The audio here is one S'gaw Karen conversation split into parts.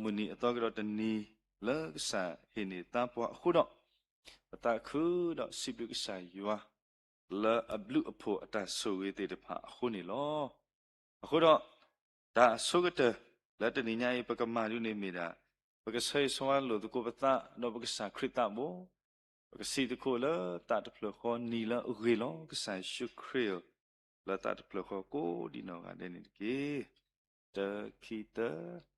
မုၢ်နံၤအသီကဒီးတနံၤ လၢကစၢ်ဟ့ၣ်န့ၢ်သါပှၤအဃိဒီး, ပသးခုဒီးစံးဘျုးကစၢ်ယွၤ လၢအဘျုးအဖှိၣ်အတၢ်ဆိၣ်ဂ့ၤသ့ၣ်တဖၣ်အဃိန့ၣ်လီၤ. အဃိဒီး, တၢ်အဆိကတၢၢ်လၢတနံၤညါအံၤ ပကမၤဒ်န့ၣ်မ့ၢ်ဒၣ်, ပကဆၢဂ့ၤဆၢဝါလိာ်သကိးပသး ဒီးပကစၢ်ခရံာ်သးဘိ, ပကစံးသကိးလၢသးတဖျၢၣ်ဃီ နံၤလၢအဂ့ၤလီၤ ကစၢ်ယ့ၣ်ၡူးခရံာ်ဧၢ, လၢသးတဖျၢၣ်ဃီကိးဒံးနီၢ်ဂၤဒဲးန့ၣ်တက့ၢ်. တၢ ခံ သၢ,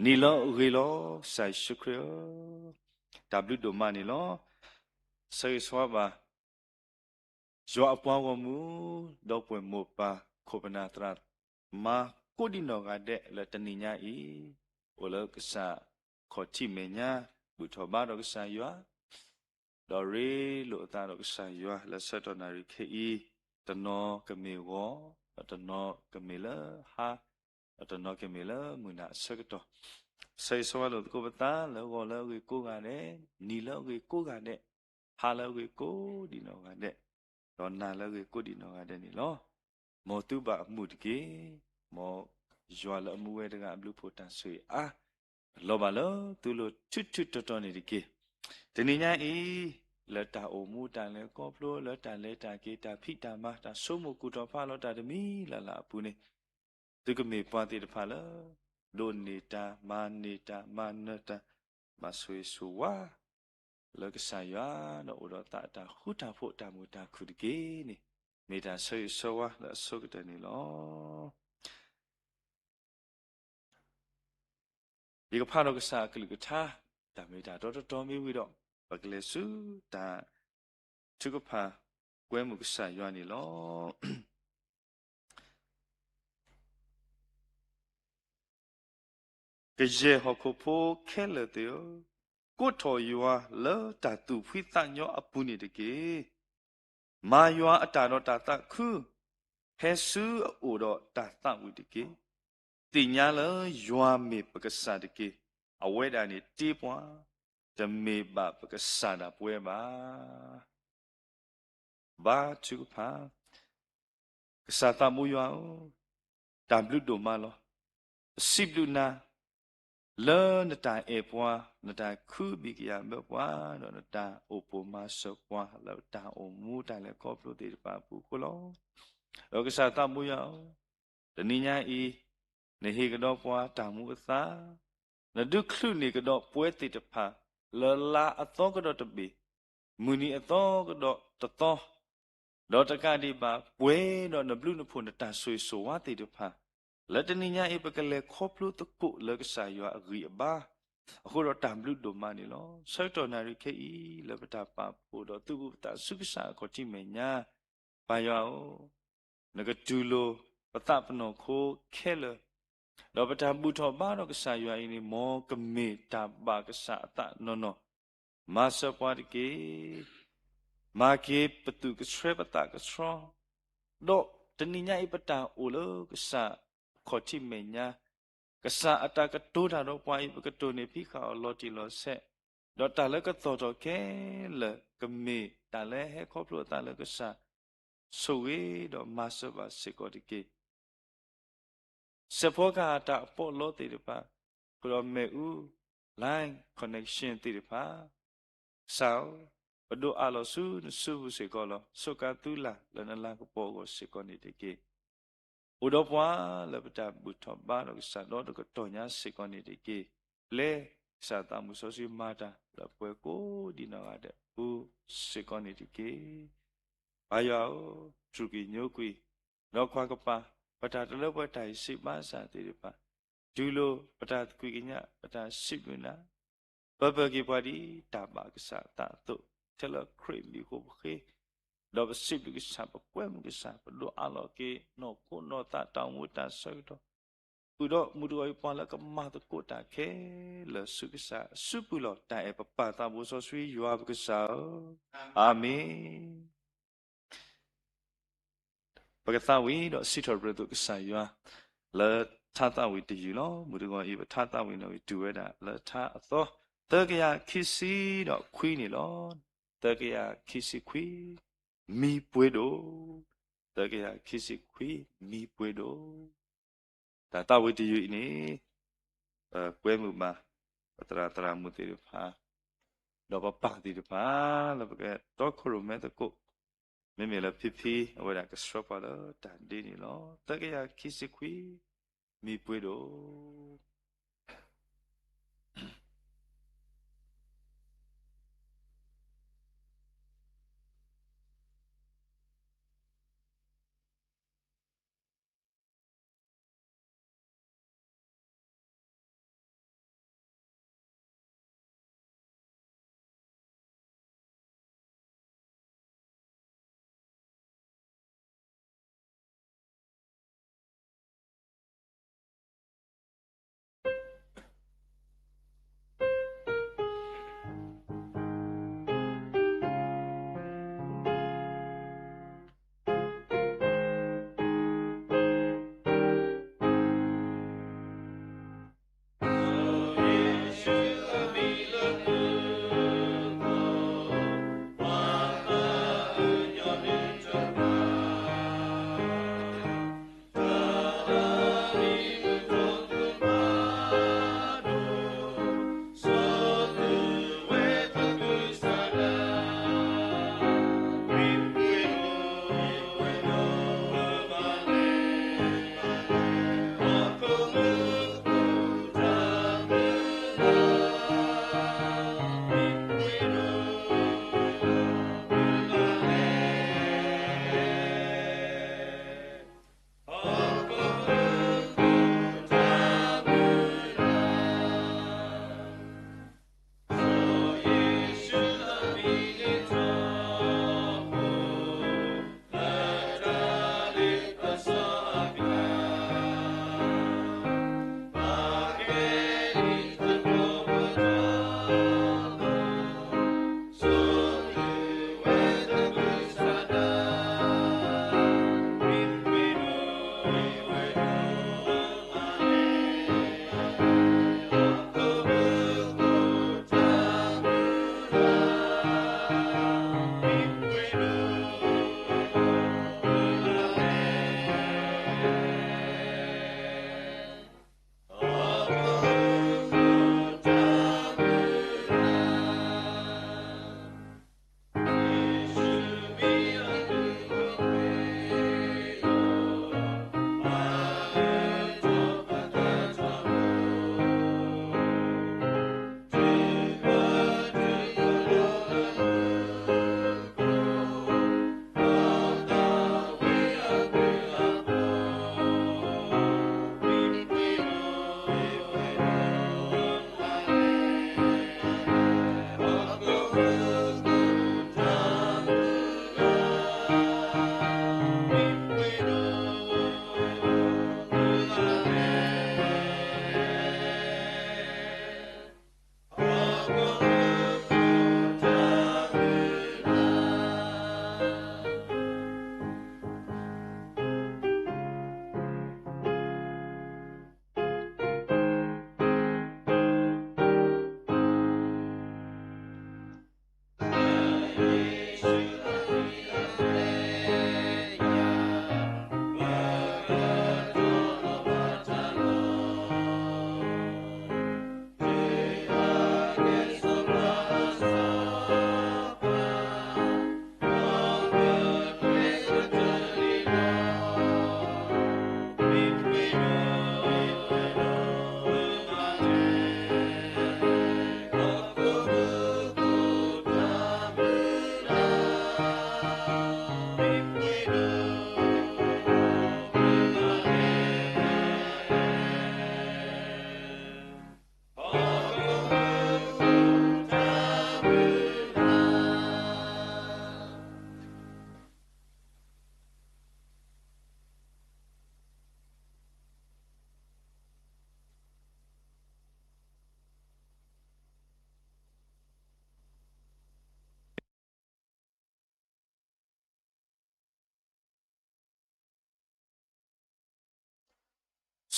နံၤလၢအဂ့ၤလီၤ ကစၢ်ယ့ၣ်ၡူးခရံာ်ဧၢ, တၢ်ဘျုးဒိၣ်မးန့ၣ်လီၤ. ဆၢဂ့ၤဆၢဝါဘၣ် ယွၤအပှၤဂီၢ်မုၢ် ဒီပုၢ်ဝဲၢ်မိၢ်ပၢ် ခိၣ်ပနၢ်သရၣ်သမါ ကိးဒံးနီၢ်ဂၤဒဲးလၢတနံၤညါအံၤ, အိၣ်လၢကစၢ်ခီၣ်ထံးမဲာ်ညါ ဘူၣ်ထီၣ်ဘါဒီးကစၢ်ယွၤ ဒီးရ့လိာ်အသးဒီးကစၢ်ယွၤလၢဆၢကတီၢ်နၣ်ရံၣ်ခဲအံၤ, တနီၤကမ့ၢ်ဂီၤ, ဒီးတနီၤကမ့ၢ်လၢဟါ, ဒီးတနီၤကမ့ၢ်လၢမုၢ်နၤအဆၢကတီၢ်, ဆၢဂ့ၤဆၢဝါလိာ်သကိးပသးလၢဂီၤလၢအဂ့ၤကိးဂၤဒဲး, နံၤလၢအဂ့ၤကိးဂၤဒဲး, ဟါလၢအဂ့ၤကိးဒံးနီၢ်ဂၤဒဲး, ဒီးနၤလၢအဂ့ၤကိးဒံးနီၢ်ဂၤဒဲးန့ၣ်လီၤ. မ်သုဘၣ်အမုာ်တက့ၢ်. မ်ယွၤလၢအမူဝဲတဂၤအဘျုးအဖှိၣ်တၢ်ဆိၣ်ဂ့ၤအါ လီၤဘၣ်လၢသုလိၤထူးထူးတီၤတီၤန့ၣ်တက့ၢ်. တနံၤညါအံၤ, လၢတၢ်အိၣ်မူတၢ်လဲၤခီဖျိ လၢတၢ်လဲၤတၢ်က့ၤ တၢ်ဖံးတၢ်မၤ တၢ်ဆိကမိၣ်ကူၣ်ထီၣ်ဖးလီၤတၢ်တမံၤလၢ်လၢ်အပူၤန့ၣ်, သုကမ့ၢ်ပှၤသ့ၣ်တဖၣ်လၢ ဒိးန့ၢ်တၢ် မၤန့ၢ်တၢ် မၤနၢၤတၢ် မၤဆိၣ်ဂ့ၤဆိၣ်ဝါ လၢကစၢ်ယွၤ ဒီးအိၣ်ဒီးသးအတၢ်ဃူတၢ်ဖိးတၢ်မုာ်တၢ်ခုၣ်တက့ၢ်န့ၣ်, မ့ၢ်တၢ်ဆၢဂ့ၤဆၢဝါလၢအဆိကတၢၢ်န့ၣ်လီၤ. ယကဖးဒီးကစၢ်အကလုၢ်ကထါ တၢ်မ့ၢ်တၢ်တီတီတီမ့ၢ်ဝံၤဒီး, ပကလဲၤဆူတၢ်ထုကဖၣ်ကွဲမုာ်ကစၢ်ယွၤန့ၣ်လီၤ. ကယဲၢ်ဟီၣ်ခိၣ်ဖိခဲလၢာ်သ့ၣ်ဧၢ, ကိးထီၣ်ယွၤလၢတၢ်သူၣ်ဖှံသးညီအပူၤန့ၣ်တက့ၢ်. မၤယွၤအတၢ်ဒီးတၢ်သးခု, ဟဲဆူအအိၣ်ဒီးတၢ်သးဝံၣ်တက့ၢ်. သ့ၣ်ညါလၢယွၤမ့ၢ်ပကစၢ်တက့ၢ်. အဝဲဒၣ်န့ၣ်တ့ပှၤ, တမ့ၢ်ဘၣ်ပကစၢ်ဒၣ်ပဝဲဘၣ်. ဘါထုကဖၣ်, ကစၢ်သးဘိယွၤဧၢ, တၢ်ဘျုးဒိၣ်မးလီၤ. ပစံးဘျုးနၤ လၢနတၢ်အဲၣ်ပှၤ, နတၢ်ခုဘံၣ်ကယၢ်ဘၢပှၤ, ဒီးနတၢ်အိၣ်ပိာ်မၤစၢၤပှၤ လၢတၢ်အိၣ်မူတၢ်လဲၤခီဖျိသ့ၣ်တဖၣ်အပူၤအဃိလီၤ. ဒီးကစၢ်သးဘိယွၤဧၢ, တနံၤညါအံၤ, နဟ့ၣ်ကဒီးပှၤတၢ်မူအသါ, နဒုးချုးန့ၢ်ကဒီးပဝဲသ့ၣ်တဖၣ် လၢလါအသီကဒီးတဘ့ၣ်, မုၢ်နံၤအသီကဒီးတသီ, ဒီးတကးဒံးဘၣ် ပှဲၤဒီးနဘျုးနဖှိၣ်နတၢ်ဆိၣ်ဂ့ၤဆိၣ်ဝါသ့ၣ်တဖၣ်, လၢတနံၤညါအံၤ ပကလဲၤခီဖျိသကိးလၢကစၢ်ယွၤအဂံၢ်အဘါ, အဃိဒီးတၢ်ဘျုးဒိၣ်မးန့ၣ်လီၤ. ဆၢကတီၢ်နၣ်ရံၣ်ခဲအံၤ လၢပတၢ်ပာ်ဖှိၣ်ဒီးသုးဘူးပသးဆူကစၢ်အခီၣ်ထံးမဲာ်ညါ, ပၢ်ယွၤဧၢ, နကတူၢ်လိာ်ပသးပနီၢ်ခိခဲလၢာ်, ဒီးပတၢ်ဘူၣ်ထီၣ်ဘါဒီးကစၢ်ယွၤအံၤန့ၣ် မ်ကမ့ၢ်တၢ်ဘၣ်ကစၢ်အသးနီၢ်နီၢ်, မၤစၢၤပှၤတက့ၢ်. မၤက့ၤပသူၣ်ကဆှဲပသးကဆှီ, ဒီးတနံၤညါအံၤပတၢ်အိၣ်လၢကစၢ်အခီၣ်ထံးမဲာ်ညါ, ကစၢ်အတၢ်ကတိၤတၢ်ဒီးပှၤအံၤ ပကတိၢ်န့ၢ်ဖံးဃာ်အီၤလီၤတံၢ်လီၤဆဲး, ဒီးတၢ်လၢကသီၣ်ထီၣ်ခဲလၢာ် ကမ့ၢ်တၢ်လၢဟဲခီဖျိအသးလၢကစၢ် ဆိၣ်ဂ့ၤဒီးမၤစၢၤဘၣ်စ့ၢ်ကီးတက့ၢ်. စဲးဖီကဟၣ်တၢ်အပီးအလီသ့ၣ်တဖၣ်, ဃုာ်ဒီးမ့ၣ်အူ, line connection သ့ၣ်တဖၣ်, ကစၢ်ဧၢ, ပဒိးအးလီၤဆူနစုပူၤစ့ၢ်ကီးလီၤ. စူးကါသုလၢ်လၢနလၤကပီၤအဂီၢ်စ့ၢ်ကီးန့ၣ်တက့ၢ်. အိၣ်ဒီးပှၤလၢပတၢ်ဘူၣ်ထီၣ်ဘါဒီးကစၢ်ဒီတကတီၢ်ညါစ့ၢ်ကီးန့ၣ်တက့ၢ်. ပျဲကစၢ်သးမုၢ်စီဆှံမၤတၢ်လၢပှဲၤကိးဒံးနီၢ်ဂၤဒဲးအပူၤစ့ၢ်ကီးန့ၣ်တက့ၢ်. ပၢ်ယွၤဧၢ, စူၢ်က့ၤညိကွံာ်, ဒီးကွၢ်ကပၤ ပတၢ်တလၢပှဲၤတၢ်အံၤစံးဘၣ်စၢ်သ့ၣ်တဖၣ်, တူၢ်လိာ်ပတၢ်သကွံာ်ကညး ပတၢ်စံးဘျုးနၤ, ပၢပၢၢ်က့ၤပှၤဒ်တၢ်ဘၣ်ကစၢ်အသးအသိး, ထဲလၢခရံာ်မံၤအဃိပဃ့, ဒီးပစံးဘျုးကစၢ် ပကွဲမုာ်ကစၢ် ပဒိးအးလီၤက့ၤ နီၢ်ခိနီၢ်သးတၢ်အိၣ်မူတၢ်ဆၢကတီၢ်, ဃုာ်ဒီးမုၢ်တဂီၤအံၤ ပှၤလၢကမၤသကိးတၢ်ခဲလၢာ်ဆူကစၢ်အစုပူၤလီၤ. တၢ်အဲၣ်ပပၢ်သးဘိစီဆှံယွၤပကစၢ်ဧၢ, အၤမ့ၣ်. ပကသးဝံၣ်ဒီးစံးထီၣ်ပတြၢၤသကိးကစၢ်ယွၤ လၢထါသးဝံၣ်တယုၢ်လီၤ. မုၢ်တဂီၤအံၤ ပထါသးဝံၣ်န့ၣ် ဝံၤတုၤဝဲဒၣ်လၢထါအသီ သၢကယၤခံဆံဒီးခွံန့ၣ်လီၤ. သၢကယၤခံဆံခွံ, မံၤပှ့ၤဒိၣ်, သၢကယၤခံဆံခွံ, မံၤပှ့ၤဒိၣ်. တၢ်သးဝံၣ်တယုၢ်အံၤန့ၣ် ပကွဲမုာ်ဘၣ် ပသရၣ်သရၣ်မုၣ်သ့ၣ်တဖၣ် ဒီးပပၢ်သ့ၣ်တဖၣ် လၢပကတီခိၣ်ရိၣ်မဲသကိး, မ့မ့ၢ်လၢဖံဖံ အဝဲဒၣ်ကဆှၢပှၤလၢတၢ်ဒ်န့ၣ်လီၤ. သၢကယၤခံဆံခွံ, မံပှ့ၤဒိၣ်.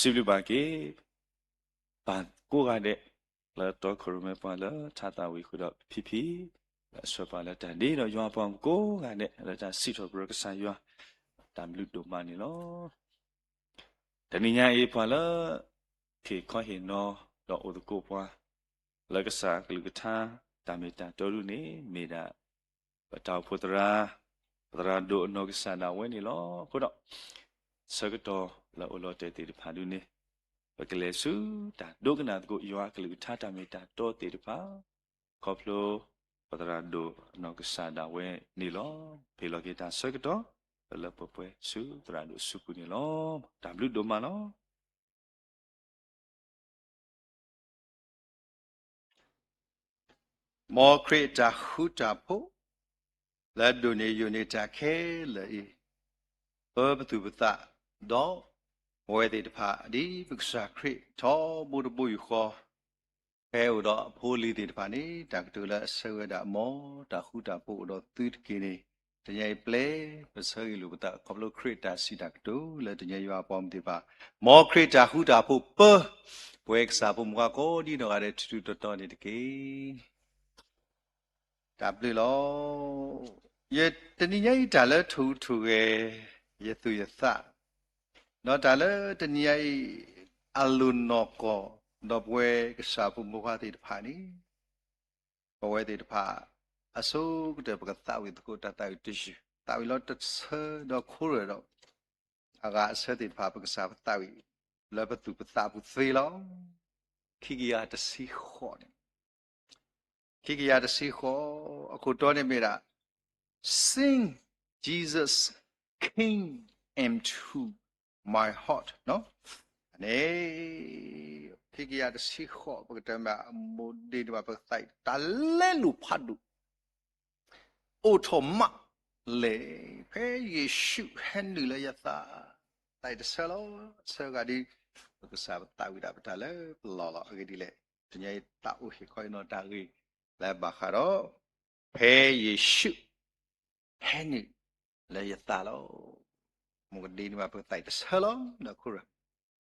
စံးဘျုးဘၣ်က့ၤ ပၢ်ကိးဂၤဒဲး လၢတီခိၣ်ရိၣ်မဲပှၤလၢထါသးဝံၤဃုာ်ဒီးဖံဖံ လၢအဆှၢပှၤလၢတၢ်ဒ်ဒီးယွၤပှၤကိးဂၤဒဲး လၢတၢ်စံးထီၣ်ပတြၢၤကစၢ်ယွၤ တၢ်ဘျုးဒိၣ်မးန့ၣ်လီၤ. တနံၤညါအံၤပှၤလၢ ဟ့ၣ်ခီဟ့ၣ်နီၤ ဒီးအိၣ်သကိးပှၤ လၢကစၢ်အကလုၢ်ကထါ တၢ်မ့ၢ်တၢ်တီဒုန့ၣ် မ့ၢ်ဒၣ် ပတၢ်အိၣ်ဖှိၣ်သရၣ်, ပသရၣ်ဒိၣ်အနီၢ်ကစၢ်ဒၣ်ဝဲန့ၣ်လီၤ. အဃိဒီး ဆၢကတီၢ်လၢအအိၣ်လီၤတဲာ်သ့ၣ်တဖၣ်ဒုန့ၣ် ပကလဲၤဆူတၢ်ဒိကနၣ်သကိးယွၤအကလုၢ်ကထါတၢ်မ့ၢ်တၢ်တီသ့ၣ်တဖၣ် ခီဖျိ ပသရၣ်ဒိၣ်အနီၢ်ကစၢ်ဒၣ်ဝဲန့ၣ်လီၤ. ပဟ့ၣ်လီၤက့ၤတၢ်ဆၢကတီၢ် လၢပှဲၤပှဲၤဆူသရၣ်ဒိၣ်အစုပူၤန့ၣ်လီၤ. တၢ်ဘျုးဒိၣ်မးလီၤ. မ်ခရံာ်အတၢ်ဃူတၢ်ဖိး လၢအဒိၣ်န့ၢ်ယိာ်န့ၢ်တၢ်ခဲလၢာ်အံၤ, ပပသူၣ်ပသး, ဒီးပဝဲသ့ၣ်တဖၣ် ဒ်ပကစၢ်ခရံာ်ထီဘိတဘိယူၢ်ဃီ, ဖဲအိၣ်ဒီးအဖိအလံၤသ့ၣ်တဖၣ်န့ၣ် တၢ်ကတိၤလၢအဆၢဝဲဒၣ် မ်တၢ်ဃူတၢ်ဖိးအိၣ်ဒီးသုတက့ၢ်န့ၣ်, တနံၤအံၤပျဲ ပဆၢဂ့ၤလိာ်ပသး ခီဖျိခရံာ်အတၢ်စံးတၢ်ကတိၤလၢတနံၤယွၤအပှၤမုၣ်သ့ၣ်တဖၣ်, မ်ခရံာ်အတၢ်ဃူတၢ်ဖိးပၢ ပဝဲကစၢ်ဖိမုၣ်ခွါကိးဒ်နီၢ်ဂၤဒဲး ထူထူတီတီန့ၣ်တက့ၢ်. တၢ်ဘျုးလီၤ. ယတနံၤညါအံၤတၢ်လၢထိၣ်ဟူးထိၣ်ဂဲၤ ယသူၣ်ယသး, ဒီးတၢ်လၢတနံၤညါအံၤ အလိၣ်နီၢ်ကီၢ် ဒီးပဝဲကစၢ်ဖိမုၣ်ခွါသ့ၣ်တဖၣ်န့ၣ်, ပဝဲသ့ၣ်တဖၣ် အဆိကတၢၢ်ပကသးဝံၣ်သကိးတၢ်သးဝံၣ်တယုၢ်, သးဝံၣ်လီၤတဆၢဒီးခိၣ်ရၢၢ်ဒီး အဂၤအဆၢသ့ၣ်တဖၣ် ပကစၢ်ပသးဝံၣ် လၢပသူၣ်ပသးပူၤသ့လီၤ. ခံကယၤတဆံဃိးန့ၣ်, ခံကယၤတဆံဃိး အခိၣ်တီန့ၣ်မ့ၢ်ဒၣ် Since Jesus came into my heart န့ၣ်, ခံကယၤတဆံဃိး ပကတဲမ့ၢ်အမိၢ်ဒ့န့ၣ်ဘၣ် ပကသးအံၤ တၢ်လဲလိာ်ဖးဒိၣ် အိၣ်ထီၣ်မးလဲၣ်, ဖဲယ့ၣ်ၡူးဟဲနုာ်လၢယသး, သးအံၤတဆၢလီၤ, ဆၢဂၤဒ် ပကစၢ်ပသးဝံၣ်ဒၣ်ပတၢ်လၢပလီၢ်လီၤ. အဂ့ၢ်ဒ်လဲၣ်, တနံၤအံၤသးအိၣ်ဟ့ၣ်ခီအံၤနီၢ်တၢ်ဂ့ၢ် လၢဘၣ်ဃးဒီး ဖဲယ့ၣ်ၡူးဟဲနုာ်လၢယသးလီၤ. မိၢ်ကဒ့န့ၣ်ဘၣ် ပကသး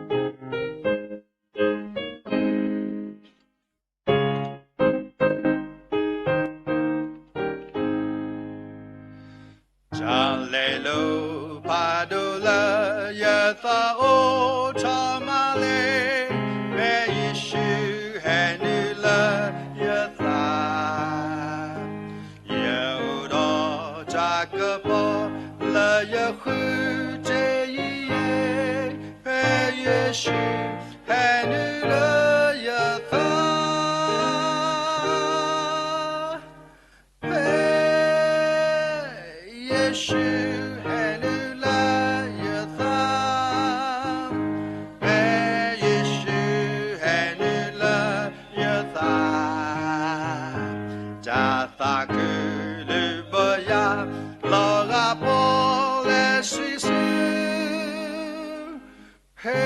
အံၤတဆၢလီၤ ဒီးခိၣ်ရၢၢ် တၢ်လဲလိာ်ဖးဒိၣ်လၢယသးအိၣ်ထီၣ်မးလဲၣ်, ဖဲယ့ၣ်ၡူးဟဲနုာ်လၢယသး, ယအိၣ်ဒီးတၢ်ကပီၤလၢယဃုထံယံၤယဲ, ဖဲယ့ၣ်ၡူးဟဲနုာ်လၢယသး ဖဲယ့ၣ်ၡူးဟဲနုာ်လၢယသး, ဖဲယ့ၣ်ၡူးဟဲနုာ်လၢယသး, တၢ်သးခုဒုးဘၢယၤ လီၤဂာ်ပီၣ်လဲၣ်ဆံးဆူ, ဖဲ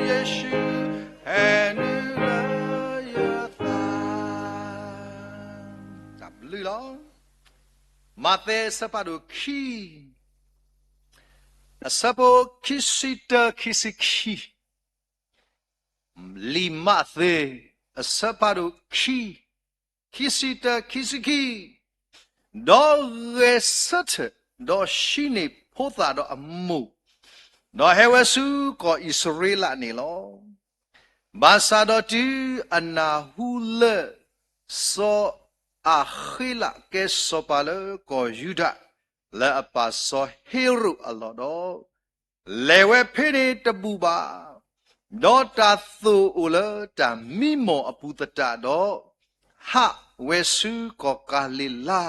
ယ့ၣ်ၡူးဟဲနုာ်လၢယသး. တၢ်ဘျုးလီၤ. မးသဲအဆၢဖးဒိၣ်ခံ, အဆၢဖိခံဆံတၢ ခံဆံခံ, လံာ်မးသဲ အဆၢဖးဒိၣ်ခံ, ခံဆံတၢ ခံဆံခံ, ဒီးဂဲၤဆၢထၢၣ်, ဒီးဟံးန့ၢ်ဖိသၣ်ဒီးအမိၢ်, ဒီးဟဲဝဲဆူကီၢ်အံၣ်စရ့လးန့ၣ်လီၤ. ဘၣ်ဆၣ်ဒီးတုၤအနၢ်ဟူလၢ စီၤအၤဃ့လးကဲစီၤပၤလၢကီၢ်ယူဒၤ လၢအပၢ်စီၤဟ့ရိာ်အလီၢ်ဒီး, လဲၤဝဲဖဲန့ၣ်တဘူၣ်ဘၣ်. ဒီးတၢ်သိၣ်အိၣ်လၢတၢ်မံမီၢ်အပူၤသတးဒီး, ဟးဝဲဆူကီၢ်ကၤလံၤလါ,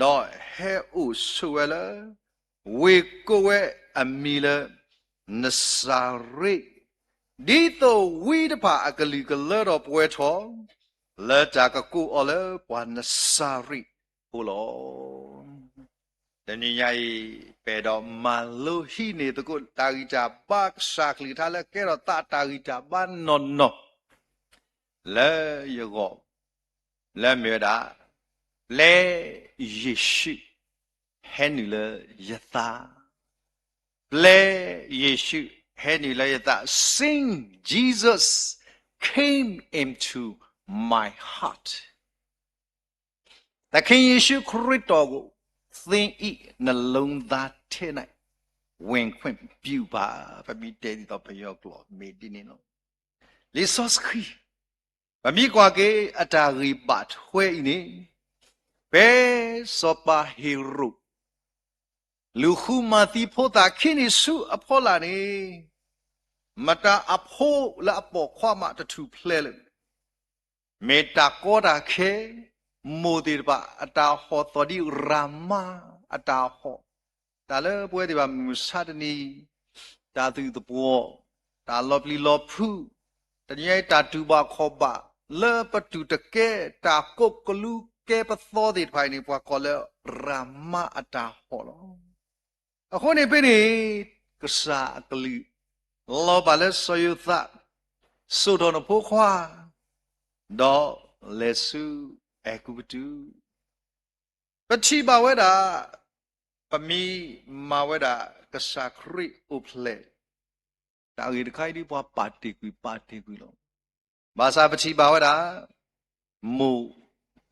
ဒီးဟဲအိၣ်ဆိးဝဲလၢ ဝ့ၢ်ကိးဝဲအမံၤလၢ နစၤရ့း, ဒ်သိးဝံတဖၣ်အကလုၢ်ကလၢဒီးပှဲၤထီၣ်, လၢတၢ်ကကိးအီၤလၢပှၤနစၤရ့းဖိလီၤ. တနံၤညါအံၤ ပအဲၣ်ဒိးမၤလိဟံးန့ၢ်သကိးတၢ်ဂံၢ်တၢ်ဘါ ကစၢ်ကလုၢ်ကထါလၢကဲထီၣ်သးတၢ်ဂံၢ်တၢ်ဘါနီၢ်နီၢ် လၢယဂီၢ်, လၢမ့ၢ်ဝဲဒၣ် ပျဲယ့ၣ်ၡူးဟဲနုာ်လၢယသး, ပျဲယ့ၣ်ၡူးဟဲနုာ်လၢယသး, Since Jesus came into my heart. သခင်ယေရှုခရစ်တော်ကို သ့အံးနလိသါထဲန့ၣ် ဝင်ခွင့်ပြုပါ, ပမ့ၢ်တဲဒ်သိးပယီၤကျိာ်မ့ၢ်ဒ်န့ၣ်လီၤ. လံာ်စီဆှံ ပမ့ၢ်ကွၢ်က့ၤအတၢ်ဂ့ၢ်ဘၣ်ထွဲအံၤန့ၣ်, ဖဲစီၤပၤဟ့ၤရိာ် လူၤဃုမၤသံဖိသၣ်ခံန့ၣ်ဆူအဖီလာ်န့ၣ်, မတၤအဖိလၢအပိာ်ခွါမးတထူၣ်ဖျဲးလၢာ်, မ့ၢ်တၢ်ကီတၢ်ခဲ, မိၢ်သ့ၣ်တဖၣ်အတၢ်ဟီၣ်သီၣ်ဒ်ရၤမါအတၢ်ဟီၣ်, တၢ်လၢပဝဲသ့ၣ်တဖၣ်မုၢ်မဆါတနံၤ, တၢ်သူၣ်သပှီၤ, တၢ်လီၤပျံၤလီၤဖုး, တနံၤအံၤတၢ်တူၢ်ဘၣ်ခီၣ်ဘၣ်, လၢပတူၢ်တကဲတၢ်ကိးကလူးကဲပသီသ့ၣ်တဖၣ်အံၤန့ၣ် ပှၤကိးလၢရၤမါအတၢ်ဟီၣ်လီၤ. အဃိန့ၣ်ဖဲန့ၣ် ကစၢ်အကလုၢ် လီၤဘၣ်လၢစီၤယိၤသး, စိာ်ထီၣ်နဖိခွါ, ဒီးလဲၤဆူအဲၤကူပတူး, ပထံၣ်ဘၣ်ဝဲဒၣ်, ပမ့ၢ်မၤဝဲဒၣ်ကစၢ်ခရံာ်အိၣ်ဖျဲၣ်, တၢ်ဂ့ၢ်တခါအံၤဒ်ပှၤပာ်တ့ၢ်ကွံာ်ပာ်တ့ၢ်ကွံာ်လီၤ. ဘၣ်ဆၣ်ပထံၣ်ဘၣ်ဝဲဒၣ် မိၢ်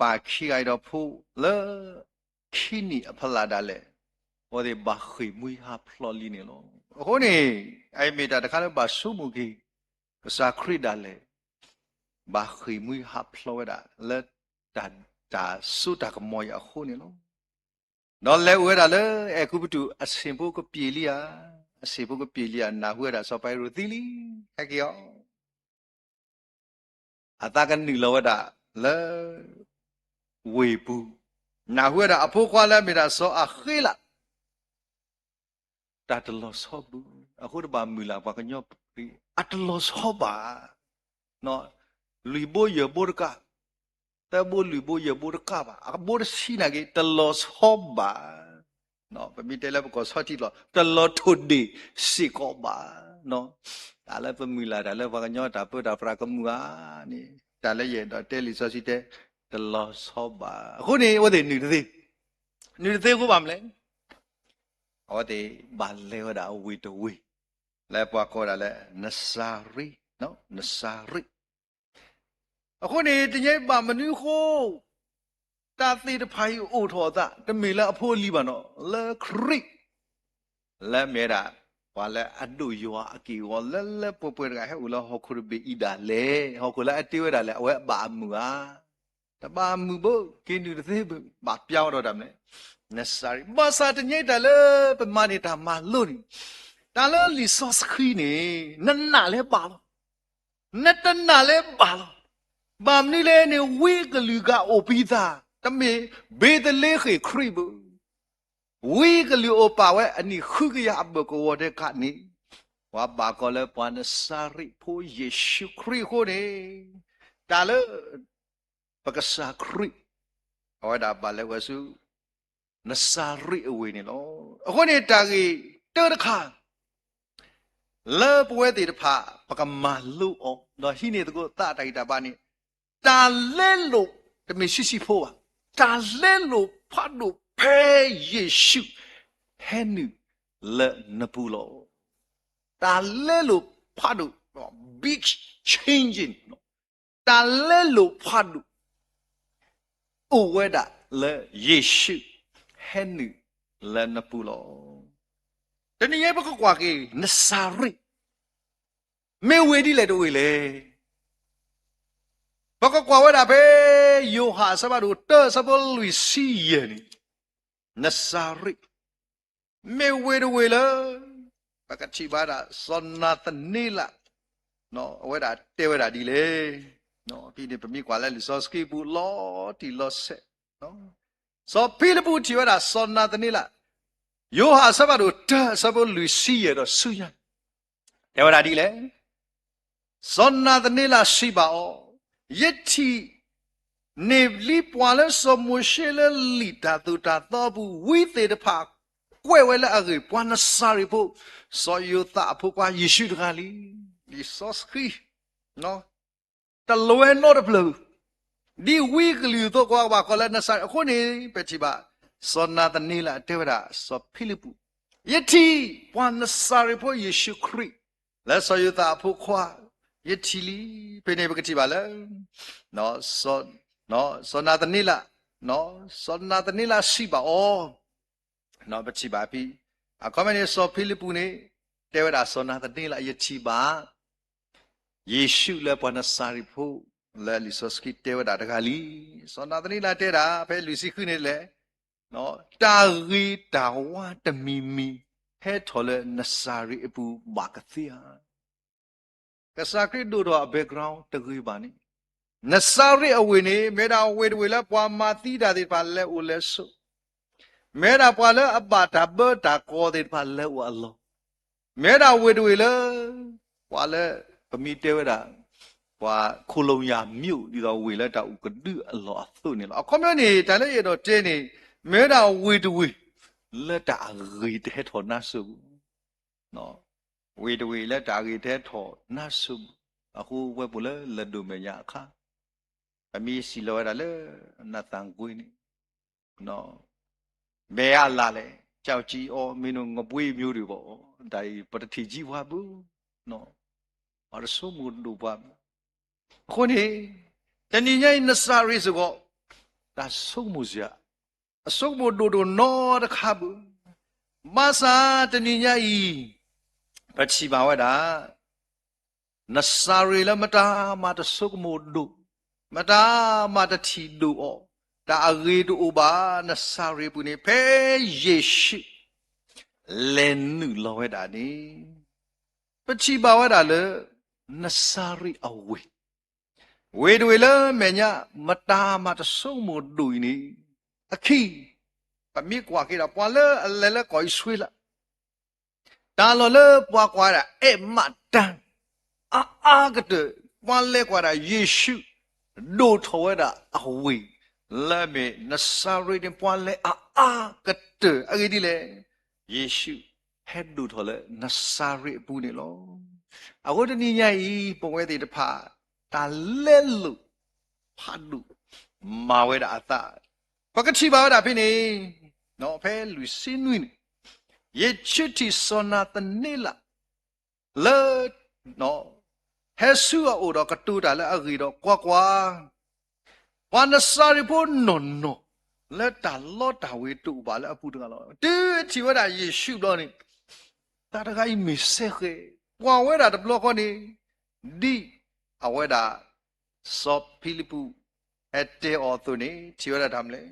ပၢ်ခံဂၤအံၤဒီးဖိလၢ ခံနံၣ်အဖီလာ်ဒၣ်လဲာ်, အဝဲသ့ၣ်ဘၣ်ဃ့ၢ်မှံဟးဖျိးလံန့ၣ်လီၤ. အဃိန့ၣ်, အအံၤမ့ၢ်တၢ်တခါလၢဘၣ်ဆိကမိၣ်က့ၤ, ကစၢ်ခရံာ်ဒၣ်လဲာ် ဘၣ်ဃ့ၢ်မှံဟးဖျိးဝဲဒၣ်လၢ တၢ်စိတၢ်ကမီၤအံၤအဃိန့ၣ်လီၤ. ဒီးလဲၤအိၣ်ဝဲဒၣ်လၢအဲၤကူပတူး အဆ့ၣ်ဖိကပျ့ၤလံဧါ, အဆ့ၣ်ဖိကပျ့ၤလံဧါ, နၢ်ဟူဝဲဒၣ်စီၤပၤဟ့ၤရိာ်သံလံ, ဟဲက့ၤအီၤ အသးကနုာ်လီၤဝဲဒၣ်လၢ ဝ့ၢ်ပူၤ, နၢ်ဟူဝဲဒၣ်အဖိခွါလၢအမ့ၢ်ဒၣ်စီၤအၤဃ့လး တၢ်တလီၤဆီဘၣ်, အဃိတဘၣ်မုၢ်လၢ်ပှၤကညီ, အတလီၤဆီဘၣ်, လွံၢ်ဘိယဲၢ်ဘိတကး, သၢဘိလွံၢ်ဘိယဲၢ်ဘိတကးဘၣ်, အဘိတဆံနာ်က့ တလီၤဆီဘၣ်. ပမ့ၢ်တဲလၢပကီၢ်ဆီထံလီၤ, တလီၤထိၣ်ဒ့ၣ်စ့ၢ်ကီးဘၣ်. တၢ်လၢပမုၢ်လၢ်တၢ်လၢပှၤကညီတၢ်ပၢတၢ်ပြးကမုာ်ဧါန့ၣ်, တၢ်လၢယအဲၣ်ဒိးတဲလံာ်စီဆှံတဲ, တလီၤဆီဘၣ်. အဃိန့ၣ် အဝဲသ့ၣ်နုာ်တသ့, နုာ်တသ့အဃိဘၣ်မနုၤလဲၣ်. အဝဲသ့ၣ်ဘၣ်လဲၤဝဲဒၣ်အဝ့ၢ်တဝ့ၢ်, လၢပှၤကိးဒၣ်လၢ နစၤရ့း, နစၤရ့း အဃိန့ၣ် တနံၤအံၤဘၣ်မနုၤအဃိ တၢ်သ့ၣ်တဖၣ်အံၤအိၣ်ထီၣ်အသး တမ့ၢ်လၢအဖိအလံၤဘၣ်နီၤ, လၢခရံာ် လၢမ့ၢ်ဝဲဒၣ် ပှၤလၢအဒိၣ်ယွၤအက့ၢ်အဂီၤ လၢလၢပှဲၤပှဲၤတဂၤဟဲအိၣ်လၢဟီၣ်ခိၣ်တဘ့ၣ်အံၤဒၣ်လဲာ်, ဟီၣ်ခိၣ်လၢအတ့ဝဲဒၣ်လဲာ် အဝဲဘၣ်အမုာ်ဧါ. တဘၣ်မုာ်ဘၣ်, က့ၤနုာ်တသ့ဘၣ်, ဘၣ်ပျါဝဲဒီးတၢ်မနုၤလဲၣ်, နစၤရ့း. ဘၣ်ဆၣ်တနံၤအံၤတၢ်လၢပမၤန့ၢ်တၢ်မၤလိန့ၣ်, တၢ်လၢလံာ်စီဆှံန့ၣ် နနာ်လၢဘၣ်လီၤ. နတနာ်လၢဘၣ်လီၤ. ဘၣ်မနုၤလဲၣ်န့ၣ် ဝံအကလုာ်ဂၤအိၣ်ပံၤသး, တမ့ၢ်ဘ့းသလ့ဃ့ၣ်ခရံာ်ဘၣ်. ဝံအကလုာ်အိၣ်ပာ်ဝဲအနံၣ်ဃုကယၤအဘၢၣ်ကဝီၤဒဲးခါန့ၣ်, ပှၤဘၣ်ကိးလၢပှၤနစၤရ့းဖိယ့ၣ်ၡူးခရံာ်အဃိန့ၣ်, တၢ်လၢ ပကစၢ်ခရံာ် အဝဲဒၣ်ဘၣ်လဲၤဝဲဆူ နစၤရ့းအဝ့ၢ်န့ၣ်လီၤ. အဃိန့ၣ် တၢ်ဂ့ၢ်တၢတခါ လၢပဝဲသ့ၣ်တဖၣ် ပကမၤလိအီၤ ဒီးဟံးန့ၢ်သကိးသးတၢ်ဂံၢ်တၢ်ဘါန့ၣ်, တၢ်လဲလိာ် တမ့ၢ်ဆံးဆံးဖိဘၣ်, တၢ်လဲလိာ်ဖးဒိၣ်ဖဲယ့ၣ်ၡူးဟဲနုာ်လၢနပူၤလီၤ. တၢ်လဲလိာ်ဖးဒိၣ် big changing တၢ်လဲလိာ်ဖးဒိၣ် အိၣ်ဝဲဒၣ်လၢယ့ၣ်ၡူးဟဲနုာ်လၢနပူၤလီၤ. တနံၤအံၤပကကွၢ်က့ၤ နစၤရ့း မ့ၢ်ဝ့ၢ်ဒ်လဲၣ်တဝ့ၢ်လဲၣ်. ပကကွၢ်ဝဲဒၣ်ဖဲ ယိၤဟၣ်အဆၢဖးဒိၣ်တၢ အဆၢဖိလွံၢ်ဆံယဲၢ်န့ၣ်, နစၤရ့း မ့ၢ်ဝ့ၢ်တဝ့ၢ်လၢ ပကထံၣ်ဘၣ်ဒၣ် စီၤနၤသန့လး အဝဲဒၣ်တဲဝဲဒၣ်ဒ်လဲၣ်. ဖဲန့ၣ် ပမ့ၢ်ကွၢ်လၢလံာ်စီဆှံပူၤ လီၤတံၢ်လီၤဆဲး, စီၤဖံလံးပူးထံၣ်ဝဲဒၣ်စီၤနၤသန့လး, ယိၤဟၣ်အဆၢဖးဒိၣ်တၢ အဆၢဖိလွံၢ်ဆံယဲၢ်ဒီးဆူညါ တဲဝဲဒၣ်ဒ်လဲၣ်. စီၤနၤသန့လးစံးဘၣ်အီၤ, ယထံၣ်န့ၢ်လံပှၤလၢစီၤမိၤၡ့လၢလံာ်တၢ်သိၣ်တၢ်သီအပူၤ ဝံသ့ၣ်တဖၣ်ကွဲးဝဲလၢအဂ့ၢ် ပှၤနစၤရ့းဖိ စီၤယိၤသးအဖိခွါယ့ၣ်ၡူးတဂၤလံ. လံာ်စီဆှံ တလွဲနီတဖျၢၣ်, ဒ်ဝံကလုာ်အသိး ကဘၣ်ကိးလၢနစၤရ့းအဃိန့ၣ် ပထံၣ်ဘၣ် စီၤနၤသန့လးတဲဝဲဒၣ်စီၤဖံလံးပူး, ယထံၣ်ပှၤနစၤရ့းဖိယ့ၣ်ၡူးခရံာ် လၢစီၤယိၤသးအဖိခွါ, ယထံၣ်လံ. ဖဲန့ၣ်ပကထံၣ်ဘၣ်လၢ စီၤနၤသန့လး, စီၤနၤသန့လးစံးဘၣ်အီၤ ပထံၣ်ဘၣ်ဖဲ အခီပညီန့ၣ် စီၤဖံလံးပူးန့ၣ် တဲဝဲဒၣ် စီၤနၤသန့လး ယထံၣ်ဘၣ် ယ့ၣ်ၡူးလၢပှၤနစၤရ့းဖိ လၢလံာ်စီဆှံတဲဝဲဒၣ်တဂၤလံ. စီၤနၤသန့လးတဲဒၣ် ဖဲလွံၢ်ဆံဃုန့ၣ်လဲၣ်, တၢ်ဂ့ၤတၢ်ဝါတမံၤမံၤ ဟဲထီၣ်လၢနစၤရ့းအပူၤဘၣ်ကသ့ဧါ. ကစၢ်ခရံာ်ဒိၣ်ထီၣ်အ background တဂ့ၤဘၣ်န့ၣ်, နစၤရ့းအဝ့ၢ်န့ၣ် မ့ၢ်ဒၣ်ဝ့ၢ်တဝ့ၢ်လၢပှၤမၤသံတၢ်သ့ၣ်တဖၣ်လဲၤအိၣ်လဲၤဆိး, မ့ၢ်ဒၣ်ပှၤလၢအဘၣ်တၢ်ဘၢတၢ်ကီသ့ၣ်တဖၣ်လဲၤအိၣ်အလီၢ်, မ့ၢ်ဒၣ်ဝ့ၢ်တဝ့ၢ်လၢ ပှၤလၢ ပမ့ၢ်တဲဝဲဒၣ် ပှၤ colonial မ့ၢ်ဒ်သိးဝ့ၢ်လၢတၢ်အိၣ်ကဒုအလီၢ်အသိးန့ၣ်လီၤ. အခီပညီန့ၣ် တၢ်လၢယအဲၣ်ဒိးတဲန့ၣ် မ့ၢ်ဒၣ်ဝ့ၢ်တဝ့ၢ် လၢတၢ်အဂ့ၤတဟဲထီၣ်နါစိၤပူၤ ဝ့ၢ်တဝ့ၢ်လၢတၢ်ဂ့ၤတဟဲထီၣ်နါစိၤပူၤ, အဃိဝဲပူၤလၢလဲၤဒိၣ်မဲာ်ညါအခါ, ပမ့ၢ်စံးလီၤဝဲဒၣ်လၢ နသၣ်ကွ့န့ၣ် ဘဲအလးလဲၣ်, ကၠီကၠံအီ မ့ၢ်နငဘှ့မၠိဒံးဘၣ်, တၢ်အံၤ ပတထံၣ်ကံပှၤဘၣ်, ပတဆိကမိၣ်ဒိၣ်ပှၤဘၣ်. အဃိန့ၣ် တနံၤညါအံၤ နစၤရ့းစ့ၢ်ကီး တၢ်ဆိကမိၣ်စရာ အဆိကမိၣ်ဒိၣ်ဒိၣ်နီတခါဘၣ်. ဘၣ်ဆၣ်တနံၤညါအံၤ ပထံၣ်ဘၣ်ဝဲဒၣ် နစၤရ့းလၢမတၤမၤတဆိကမိၣ်ဒိၣ်, မတၤမၤတထံၣ်ဒိၣ်အီၤ, တၢ်အဂ့ၤတအိၣ်ဘၣ် နစၤရ့းပူၤန့ၣ် ဖဲယ့ၣ်ၡူး လဲၤနုာ်လီၤဝဲဒၣ်န့ၣ် ပထံၣ်ဘၣ်ဝဲဒၣ်လၢ နစၤရ့းအဝ့ၢ်, ဝ့ၢ်တဝ့ၢ်လၢမဲာ်ညါ မတၤမၤတဆိကမိၣ်ဒိၣ်အံၤန့ၣ် အခံ ပမ့ၢ်ကွၢ်က့ၤဒီး ပှၤလၢအလဲၤလၢကီၢ်အံၣ်စရ့လး တၢ်လီၢ်လၢပှၤကွၢ်ဒၣ်အဲၣ်မးတၢ် အါအါကတၢၢ် ပှၤလဲၤကွၢ်ဒၣ်ယ့ၣ်ၡူး ဒိၣ်ထီၣ်ဝဲဒၣ်အဝ့ၢ် လၢအမ့ၢ်နစၤရ့းန့ၣ် ပှၤလဲၤအါအါကတၢၢ် အဂ့ၢ်ဒ်လဲၣ်, ယ့ၣ်ၡူးဟဲဒိၣ်ထီၣ်လၢနစၤရ့းအပူၤန့ၣ်လီၤ. အဃိတနံၤညါအံၤ ပဝဲသ့ၣ်တဖၣ် တၢ်လဲလိာ် ဖးဒိၣ် မၤဝဲဒၣ်အသး ပကထံၣ်ဘၣ်ဝဲဒၣ်ဖဲန့ၣ်, ဖဲလွံၢ်ဆံနွံန့ၣ် ယ့ၣ်ၡူးထံၣ်စီၤနၤသန့လး လၢ ဟဲဆူအအိၣ်ဒီးကတိၤတၢ်လၢအဂ့ၢ်ဒီး ကွၢ်ကွၢ်, ပှၤနစၤရ့းဖိနီၢ်နီၢ် လၢတၢ်လီတၢ်ဝ့ၤတအိၣ်ဘၣ်လၢအပူၤတဂၤလီၤ. တုၤထံၣ်ဝဲဒၣ်ယ့ၣ်ၡူးဘျီန့ၣ် တၢ်တဂၤအံၤမ့ၢ်စဲဃဲၤ, ကွၢ်ဝဲဒၣ်တဘျီဃီန့ၣ် ဒ်အဝဲဒၣ် စီၤဖံလံးပူး ဟဲတဲအီၤအသိးန့ၣ် ထံၣ်ဝဲဒၣ်တၢ်မနုၤလဲၣ်.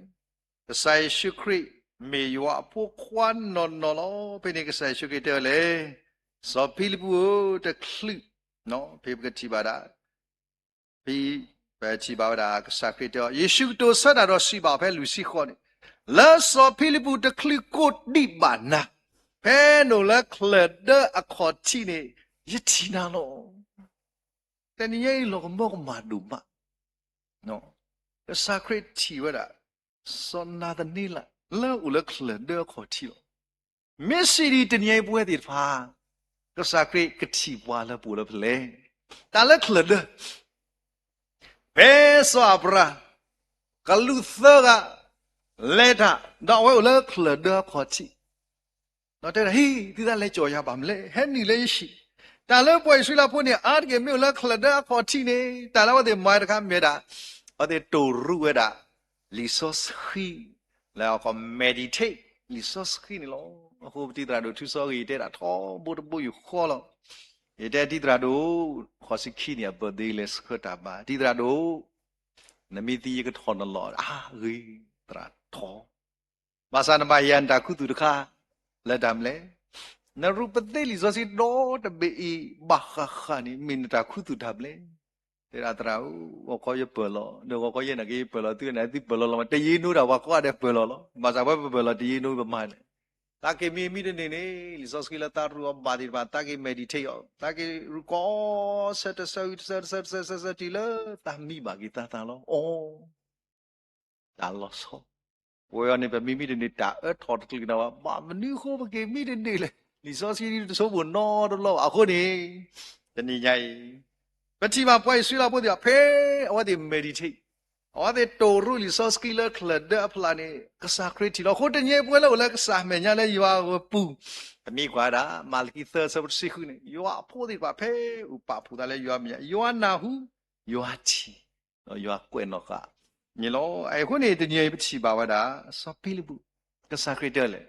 ကစၢ်ယ့ၣ်ၡူးခရံာ် မ့ၢ်ယွၤအဖိခွါနီၢ်နီၢ်လီၤ. ဖဲန့ၣ်ကစၢ်ယ့ၣ်ၡူးခရံာ်တဲဝဲလဲၣ်, စီၤဖံလံးပူးဧၢ, တချုး, ဖဲပကထံၣ်ဘၣ်ဒၣ် ဖဲပထံၣ်ဘၣ်ဝဲဒၣ် ကစၢ်ခရံာ်တဲအီၤ, ယ့ၣ်ၡူးကတိၤဆၢတၢ်ဒီးစံးဘၣ်အီၤ ဖဲလွံၢ်ဆံဃိးန့ၣ်, လၢစီၤဖံလံးပူးတချုးကိးဒံးဘၣ်နၤ, ဖဲနအိၣ်လၢချၢၣ်ဒၢအခီၣ်ထံးန့ၣ် ယထံၣ်နၤလီၤ. တနံၤညါအံၤလီၤကမၢကမၣ်ဒိၣ်မး ကစၢ်ခရံာ်ထံၣ်ဝဲဒၣ် စီၤနၤသန့လး လၢအအိၣ်လၢချၢၣ်ဒၢအခီၣ်ထံးလီၤ. မ့ၢ်စံးဒ်တနံၤအံၤပဝဲသ့ၣ်တဖၣ် ကစၢ်ခရံာ်ကထံၣ်ပှၤလၢပအိၣ်လၢဖဲလဲၣ်. တၢ်လၢချၢၣ်ဒၢ ဖဲစီၤအၤဘြၤဟၣ် ကလူးသၢဂၤ လဲၤတၢ် ဒီးအဝဲအိၣ်လၢချၢၣ်ဒၢအခီၣ်ထံး ဒီးတဲဒၣ် ဟ့ၣ် သုသးလဲၤကၠီၣ်ယၤဘၣ်မလဲၣ်, ဟဲနုာ်လၢယဟံၣ်. တၢ်လၢပှၤအံၣ်စရ့လးဖိန့ၣ် အါတက့ၢ်မ့ၢ်အိၣ်လၢချၢၣ်ဒၢအခီၣ်ထံးန့ၣ် တၢ်လၢအဝဲသ့ၣ်မၤတခါမ့ၢ်ဒၣ် အဝဲသ့ၣ်တိၢ်ရူးဝဲဒၣ် လံာ်စီဆှံ လၢအကိး meditate လံာ်စီဆှံန့ၣ်လီၤ. အဃိပတံၤသရၣ်ဒိၣ်ထူစီဂ့ၤ ယတဲဒၣ်ထီဘိတဘိယူၢ်ဃီလီၤ. ယတဲတံၤသရၣ်ဒိၣ် ဃိးဆံခံနံၣ်အ birthday လဲၤဆှၢတၢ်ဘါ တံၤသရၣ်ဒိၣ် နမ့ၢ်သံယကထီၣ်နလီၢ် အါဂ့ၤ သရၣ်ထီ ဘၣ်ဆၣ်နဘၣ်ယၤနတၢ်ခူသူၣ်တခါ လၢတၢ်မနုၤလဲၣ်. နရူးပသ့လံာ်စီဆှံဒီတဘ့ၣ်အံၤ ဘၣ်ဃးဃာ်န့ၣ် မ့ၢ်နတၢ်ခူသူၣ်တၢ်မနုၤလဲၣ်. တဲဒၣ်သရၣ်ဧၢ, ဂီၤခီယပၢၢ်လီၤ, ဒီးဂီၤခီယဲၢ်နၤက့ၤယပၢၢ်လီၤသုန့ၣ် သုပၢၢ်လီၤလီၤမး, တယ့နိတၢ်ပှၤကိးဂၤဒဲးပၢၢ်လီၤလီၤ. ဘၣ်ဆၣ်ပဝဲပပၢၢ်လီၤတယ့နိပမၤန့ၣ် သးက့ၤမံမံတန့ၢ်န့ၣ် လံာ်စီဆှံလၢသးရူးအီၤဘၣ်သ့ၣ်တဖၣ် သးက့ၤ meditate အီၤ, သးက့ၤရူးကီးဆၢတဆၢဝံၤတဆၢတဆၢတဆၢတဆၢတဆၢတုၤလၢသးမံဘၣ်က့ၤသးသးလီၤ. အိ တၢ်လီၤဆီ ပဝဲအံၤန့ၣ် ပမံမံတန့ၢ် တၢ်အၢထီၣ်တချုးန့ၣ်ဘၣ်, ဘၣ်မနုၤအဃိပက့ၤမံတန့ၢ်လဲၣ်. လံာ်စီဆှံတဆိကမိၣ်နီတဘျီဘၣ်. အဃိန့ၣ် တနံၤညါအံၤ ပထံၣ်ဘၣ်ပှၤအံၣ်စရ့လးဖိသ့ၣ်တဖၣ် ဖဲအဝဲသ့ၣ် meditate အဝဲသ့ၣ်တိၢ်ရူးလံာ်စီဆှံလၢချၢၣ်ဒၢအဖျၢၣ်န့ၣ် ကစၢ်ခရံာ်ထံၣ်လီၤ. အဃိတနံၤအံၤ ပဝဲလၢအိၣ်လၢကစၢ်မဲာ်ညါလၢယွၤအပူၤ, ပမ့ၢ်ကွၢ်ဝဲဒၣ် မၤလကံသၢဆၢဖိတဆံဃုန့ၣ် ယွၤအဖိသ့ၣ်တဖၣ်ဖဲအပာ်ဖှိၣ်သးလၢယွၤမဲာ်ညါ ယွၤနၢ်ဟူ, ယွၤထံၣ်, ယွၤကွဲးနီၣ်ဃာ်န့ၣ်လီၤ. အဃိန့ၣ် တနံၤအံၤပထံၣ်ဘၣ်ဝဲဒၣ် စီၤဖံလံးပူး, ကစၢ်ခရံာ်တဲလဲၣ်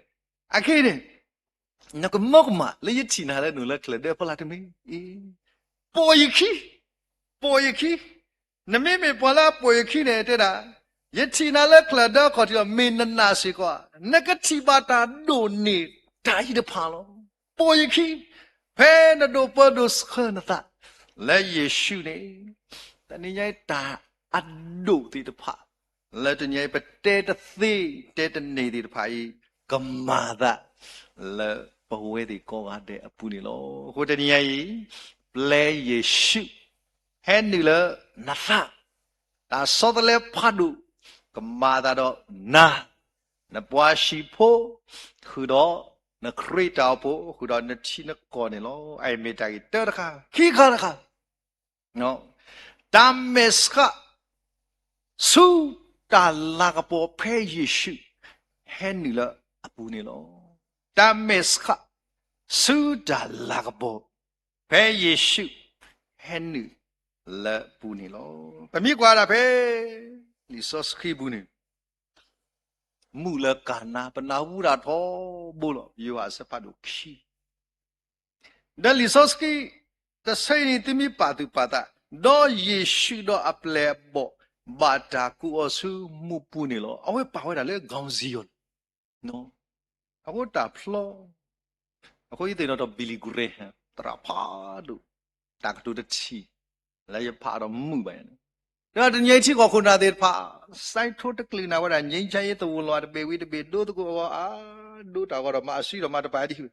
အခဲအံၤန့ၣ် နကမၢကမၣ်လၢယထံၣ်နၤလၢနအိၣ်လၢချၢၣ်ဒၢဖီလာ်တမ့ၢ်, ပိာ်ယခံ, ပိာ်ယခံ, နမ့မ့ၢ်ပှၤလၢအပိာ်ယခံန့ၣ်တဲဒၣ်, ယထံၣ်နၤလၢချၢၣ်ဒၢအခီၣ်ထံးဒီး မ့ၢ်နနာ်စ့ၢ်ကီးဧါ, နကထံၣ်ဘၣ်တၢ်ဒိၣ်န့ၢ်တၢ်အံၤတဖၣ်လီၤ. ပိာ်ယခံ, ဖဲနဒိးပၢဒိးဆှၢနသး လၢယ့ၣ်ၡူးန့ၣ်, တနံၤညါအံၤတၢ်အဒိၣ်သ့ၣ်တဖၣ် လၢတနံၤအံၤ ပတဲတသ့ တဲတန့ၢ်သ့ၣ်တဖၣ်အံၤ ကမၤသး လၢပဝဲသ့ၣ်ကိးဂၤဒဲးအပူၤန့ၣ်လီၤ. အဃိတနံၤညါအံၤ ပျဲယ့ၣ်ၡူး ဟဲနုာ်လၢနသး, တၢ်ဆီတလဲဖးဒိၣ် ကမၤသးဒီးနၤ, နပှၤဟံၣ်ဖိ, ဃုာ်ဒီးနခရံာ်တၢ်အိၣ်ဖှိၣ်, ဃုာ်ဒီးနထံနကီၢ်န့ၣ်လီၤ. အအံၤမ့ၢ်တၢ်ဂ့ၢ်တၢတခါ, ခံခါတခါ တၢ်မဲာ်ဆှး ဆူတၢ်လၤကပီၤ ဖဲယ့ၣ်ၡူး ဟဲနုာ်လၢအပူၤန့ၣ်လီၤ. တၢ်မဲာ်ဆှး ဆူတၢ်လၤကပီၤ ဖဲယ့ၣ်ၡူး ဟဲနုာ်လၢအပူၤန့ၣ်လီၤ. ပမ့ၢ်ကွၢ်ဒၣ်ဖဲ လံာ်စီဆှံပူၤန့ၣ် မုၢ်လၢကၤနါ ပနၢ်ဟူတၢ်ထီဘိလီၤ. ယိၤဟၣ်အဆၢဖးဒိၣ်ခံ ဒီးလံာ်စီဆှံတဆၢအံၤန့ၣ် သုမ့ၢ်ပာ်သူၣ်ပာ်သး, ဒီးယ့ၣ်ၡူးဒီးအပျဲၢ်အဘီၣ် ဘၣ်တၢ်ကိးအီၤဆူမူပူၤန့ၣ်လီၤ. အဝဲပာ်ဝဲဒၣ်လၢ ကီၢ်စံယိၣ်န့ၣ်, အဃိတၢ်ဖျီ, အဃိယသ့ၣ်နီၣ်ထီၣ် Billy Graham သရၣ်ဖးဒိၣ်, တၢ်ကတိၤတထံၣ် လၢယဖးဒီးမုာ်ဘၣ်န့ၣ်, ဒီးတနံၤအံၤထံကီၢ်ခိၣ်နၢ်သ့ၣ်တဖၣ် စဲးထိတကျုးနၢ်ဝဲဒၣ် ငြိမ်းချမ်းရေး သဝီလီၤ တဘ့ၣ်ဝံၤတဘ့ၣ် ဒိသကိးအဂီၢ် အါ ဒိတၢ်ဂီၤဒီးမၤအစုဒီးမၤတပာ်ဒံး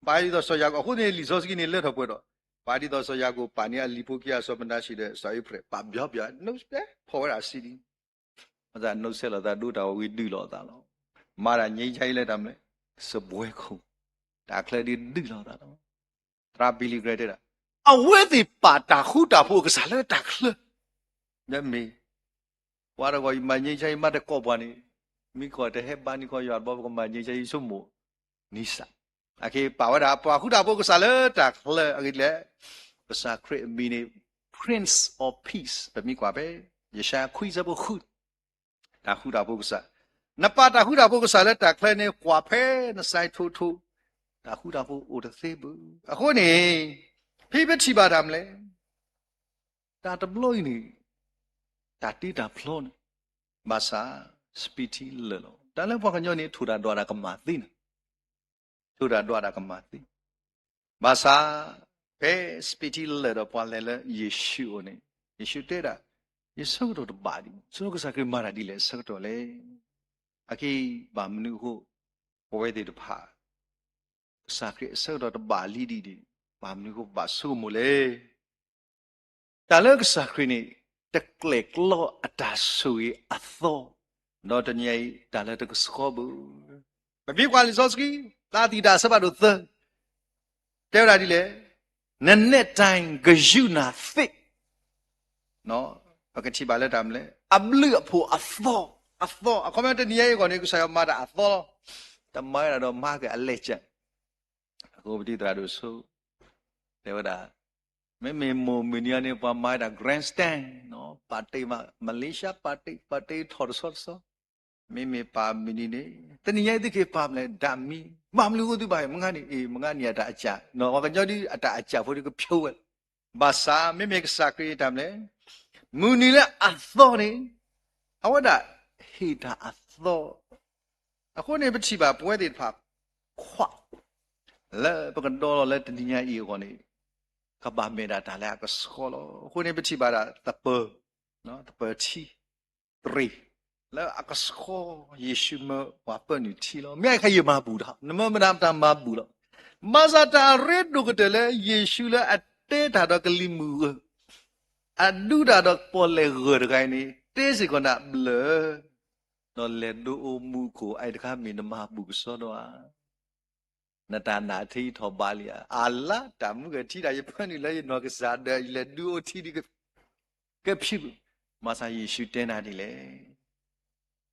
ပာ်ဒ်သိးစီၤယၤကိာ်, အဃိန့ၣ် လံာ်စီဆှံန့ၣ်လၢထီၣ်ပှဲၤဒီး, ပာ်ဒ်သိးစီၤယၤကိာ်ပာ်န့ၢ်အလံၤဖိခံဂၤ စီၤမနၤၡ့ဒီးစီၤအ့ဖရ့း ပာ်ဘျီဘျီ, အနီၢ်စဲး ဖီၣ်ဝဲဒၣ်စံးဒ်, မ့ၢ်သးနီၢ်စဲးလီၤသး ဒိတၢ်ဂီၤဝံၤဒုးလိာ်သးလီၤ. မၤဒၣ် ငြိမ်းချမ်းရေး လၢတၢ်မနုၤလဲၣ်, စပွဲခိၣ်, တၢ်ချၢဒုးဒုးလိာ်သးလီၤ. သရၣ် Billy Graham တဲဒၣ်, အဝဲသ့ၣ်ပာ်တၢ်ဃူတၢ်ဖိးအကစၢ်လၢတၢ်ချၢ, မ့ၢ် ပှၤတဂီၤအံၤမၤ ငြိမ်းချမ်းရေး မ့ၢ်တကိးပှၤန့ၣ်, မ့ၢ်ကီၢ်တဟဲဘါန့ၢ်ခီယွၤတဘျီ ပကမၤ ငြိမ်းချမ်းရေး ဆိကမိၣ်န့ၣ်စ့ၢ်, အခဲအံၤပာ်ဝဲဒၣ် ပှၤဃူတၢ်ဖိးကစၢ်လၢတၢ်ချၢအဂ့ၢ်ဒ်လဲၣ်, ကစၢ်ခရံာ်အမံၤန့ၣ် Prince of Peace ပမ့ၢ်ကွၢ်ဖဲ ယၡါယၤခွံဆၢဖိဃု, တၢ်ဃူတၢ်ဖိးကစၢ်, နပာ်တၢ်ဃူတၢ်ဖိးကစၢ်လၢတၢ်ချၢန့ၣ် ကွၢ်ဖဲနစဲးထိထိ, တၢ်ဃူတၢ်ဖိးအိၣ်တသ့ဘၣ်. အဃိန့ၣ် ဖဲပထံၣ်ဘၣ်တၢ်မနုၤလဲၣ် တၢ်တဘျီအံၤန့ၣ် တၢ်တ့တၢ်ဖျီန့ၣ်, ဘၣ်ဆၣ် စပံးထံလၢာ်လီၤ. တၢ်လၢပှၤကညီန့ၣ် ထိၣ်တၢ်ဒွးတၢ်ကမၣ်သ့န့ၣ်, ထိၣ်တၢ်ဒွးတၢ်ကမၣ်သ့, ဘၣ်ဆၣ် ဖဲစပံးထံလၢာ်ဒီးပှၤလဲၤလၢယ့ၣ်ၡူးအအိၣ်န့ၣ်, ယ့ၣ်ၡူးတဲဒၣ်, ယဆၢကတီၢ်တဘၣ်ဒံး, ဆိကစၢ်ခရံာ်မၤတၢ်ဒ်လဲၣ်အဆၢကတီၢ်လဲၣ်. အခဲအံၤဘၣ်မနုၤအဃိ ပဝဲသ့ၣ်တဖၣ် ကစၢ်ခရံာ်အဆၢကတီၢ်တဘၣ်လံဒံးန့ၣ် ဘၣ်မနုၤအဃိပဘၣ်ဆိကမိၣ်လဲၣ်. တၢ်လၢကစၢ်ခရံာ်န့ၣ် တကျဲၤကျီအတၢ်ဆိၣ်ဂ့ၤအသီ, ဒီးတနံၤအံၤ တၢ်လၢတကဆှီဘၣ်. ပမ့ၢ်ကွၢ်လံာ်စီဆှံ သးသံၣ်တၢ်အဆၢဖးဒိၣ်သၢ တဲဝဲဒၣ်ဒ်လဲၣ်, နနဲၣ်တၢ်ဂယုၢ်နၢ်သ့, ပကထံၣ်ဘၣ်လၢတၢ်မနုၤလဲၣ်, အဘျုးအဖှိၣ်အသီ, အသီ, အခီပညီတနံၤညါအံၤအဂီၢ်န့ၣ် ကစၢ်ယွၤမၤတၢ်အသီလီၤ. တမၤဝဲဒၣ်ဒီးမၤက့ၤအလဲၤကၢ်, အဃိပတံၤသရၣ်ဒိၣ်စိ တဲဝဲဒၣ်, မ့မ့ၢ်မိၢ်မုၢ်နံၤအံၤန့ၣ် ပှၤမၤဝဲဒၣ် grandstand နီၤ, ပာ်တ့ၢ်မး, Malaysia ပာ်တ့ၢ်, ပာ်တ့ၢ်ထီၣ်တဆီတဆီ, မ့မ့ၢ်ပၢ်မုၢ်နံၤန့ၣ် တနံၤညါအံၤသုက့ၤပာ်မလဲၣ် ဓာတ်မီး, ဘၣ်မနုၤအဃိသုဘၣ်ဟဲမၤန့ၣ်, အ့ၣ် မၤန့ၣ်အတၢ်အကၢ်, ပှၤကညီဒုးအတၢ်အကၢ်ဖိဒုးကဖျိဝဲ, ဘၣ်ဆၣ် မ့မ့ၢ်ကစၢ်ခရံာ်အတၢ်မနုၤလဲၣ်, မုၢ်နံၤလၢအသီန့ၣ် အဝဲဒၣ်ဟ့ၣ်တၢ်အသီ အဃိန့ၣ် ပထံၣ်ဘၣ်ပဝဲသ့ၣ်တဖၣ် ခွး လၢပကဒီလီၤလၢတနံၤညါအံၤအဂီၢ်န့ၣ် ကဘၣ်မ့ၢ်ဒၣ်တၢ်လၢအကဆှီလီၤ. အဃိန့ၣ် ပထံၣ်ဘၣ်ဒၣ်သပၢၤ, သပၢၤထံ, တြ့ၣ်, လၢအကဆှီ ယ့ၣ်ၡူးမၢပှၤပၢနုာ်ထံလီၤ. မ့ၢ်အခဲအံၤမၤဘူၣ်ဒီး နမၢမနုၤတၢ်မၤဘူၣ်လီၤ. ဘၣ်ဆၣ်တၢ်အရ့ဒိၣ်ကတၢၢ်လၢ ယ့ၣ်ၡူးလၢအတဲတၢ်ဒီးကလံၤမုၢ်ဂၢၢ်, အဒူတၢ်ဒီးပီၣ်လဲၣ်ဂၢၢ်တဂၤအံၤန့ၣ် တဲစ့ၢ်ကီးနၤဘျၢ ဒီးလဲၤဒိအိၣ်မူခိၣ် အအံၤတခါမ့ၢ်နမၤဘူၣ်ကဆှီဒီးဧါ. နတၢ်နာ်ထံထီၣ်ဘးလံဧါ. အလါတၢ်မုၢ်ဂၢၢ်ထံတၢ် ယပၢနုာ်လၢယနီၢ်ကစၢ်ဒီး ယလဲၤဒုးအိၣ်ထံဒ်ကဖံး, ဘၣ်ဆၣ်ယ့ၣ်ၡူးတဲနၤဒ်လဲၣ်.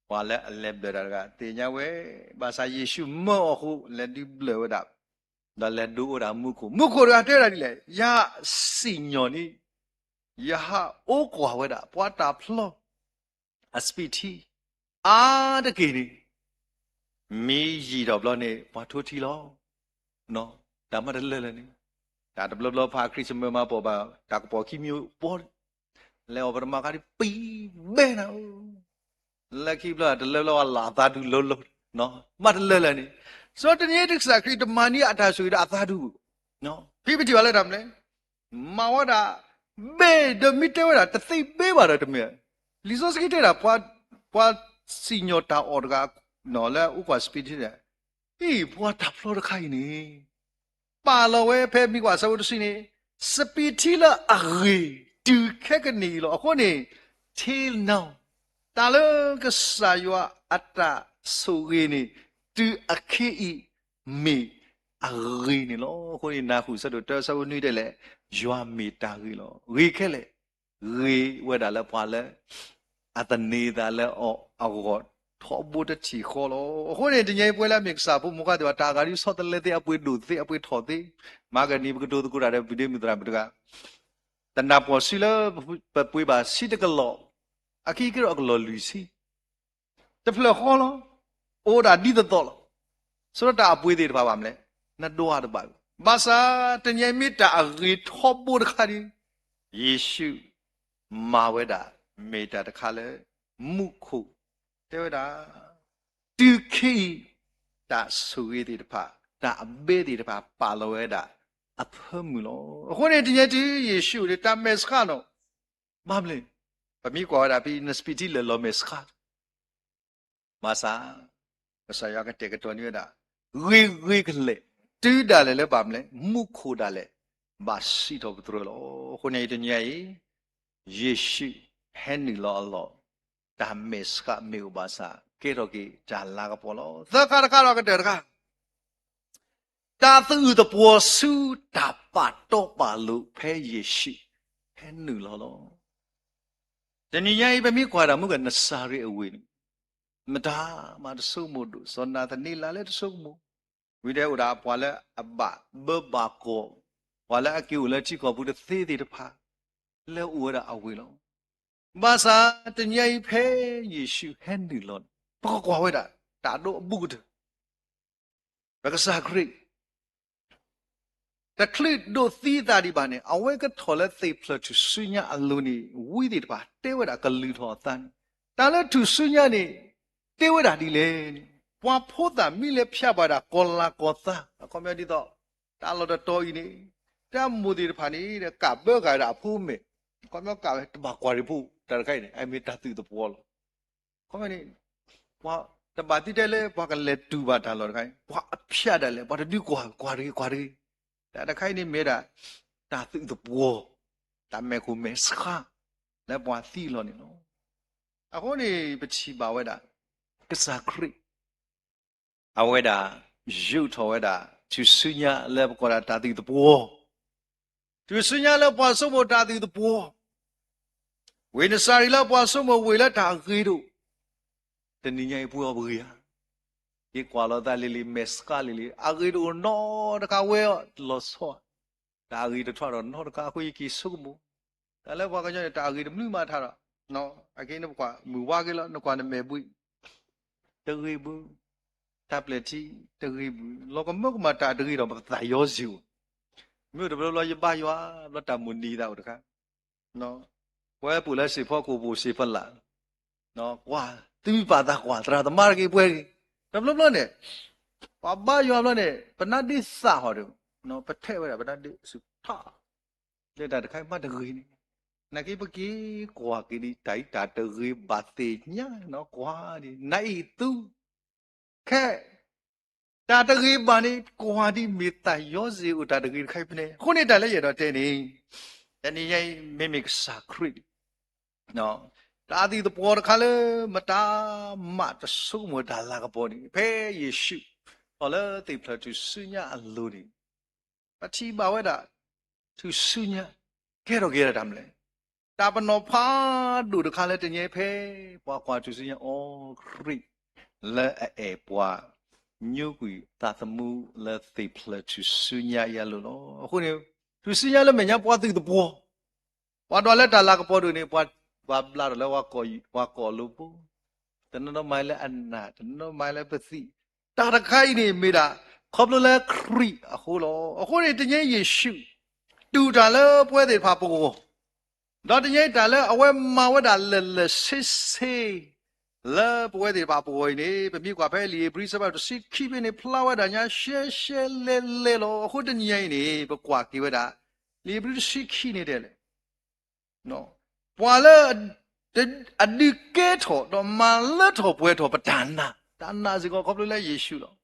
ပှၤလၢအလဲၤဘျၢၣ်တၢ်တဂၤ သ့ၣ်ညါဝဲ, ဘၣ်ဆၣ်ယ့ၣ်ၡူးမၢအီၤအဃိ လဲၤဒုးဘျၢၣ်ဝဲဒၣ်, ဒီးလဲၤဒိအိၣ်ဒၣ်မူခိၣ်, မူခိၣ်တဂၤတဲဝဲဒၣ်ဒ်လဲၣ်, ယဟးစံၣ်ညီၣ်န့ၣ်, ယဟးအိၣ်ကွၢ်ဝဲဒၣ် ပှၤတၢ်ဖျီ အစပံးထံ အါတက့ၢ်န့ၣ်, မ့ၢ်ယံာ်ထီၣ်ဘျီန့ၣ် ပှၤထိထံလီၤ. တၢ်မၤတလၢာ်လၢာ်န့ၣ်, တၢ်တဘျီဘျီဖးခရံာ်စမၢမၤပိာ်ဘၣ် တၢ်ကပီၤခံမံၤအိၣ်ပီၤ, လဲၤအီၣ်ပတမၤခါဒ်ပံၤဘဲနၤဧၢ, လၢခံဘျီတလၢဘျီဝဲလၢအသးဒူလိၤလိၤ, မၤတလၢာ်လၢာ်န့ၣ်, စီၤတနံၤအံၤတကစၢ်ခရံာ်တမၤန့ၢ်အတၢ်ဆိၣ်ဂ့ၤဒီးအသးဒူ, ဖဲပထံၣ်ဘၣ်လၢတၢ်မနုၤလဲၣ် မၤဝဲဒၣ်, ဘ့ၣ်ဒီးမ့ၢ်တဲဝဲဒၣ် တသ့ဘ့ၣ်ဘၣ်ဒီးတမ့ၢ်, လံာ်စီဆှံတဲဒၣ် ပှၤစံၣ်ညီၣ်တၢ်အီၣ်တဂၤ, လၢအအိၣ်ကွၢ်စပံးထံန့ၣ်, အံၤ ပှၤတၢ်ဖျီတခါအံၤန့ၣ်, ပာ်လီၤဝဲဖဲမံၤကွၢ်ဆၢဖိတဆံန့ၣ်, စပံးထံလၢအဂ့ၤတုၤခဲကနံၣ်အံၤလီၤ. အဃိန့ၣ်, till now, တၢ်လၢကစၢ်ယွၤအတၢ်ဆိၣ်ဂ့ၤန့ၣ်, တုၤအခဲအံၤ မ့ၢ်အဂ့ၤန့ၣ်လီၤ. အဃိန့ၣ် နၢ်ဟူဆၢဒိၣ်တၢ ဆၢဖိနွံတဲလဲၣ်, ယွၤမ့ၢ်တၢ်ဂ့ၤလီၤ. ဂ့ၤခဲလၢာ်, ဂ့ၤဝဲဒၣ်လၢပှၤလၢ အသန့ၤသးလၢအီၤအဂီၢ်ထီဘိတထံၣ်ဃီလီၤ. အဃိန့ၣ် တနံၤအံၤပဝဲလၢအမ့ၢ်ကစၢ်ဖိမိၢ်ပၢ်သ့ၣ်တဖၣ် တၢ်အဂၤဒ်ဆီတလဲသ့ အပှ့ၤဒိၣ်သ့ အပှ့ၤထီၣ်သ့, မၤကနံၤပကတိၤသကိးတၢ်ဒီး ပုၢ်ဒ့မုၣ်သရၣ်မုၣ်တဂၤ တနၢ်ပၢၢ်ဆူလၢပပှ့ၤဘၣ်ဆံတကလီၢ်, အခံက့ၤဒီးအကလီၢ်လွံၢ်ဆံ, တဖျၢၣ်ဃီလီၤ. အိၣ်ဒၣ်ဒ်သိးသိးလီၤ. ဆိတၢ်အပှ့ၤသ့ၣ်တဖၣ်ဘၣ်မနုၤလဲၣ်, နဒွးတဘၣ်, ဘၣ်ဆၣ် တနံၤအံၤမ့ၢ်တၢ်အဂ့ၤထီဘိတခါဒီး, ယ့ၣ်ၡူးမၤဝဲဒၣ် မ့ၢ်တၢ်တခါလၢ မူခိၣ်တဲဝဲဒၣ်, တုၤခဲအံၤ တၢ်ဆိၣ်ဂ့ၤသ့ၣ်တဖၣ် တၢ်အဘဲသ့ၣ်တဖၣ် ပာ်လီၤဝဲဒၣ်အဖၢမုၢ်လီၤ. အဃိန့ၣ် တနံၤအံၤတုၤယ့ၣ်ၡူးန့ၣ် တၢ်မဲာ်ဆှးနီၤ, ဘၣ်မနုၤလဲၣ်, ပမ့ၢ်ကွၢ်ဝဲဒၣ်ဖဲ နစပံးထံလၢာ်လီၤမဲာ်ဆှး ဘၣ်ဆၣ် ကစၢ်ယွၤကတဲာ်ကတီၤန့ၢ်ဝဲဒၣ် ဂ့ၤဂ့ၤကလဲာ်, တုၤဒၣ်လဲာ်လၢဘၣ်မနုၤလဲၣ်, မူခိၣ်ဒၣ်လဲာ် ဘၣ်စံးထီၣ်ပတြၢၤလီၤ. အဃိန့ၣ်တနံၤအံၤ, ယ့ၣ်ၡူးဟဲနုာ်လီၤအလီၢ်, တၢ်မဲာ်ဆှးမ့ၢ်အိၣ်ဘၣ်ဆၣ် ကဲထီၣ်က့ၤတၢ်လၤကပီၤလီၤ. သၢခါတခါဒီးကတၢၢ်တခါ တၢ်သူၣ်အုးသးအုးဆူတၢ်ပာ်တီပာ်လိၤဖဲယ့ၣ်ၡူးဟဲနုာ်လီၤလီၤ. တနံၤညါအံၤ ပမ့ၢ်ကွၢ်တၢ်မုၢ်ကနစၤရ့းအဝ့ၢ်န့ၣ်, မတၤမၤတဆိကမိၣ်ဒိၣ်, စီၤနၤသနံလးလၢတဆိကမိၣ်, ဝံၤဒီးအိၣ်ဒၣ်ပှၤလၢအဘၣ်ဘၢဘၣ်ကီၢ်, ပှၤလၢအက့ၤအိၣ်လၢထံကီၢ်ပူၤတသ့သ့ၣ်တဖၣ်, လၢအအိၣ်ဝဲဒၣ်အဝ့ၢ်လီၤ. ဘၣ်ဆၣ်တနံၤညါအံၤဖဲယ့ၣ်ၡူးဟဲနုာ်လီၤန့ၣ်, ပကကွၢ်ဝဲဒၣ် တၢ်ဒိအဘူးကတၢၢ် ပကစၢ်ခရံာ် တချုးဒိးသံအသးဒံးဘၣ်န့ၣ် အဝဲကထီၣ်လၢသ့ၣ်ဖျၢၣ်ထူၣ်စုညါအလိၤန့ၣ် ဝံသ့ၣ်တဖၣ် တဲဝဲဒၣ်ကလုၢ်ထီၣ်အသးန့ၣ်, တၢ်လၢထူၣ်စုညါန့ၣ် တဲဝဲဒၣ်ဒ်လဲၣ်န့ၣ်, ပှၤဖိသၣ်မံလၢဖၠးဘၣ်ဒၣ်ကီၤလၤကီၤသး, အခီပညီဒ်သိး တၢ်လီၢ်တတီၤအံၤန့ၣ် တၢ်မိၢ်သ့ၣ်တဖၣ်န့ၣ် ကးဘၢဃာ်ဝဲဒၣ်အဖိအမဲာ်, အခီပညီကးဝဲတဘၣ်ကွၢ်ရံၣ်ဖိ, တၢ်တခါအံၤန့ၣ် အမ့ၢ်တၢ်သုးသပှီၤလီၤ. အခီပညီန့ၣ် ပှၤတဘၣ်သံတဲလၢပှၤကလဲၤတူၢ်ဘၣ်တၢ်လီၢ်တခါအံၤ, ပှၤအဖၠးဒၣ်လဲာ် ပှၤတဒုကွၢ် ကွၢ်တဂ့ၤ ကွၢ်တဂ့ၤ, တၢ်တခါအံၤန့ၣ်မ့ၢ်ဒၣ် တၢ်သုးသပှီၤ, တၢ်မဲာ်ခိၣ်မဲာ်ဆှး လၢပှၤသံအလီၢ်န့ၣ်လီၤ. အဃိန့ၣ် ပထံၣ်ဘၣ်ဝဲဒၣ် ကစၢ်ခရံာ် အဝဲဒၣ် ယူာ်ထီၣ်ဝဲဒၣ် ထူၣ်စုညါလၢပကိးဒၣ်တၢ်သုးသပှီၤ, ထူၣ်စုညါလၢပှၤဆိကမိၣ်တၢ်သုးသပှီၤ, ဝ့ၢ်နစၤရ့းလၢပှၤဆိကမိၣ်ဝ့ၢ်လၢတၢ်အဂ့ၤတအိၣ်, တနံၤညါအံၤပှဲၤအီၤပဂ့ၤဧါ. ယကွၢ်လီၤသးလံၤလံၤ မဲာ်ဆှးလံၤလံၤ အဂ့ၤတအိၣ်နီတခါဝဲအီၤလီၤဆီ, တၢ်အဂ့ၤတထီၣ်ဒီးနီတခါအဃိ ယက့ၤဆိကမိၣ်, တၢ်လၢပှၤကညီန့ၣ် တၢ်အဂ့ၤတမနုၤမးထါဒီး, အက့ၤန့ၣ်ပကွၢ်မုၢ်ဝါက့ၤလီၤ နကွၢ်နမဲာ်ဘှံး တဂ့ၤဘၣ်, တၢ်ပျဲၢ်ထံတဂ့ၤဘၣ်, လီၤကမၢကမၣ်တၢ်တဂ့ၤဒီးပသးယီၤစ့ၢ်ဧိၤ, မ့ၢ်အိၣ်တဘျီဘျီယဘါယွၤဘျီတၢ်မိၣ်နံၤသးအိၣ်တခါ, ပဝဲပအိၣ်လၢစ့ၢ်ဖီခိၣ်ပူၤစ့ၢ်ဖလး, ကွၢ်သုမ့ၢ်ပာ်သးကွၢ် သရၣ်သမါတဂ့ၤပှဲၤဂ့ၤ, တဘျီဘျီန့ၣ် ပှၤဘါယွၤဘျီန့ၣ် ပနါဒ့သၣ်ဟီၣ်ဒီး ပထဲးဝဲဒၣ်ပနါဒ့ဆူၣ်ထီၣ်, လၢတၢ်တခါအံၤမးတဂ့ၤန့ၣ်, နာ်က့ပက့ၤကွၢ်က့ၤဒံးတၢ်အံၤတၢ်တဂ့ၤဘၣ်သ့ၣ်ညါနီၤ ကွၢ်ဒံး နအံၤသူ ခဲ တၢ်တဂ့ၤဘၣ်န့ၣ် ကွၢ်ဒံးမ့ၢ်သးယီၤစ့ၢ်အိၣ်တၢ်တဂ့ၤတခါအံၤဖဲန့ၣ်, အဃိန့ၣ်တၢ်လၢယအဲၣ်ဒိးတဲန့ၣ်, တနံၤညါအံၤ မ့မ့ၢ်ကစၢ်ခရံာ် တၢ်အသုးသပှီၤတခါလၢ မတၤမးတဆိကမိၣ်တၢ်လၤကပီၤန့ၣ် ဖဲယ့ၣ်ၡူး ထီၣ်လၢသ့ၣ်ဖျၢၣ်ထူၣ်စုညါအလိၤန့ၣ်, ပထံၣ်ဘၣ်ဝဲဒၣ် ထူၣ်စုညါ ကဲထီၣ်က့ၤဒၣ်တၢ်မနုၤလဲၣ်, တၢ်ပနီၣ်ဖးဒိၣ်တခါလၢတနံၤအံၤဖဲ ပှၤကွၢ်ထူၣ်စုညါအီၤခရံာ် လၢအအဲၣ်ပှၤ ညိကွံာ်သးသမူလၢသ့ၣ်ဖျၢၣ်ထူၣ်စုညါအံၤအလိၤလီၤ. အဃိန့ၣ် ထူၣ်စုညါလၢမဲာ်ညါပှၤသုးသပှီၤ, ပှၤဒွးလၢတၢ်လၤကပီၤဒိၣ်န့ၣ် ပှၤဘၣ်ဘျါထီၣ်လၢပှၤကိာ်အလိၤဖိ, တနီၤနီၤမၤလၢအနၢ်, တနီၤနီၤမၤလၢပသံၣ်, တၢ်တခါအံၤန့ၣ်မ့ၢ်ဒၣ် ခီဖျိလၢခရံာ်အဃိလီၤ. အဃိန့ၣ် တနံၤအံၤယ့ၣ်ၡူး တူၢ်တၢ်လၢပဝဲသ့ၣ်တဖၣ်ပဂီၢ်, ဒီးတနံၤအံၤတၢ်လၢအဝဲမၤဝဲဒၣ်လၢာ်လၢာ်ဆ့ဆ့ လၢပဝဲသ့ၣ်တဖၣ်ပဂီၢ်အံၤန့ၣ် ပမ့ၢ်ကွၢ်ဖဲလံာ်ဧ့ၤဘြံၤအဆၢဖးဒိၣ်တဆံခံဖဲန့ၣ် ဖျါဝဲဒၣ်ညါရှဲရှဲလဲလဲလီၤ. အဃိတနံၤအံၤန့ၣ် ပကွၢ်က့ၤဝဲဒၣ် လံာ်ဧ့ၤဘြံၤတဆံခံန့ၣ်တဲလဲၣ် ပှၤလၢ အဒုးကဲထီၣ်ဒီးမၤလၢထီၣ်ပှဲၤထီၣ်ပတၢ်နာ်, တၢ်နာ်စ့ၢ်ကီးခီဖျိလၢယ့ၣ်ၡူးလီၤ.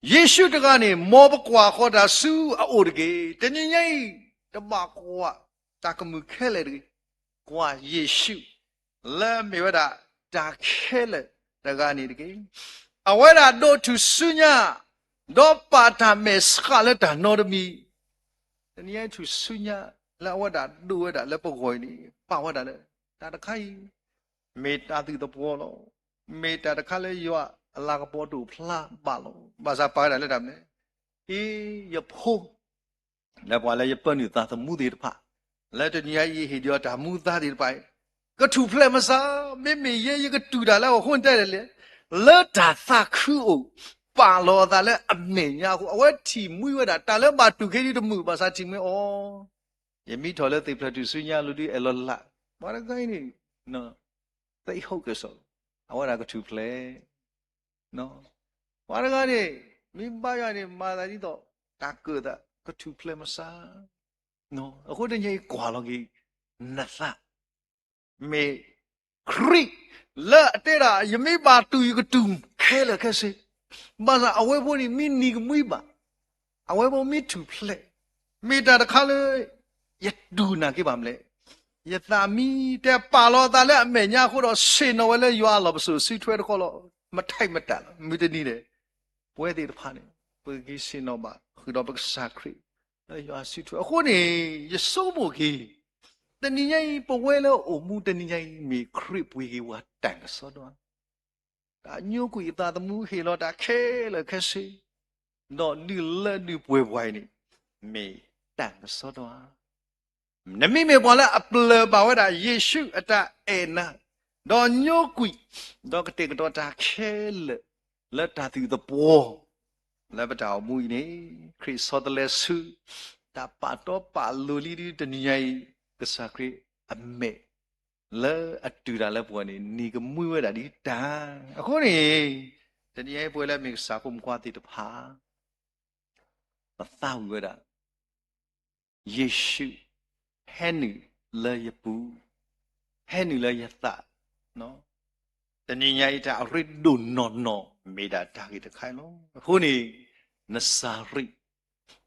ယ့ၣ်ၡူးတဂၤန့ၣ် မ်ပကွၢ်ဃီၤတၢ်ဆူအအိၣ်တက့ၢ်. တနံၤညါအံၤ တဘၣ်ကွၢ်တၢ်ကမုာ်ခဲလၢာ်တဂ့ၤ. ကွၢ်ယ့ၣ်ၡူး လၢအမ့ၢ်ဝဲဒၣ်တၢ်ခဲလၢာ်တဂၤန့ၣ်တက့ၢ်. အဝဲဒၣ်ဒိးထူၣ်စုညါ ဒီးပာ်တၢ်မဲာ်ဆှးလၢတၢ်နီတမံၤ, တနံၤညါအံၤထူၣ်စုညါလၢအဝဲဒၣ်ဒိးဝဲဒၣ်လၢပဂီၢ်အံၤန့ၣ် ပာ်ဝဲဒၣ်လၢ တၢ်တခါအံၤ မ့ၢ်တၢ်သုးသပှီၤလီၤ. မ့ၢ်တၢ်တခါလၢယွၤအလၤကပီၤတအိၣ်ဖျါဘၣ်လီၤ. ဘၣ်ဆၣ်ပာ်ဝဲဒၣ်လၢတၢ်မနုၤလဲၣ်, အ့ ယဖိ လၢပှၤလၢယပၢနုာ်သးသမူသ့ၣ်တဖၣ်, လၢတနံၤညါအံၤယဟ့ၣ်ဒံးအီၤတၢ်မူသါသ့ၣ်တဖၣ်အံၤ, ကထူၣ်ဖျဲးမစါ, မ့မ့ၢ်ယဲယကတူၢ်တၢ်လၢအဃိန့ၣ်တဲလဲၣ်, လၢတၢ်သးခုအိၣ် ပာ်လီၤအသးလၢအမဲာ်ညါအဃိ အဝဲထံၣ်မှံဝဲဒၣ် တၢ်လၢဘၣ်တူၢ်က့ၤဒံးတမုာ် ဘၣ်ဆၣ်ထံၣ်မှံအီၤ, ယမံထီၣ်လၢသ့ၣ်ဖျၢၣ်ထူၣ်စုညါလိၤဒုးအဲၣ်လီၤလး, ပှၤတဂၤအံၤန့ၣ် သ့ၣ်ဟီၣ်ကစီၣ်, အဝဲဒၣ်ကထူၣ်ဖျဲး ပှၤတဂၤန့ၣ် မ့ၢ်ဘါယွၤန့ၣ် မၤသးဒ်သိး တၢ်ကၢၣ်သး ကထူၣ်ဖျဲးမစါ, အဃိတနံၤအံၤကွၢ်လီၤက့ၤ နသး မ့ၢ်ခရံာ် လၢအတဲဒၣ် ယမ့ၢ်ဘၣ်တူၢ်ယကတူၢ်ခဲလၢာ်ခဲဆ့, ဘၣ်ဆၣ်အဝဲဖိန့ၣ်မ့ၢ်နံၤကမှံဘၣ်, အဝဲဖိမ့ၢ်ထူၣ်ဖျဲး, မ့ၢ်တၢ်တခါလၢ ယတူၢ်နာ်က့ၤဘၣ်မလဲၣ်, ယသးမံတဲပာ်လီၤအသးလၢအမဲာ်ညါအဃိဒီး ဆ့ၣ်နီၤဝဲလၢယွၤအလီၢ်ပစိာ်စုထွဲတခီလီၤ, မထံၣ်မတၤလီၤ, မုၢ်တနံၤန့ၣ် ပဝဲသ့ၣ်တဖၣ်န့ၣ် ပကက့ၤဆ့ၣ်နီၤဘၣ်ဃုာ်ဒီးပကစၢ်ခရံာ် လၢယွၤစုထွဲအဃိန့ၣ် ယဆိကမိၣ်က့ၤ တနံၤညါအံၤ ပဝဲလၢအိၣ်မူတနံၤညါအံၤ မ့ၢ်ခရံာ်ပှ့ၤက့ၤပှၤတၢ်ကစီဒီဧါ, တၢ်ညိကွံာ်အသးသမူဟ့ၣ်လီၤတၢ်ခဲလၢာ်ခဲဆ့, ဒီးဒုးလၢဒုးပှဲၤပှၤအံၤန့ၣ် မ့ၢ်တၢ်ကစီဒီဧါ. နမ့မ့ၢ်ပှၤလၢအပျၢၢ်ဘၣ်ဝဲဒၣ် ယ့ၣ်ၡူးအတၢ်အဲၣ်နၤ, ဒီးညိကွံာ်, ဒီးကတဲာ်ကတီၤတၢ်ခဲလၢာ် လၢတၢ်သုးသပှီၤ လၢပတၢ်အိၣ်မူအံၤန့ၣ် ခရံာ်ဆီတလဲဆူ တၢ်ပာ်တီပာ်လိၤလံဒ်တနံၤညါအံၤ ကစၢ်ခရံာ်အမဲာ် လၢအတုၤတၢ်လၢပဂီၢ်န့ၣ် နံၤကမှံဝဲဒၣ်ဒ်တၢ်. အဃိန့ၣ် တနံၤညါအံၤပဝဲလၢအမ့ၢ်ကစၢ်ဖိမုၣ်ဖိခွါသ့ၣ်တဖၣ် ပသးဝံၣ်ဝဲဒၣ် ယ့ၣ်ၡူး ဟဲနုာ်လၢယပူၤ, ဟဲနုာ်လၢယသး, တနံၤညါအံၤတၢ်အရ့ဒိၣ်နီၢ်နီၢ်မ့ၢ်ဒၣ်တၢ်ဂ့ၢ်တခါအံၤလီၤ. အဃိန့ၣ် နစၤရ့း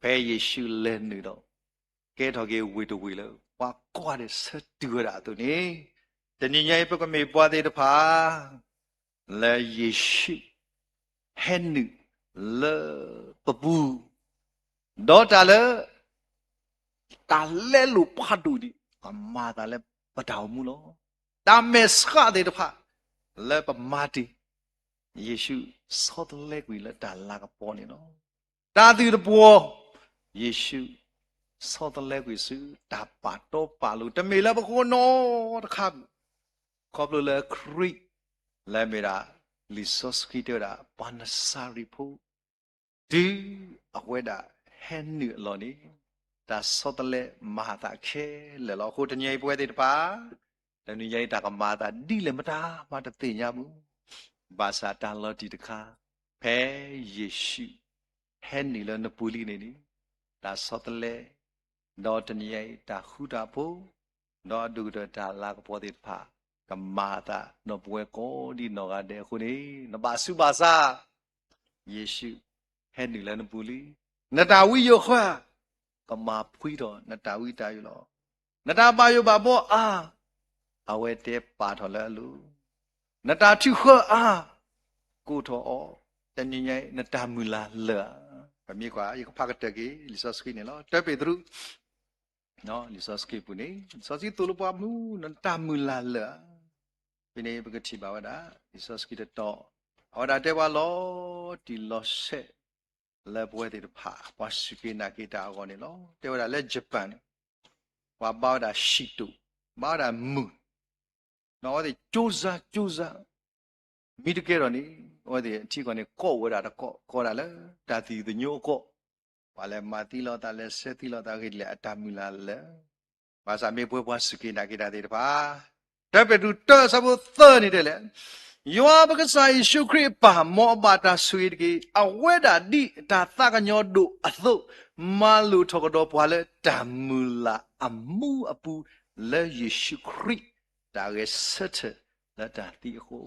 ဖဲယ့ၣ်ၡူးလဲၤနုာ်ဒီး ကဲထီၣ်က့ၤဝ့ၢ်တဝ့ၢ်လၢ ပှၤကွၢ်ဒီးဆၢတုၤဝဲဒၣ်အသိးန့ၣ်, တနံၤညါအံၤပကမ့ၢ်ပှၤသ့ၣ်တဖၣ် လၢယ့ၣ်ၡူး ဟဲနုာ်လၢပပူၤ, ဒီးတၢ်လၢ တၢ်လဲလိာ်ဖးဒိၣ်ဒံး ပမၤသးလၢပတၢ်အိၣ်မူလီၤ. တၢ်မဲာ်ဆှးသ့ၣ်တဖၣ် လၢပမၤတ့ၢ် ယ့ၣ်ၡူးဆီတလဲကွံာ်လၢတၢ်လၤကပီၤန့ၣ်လီၤ. တၢ်သုးတပှီၤ ယ့ၣ်ၡူး ဆီတလဲကွံာ်ဆူ တၢ်ပာ်တီပာ်လိၤ တမ့ၢ်လၢပခိၣ်နူာ်တခါပူၤ, ခီဖျိလၢခရံာ် လၢအမ့ၢ်ဒၣ် လံာ်စီဆှံတဲဝဲဒၣ် ပှၤနစၤရ့းဖိ တုၤအဝဲဒၣ်ဟဲနုာ်အလီၢ်န့ၣ် တၢ်ဆီတလဲမၤအသးခဲလၢာ်လီၤ. အဃိတနံၤအံၤပဝဲသ့ၣ်တဖၣ် တနံၤညါအံၤတၢ်ကမၤအသးဒ်လဲၣ်မတၤမးတသ့ၣ်ညါမုၢ်, ဘၣ်ဆၣ်တၢ်လီၤတံၢ်တခါ ဖဲယ့ၣ်ၡူး ဟဲနုာ်လၢနပူၤလံန့ၣ်န့ၣ် တၢ်ဆီတလဲ ဒီးတနံၤညါအံၤတၢ်ဃူတၢ်ဖိး ဒီးအဒိၣ်ကတၢၢ်တၢ်လၤကပီၤသ့ၣ်တဖၣ် ကမၤအသးဒီးပဝဲကိးဒံနီၢ်ဂၤဒဲးအဃိန့ၣ် နဘၣ်ဆူးဘၣ်ဆါ ယ့ၣ်ၡူး ဟဲနုာ်လၢနပူၤလံ. နတၢ်ဝံယိၤဃၢ ကမၤဖှံထီၣ်နတၢ်ဝံတၢ်ယိၤလီၤ. နတၢ်ဘၣ်ယိၣ်ဘၣ်ဘှီအါ အဝဲတဲပာ်ထီၣ်လၢအလိၤ, နတၢ်ထုးဃၢအါ ကိးထီၣ်အီၤ, တနံၤညါအံၤ နတၢ်မုၢ်လၢ်လၢာ်ဧါ. ပမ့ၢ်ကွၢ် ယကဖးကတၢၢ်က့ၤ လံာ်စီဆှံန့ၣ်လီၤ. တၢပ့းတရူး လံာ်စီဆှံပူၤန့ၣ် လံာ်စီဆှံသိၣ်လိပှၤမုၢ် နတၢ်မုၢ်လၢ်လၢာ်ဧါ. ဖဲန့ၣ် ပကထံၣ်ဘၣ်ဝဲဒၣ် လံာ်စီဆှံတတီၤ အဝဲဒၣ်တဲပှၤလီၤတံၢ်လီၤဆဲး လၢပဝဲသ့ၣ်တဖၣ် ပှၤစူၢ်က့ၤနာ်က့ၤတၢ်အဂီၢ်န့ၣ်လီၤ. တဲဝဲဒၣ်လၢ Japan န့ၣ် ပှၤဘါဝဲဒၣ် ၡံၣ်တိၣ်, ဘါဝဲဒၣ်မုၢ်, ဒီးအဝဲသ့ၣ် ကြိုးစား ကြိုးစား မ့ၢ်တကဲထီၣ်န့ၣ် အဝဲသ့ၣ်ထံကီၢ်န့ၣ် ကိးဝဲဒၣ်တကိး ကိးဒၣ်လၢ တၢ်သယုၢ်သညိအကိး, ပှၤလဲၤမၤသံလီၤသး လဲၤဆဲးသံလီၤသး ဂ့ၤဒ်လဲၣ် အတၢ်မုၢ်လၢ်လၢာ်, ဘၣ်ဆၣ်မ့ၢ်ပှဲၤပှၤစူၢ်က့ၤနာ်က့ၤတၢ်သ့ၣ်တဖၣ်, တၢပ့းတရူးတၢ အဆၢဖိသၢန့ၣ်တဲလဲၣ်, ယွၤပကစၢ်ယ့ၣ်ၡူးခရံာ်အပၢ် မ်အဘၣ်တၢ်ဆိၣ်ဂ့ၤတက့ၢ်. အဝဲဒၣ်ဒ်တၢ်သးကညီၤဒိၣ်အသိး, မၤလိာ်ထီၣ်ကဒီးပှၤလၢတၢ်မုၢ်လၢ်အမူအပူၤ လၢယ့ၣ်ၡူးခရံာ် တၢ်ဂဲၤဆၢထၢၣ်လၢတၢ်သံအဃိ,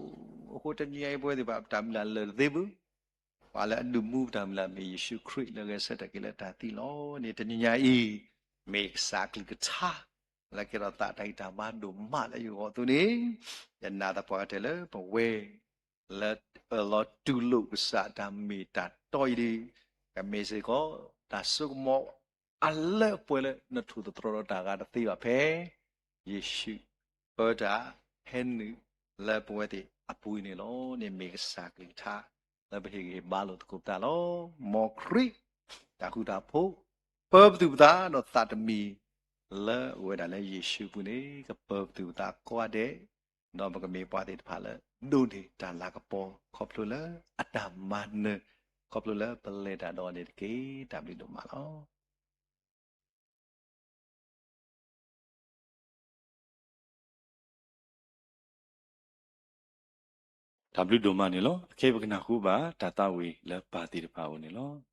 အဃိတနံၤညါအံၤပဝဲသ့ၣ်တဖၣ် ပတၢ်မုၢ်လၢ်လၢာ်တသ့ဘၣ်. ပှၤလၢအဒုးမူပတၢ်မုၢ်လၢ်မ့ၢ်ယ့ၣ်ၡူးခရံာ်လၢဂဲၤဆၢထၢၣ်က့ၤလၢတၢ်သံလီၤန့ၣ် တနံၤညါအံၤ မ့ၢ်ကစၢ်အကလုၢ်ကထါ လၢကဲထီၣ်သးတၢ်ဂံၢ်တၢ်ဘါဒိၣ်မးလၢယဂီၢ်အသိးန့ၣ်, ယနာ်သပှၢ်ကတၢၢ်လၢပဝဲ လၢအၢၣ်လီၤတူၢ်လိာ်ကစၢ်အတၢ်မ့ၢ်တၢ်တီအံၤဒီး, ကမ့ၢ်စ့ၢ်ကီး တၢ်စိကမီၤအလၢအပှဲၤလၢနထိၣ်သတြီၤဒီးတၢ်ဂၤတသ့ဘၣ်ဖဲ ယ့ၣ်ၡူးပၢတၢ်ဟဲနုာ်လၢပဝဲသ့ၣ်အပူၤန့ၣ်လီၤန့ၣ် မ့ၢ်ကစၢ်ကလုၢ်ကထါ လၢပဟ့ၣ်ဂံၢ်ဟ့ၣ်ဘါလိာ်သကိးပသးလီၤ. မ်ခရံာ် တၢ်ဃူတၢ်ဖိး ပၢပသူၣ်ပသးဒီးသးတမံၤ လၢအဝဲဒၣ်လၢယ့ၣ်ၡူးအပူၤန့ၣ် ကပၢပသူၣ်ပသးကိးဂၤဒဲး, ဒီးပကမ့ၢ်ပှၤသ့ၣ်တဖၣ်လၢ ဒိးန့ၢ်တၢ်လၤကပီၤ ခီဖျိလၢအတၢ်မၤနၢၤ, ခီဖျိလၢပလဲၤတၢ်ဒီးအီၤန့ၣ်တက့ၢ်. တၢ်ဘျုးဒိၣ်မးလီၤ. တၢ်ဘျုးဒိၣ်မးန့ၣ်လီၤ. ခဲအံၤပကနၢ်ဟူဘၣ်တၢ်သးဝံၣ်လၢပၢ်သ့ၣ်တဖၣ်အအိၣ်န့ၣ်လီၤ.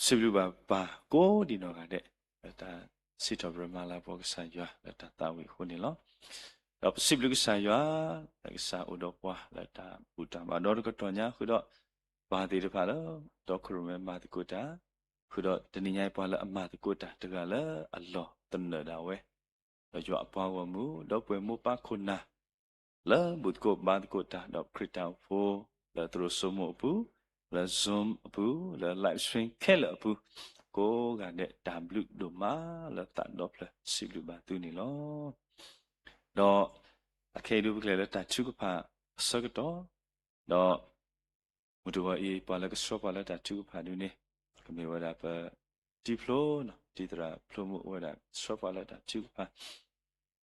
စံးဘျုးဘၣ်ပၢ်ကိးဒံးနီၢ်ဂၤဒဲး လၢတၢ်စံးထီၣ်ပတြၢၤမၤလၤကပီၤကစၢ်ယွၤလၢတၢ်သးဝံၣ်အဃိန့ၣ်လီၤ. ဒီးပစံးဘျုးကစၢ်ယွၤ လၢကစၢ်အိၣ်ဒီးပှၤလၢတၢ်ဘူၣ်တၢ်ဘါဒီတကတီၢ်ညါ ဃုာ်ဒီးပၢ်သ့ၣ်တဖၣ်လၢ ဒီခိၣ်ရိၣ်မဲမၤသကိးတၢ် ဃုာ်ဒီးတနံၤညါအံၤပှၤလၢအမၤသကိးတၢ်တဂၤလၢအလီၢ်သနၢၣ်ဒၣ်ဝဲ ဒီးယွၤအပှၤဂီၢ်မုၢ် ဒီပုၢ်ဝဲၢ်မိၢ်ပၢ်ခိၣ်နၢ် လၢဘူၣ်သကိးဘါသကိးတၢ် ဒီးခရံာ်တၢ်အိၣ်ဖှိၣ် လၢသရိာ်စိမိၣ်အပူၤ လၢ Zoom အပူၤ လၢ live stream ခဲလၢာ်အပူၤ ကိးဂၤဒဲး တၢ်ဘျုးဒိၣ်မးလၢသးဒီဖျၢၣ် စံးဘျုးဘၣ်သုန့ၣ်လီၤ. ဒီးအခဲအံၤဒုးပကလဲၤလၢတၢ်ထုကဖၣ်အဆၢကတီၢ်, ဒီးမုၢ်တဂီၤအံၤ ပှၤလၢကဆှၢပှၤလၢတၢ်ထုကဖၣ်ဒုန့ၣ် ကမ့ၢ်ဝဲဒၣ်ပတံၤဖျိ, တံၤသရၣ်ဖျိမုၣ်အိၣ်ဝဲဒၣ်ဆှၢပှၤလၢတၢ်ထုကဖၣ် ဒီး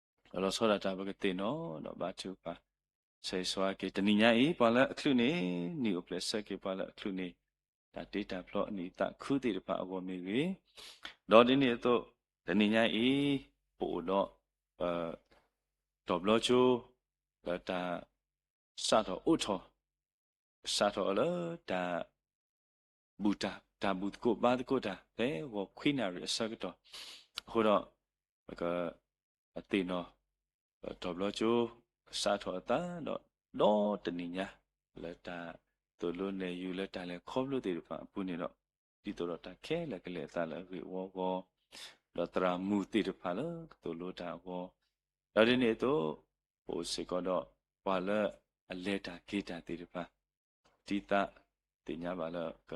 လီၤဆီဒၣ်တၢ်ပကသ့ၣ်နီၣ် ဒီးဘါထုကဖၣ် ဆၢဂ့ၤဆၢဝါက့ၤ တနံၤညါအံၤ ပှၤလၢအချုးန့ၣ် နံၣ်အိၣ်ဖျဲၣ်ဆၢက့ၤပှၤလၢအချုးန့ၣ် တၢ်တ့တၢ်ဖျီအနံၣ်အသးခုသ့ၣ်တဖၣ်အဂီၢ်မ့ၢ်ဂ့ၤ, ဒီးဒ်န့ၣ်အသိး တနံၤညါအံၤ ပအိၣ်ဒီး ပ တီၤဘျီကၠိ လၢတၢ် စးထီၣ်အိးထီၣ် ကစးထီၣ်အီၤလၢ တၢ် ဘူၣ်တၢ် တၢ်ဘူၣ်သကိးဘါသကိးတၢ် ဖဲဂီၤခွံနၣ်ရံၣ်အဆၢကတီၢ်, အဃိဒီး ပက အသ့ၣ်နီၣ် ပတီၤဘျီကၠိ ကစးထီၣ်အသးဒီး ဒီတနံၤညါ လၢတၢ်သိၣ်လိနဲၣ်ယုာ်လၢတၢ်လဲၤခီဖျိသ့ၣ်တဖၣ်အပူၤန့ၣ်ဒီး ဒ်သိးဒီးတၢ်ခဲလၢာ်ကလဲၤအသးလၢအဂ့ၢ်အဝီအဂီၢ်, ဒီးသရၣ်မုၣ်သ့ၣ်တဖၣ်လၢကသိၣ်လိတၢ်အဂီၢ်, ဒီးဒ်န့ၣ်အသိး ပအိၣ်စ့ၢ်ကီးဒီး ပှၤလၢအလဲၤတၢ်က့ၤတၢ်သ့ၣ်တဖၣ် ဒ်သးသ့ၣ်ညါဘၣ်လၢက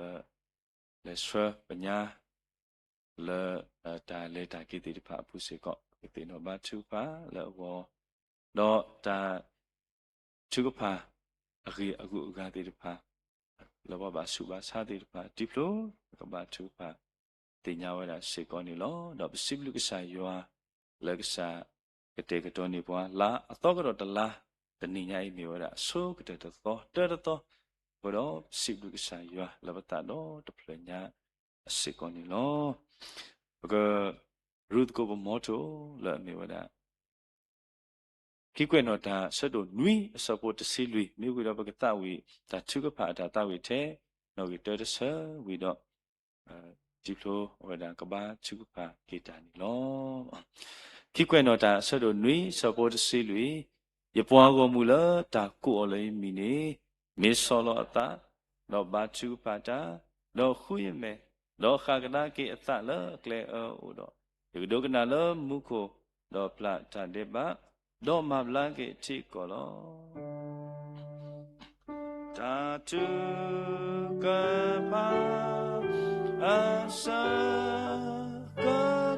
လဲၤဆှၢပညါ လၢ တၢ်လဲၤတၢ်က့ၤသ့ၣ်တဖၣ်အပူၤစ့ၢ်ကီး ကသ့ၣ်နီၣ်ဘါထုကဖၣ်လၢအဂီၢ်, ဒီးတၢ် ထုကဖၣ် အဂ့ၢ်အဂုၤအဂၤသ့ၣ်တဖၣ် လၢပှၤဘၣ်ဆူးဘၣ်ဆါသ့ၣ်တဖၣ် တံၤဖျိ ကဘါထုကဖၣ် သ့ၣ်ညါဝဲဒၣ်စ့ၢ်ကီးန့ၣ်လီၤ. ဒီးပစံးဘျုးကစၢ်ယွၤ လၢကစၢ်ကတဲာ်ကတီၤန့ၢ်ပှၤ လါအသီကတီၢ်တလါ တနံၤညါအံၤမ့ၢ်ဝဲဒၣ် အဆိကတၢၢ်တသီ တၢတသီ, အဃိဒီးပစံးဘျုးကစၢ်ယွၤ လၢပသးဒီတဖျၢၣ်ညါအစ့ၢ်ကီးန့ၣ်လီၤ. ပက ရူၤသကိးပမီထိၣ် လၢအမ့ၢ်ဝဲဒၣ် ခံကွဲးနီၣ်တၢ် အဆၢဒိၣ်နွံ အဆၢဖိတဆံလွံၢ် မ့ၢ်ဝံၤဒီးပကသးဝံၣ် တၢ်ထုကဖၣ်အတၢ်သးဝံၣ်ထဲ နီၣ်ဂံၢ်တၢတဆၢဝံၤဒီး တံၤဖျိအဝဲဒၣ်ကဘါထုကဖၣ်က့ၤတၢ်န့ၣ်လီၤ. ခံကွဲးနီၣ်တၢ် အဆၢဒိၣ်နွံ အဆၢဖိတဆံလွံၢ်, ယပှၤဂီၢ်မုၢ်လၢတၢ်ကိးအီၤလၢယမံၤန့ၣ် မ့ၢ်ဆီၣ်လီၤအသး, ဒီးဘါထုကဖၣ်တၢ်, ဒီးဃုယမဲာ်, ဒီးဃၣ်ကဒါက့ၤအသးလၢအကျဲအၢအအိၣ်ဒီး, ယကဒိကနၣ်လၢမူခိၣ်, ဒီးပျၢ်တၢ်ဒဲးဘး, ဒီးမၤဘျါက့ၤအထံအကီၢ်လီၤ. တၢ်ထုကဖၣ် အဆၢကတီၢ်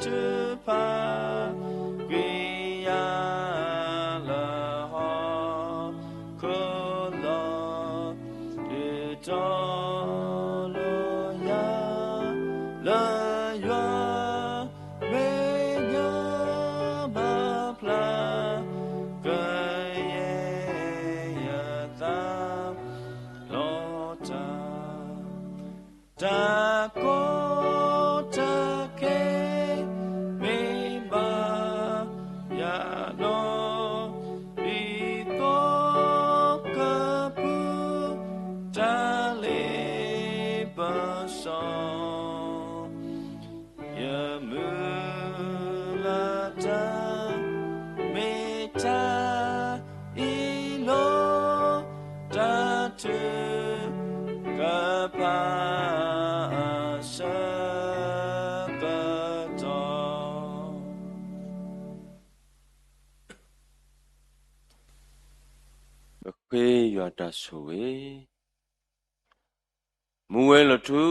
ထုကဖၣ် ကွံာ်ယၤလၢဟီၣ်ခိၣ်လီၢ်, ဒုးတီလိၤယၤ လၢယွၤ မဲာ်ညါဘၣ်ဖျါ ကယဲၢ်ယသးလီၤတၢ်, တၢ်ကီတၢ်ခဲ မ့ၢ်ဘၣ်ယၤဒီး ဒ်သိးကဖု တၢ်လ့ပစီ ယမုၢ်လၢ်တၢ် မ့ၢ်တၢ်အံၤလီၤ. တၢ်ထုကဖၣ် အဆၢကတီၢ် ပဃ့ယွၤတၢ်ဆိၣ်ဂ့ၤ, မူဝဲလီၤထူ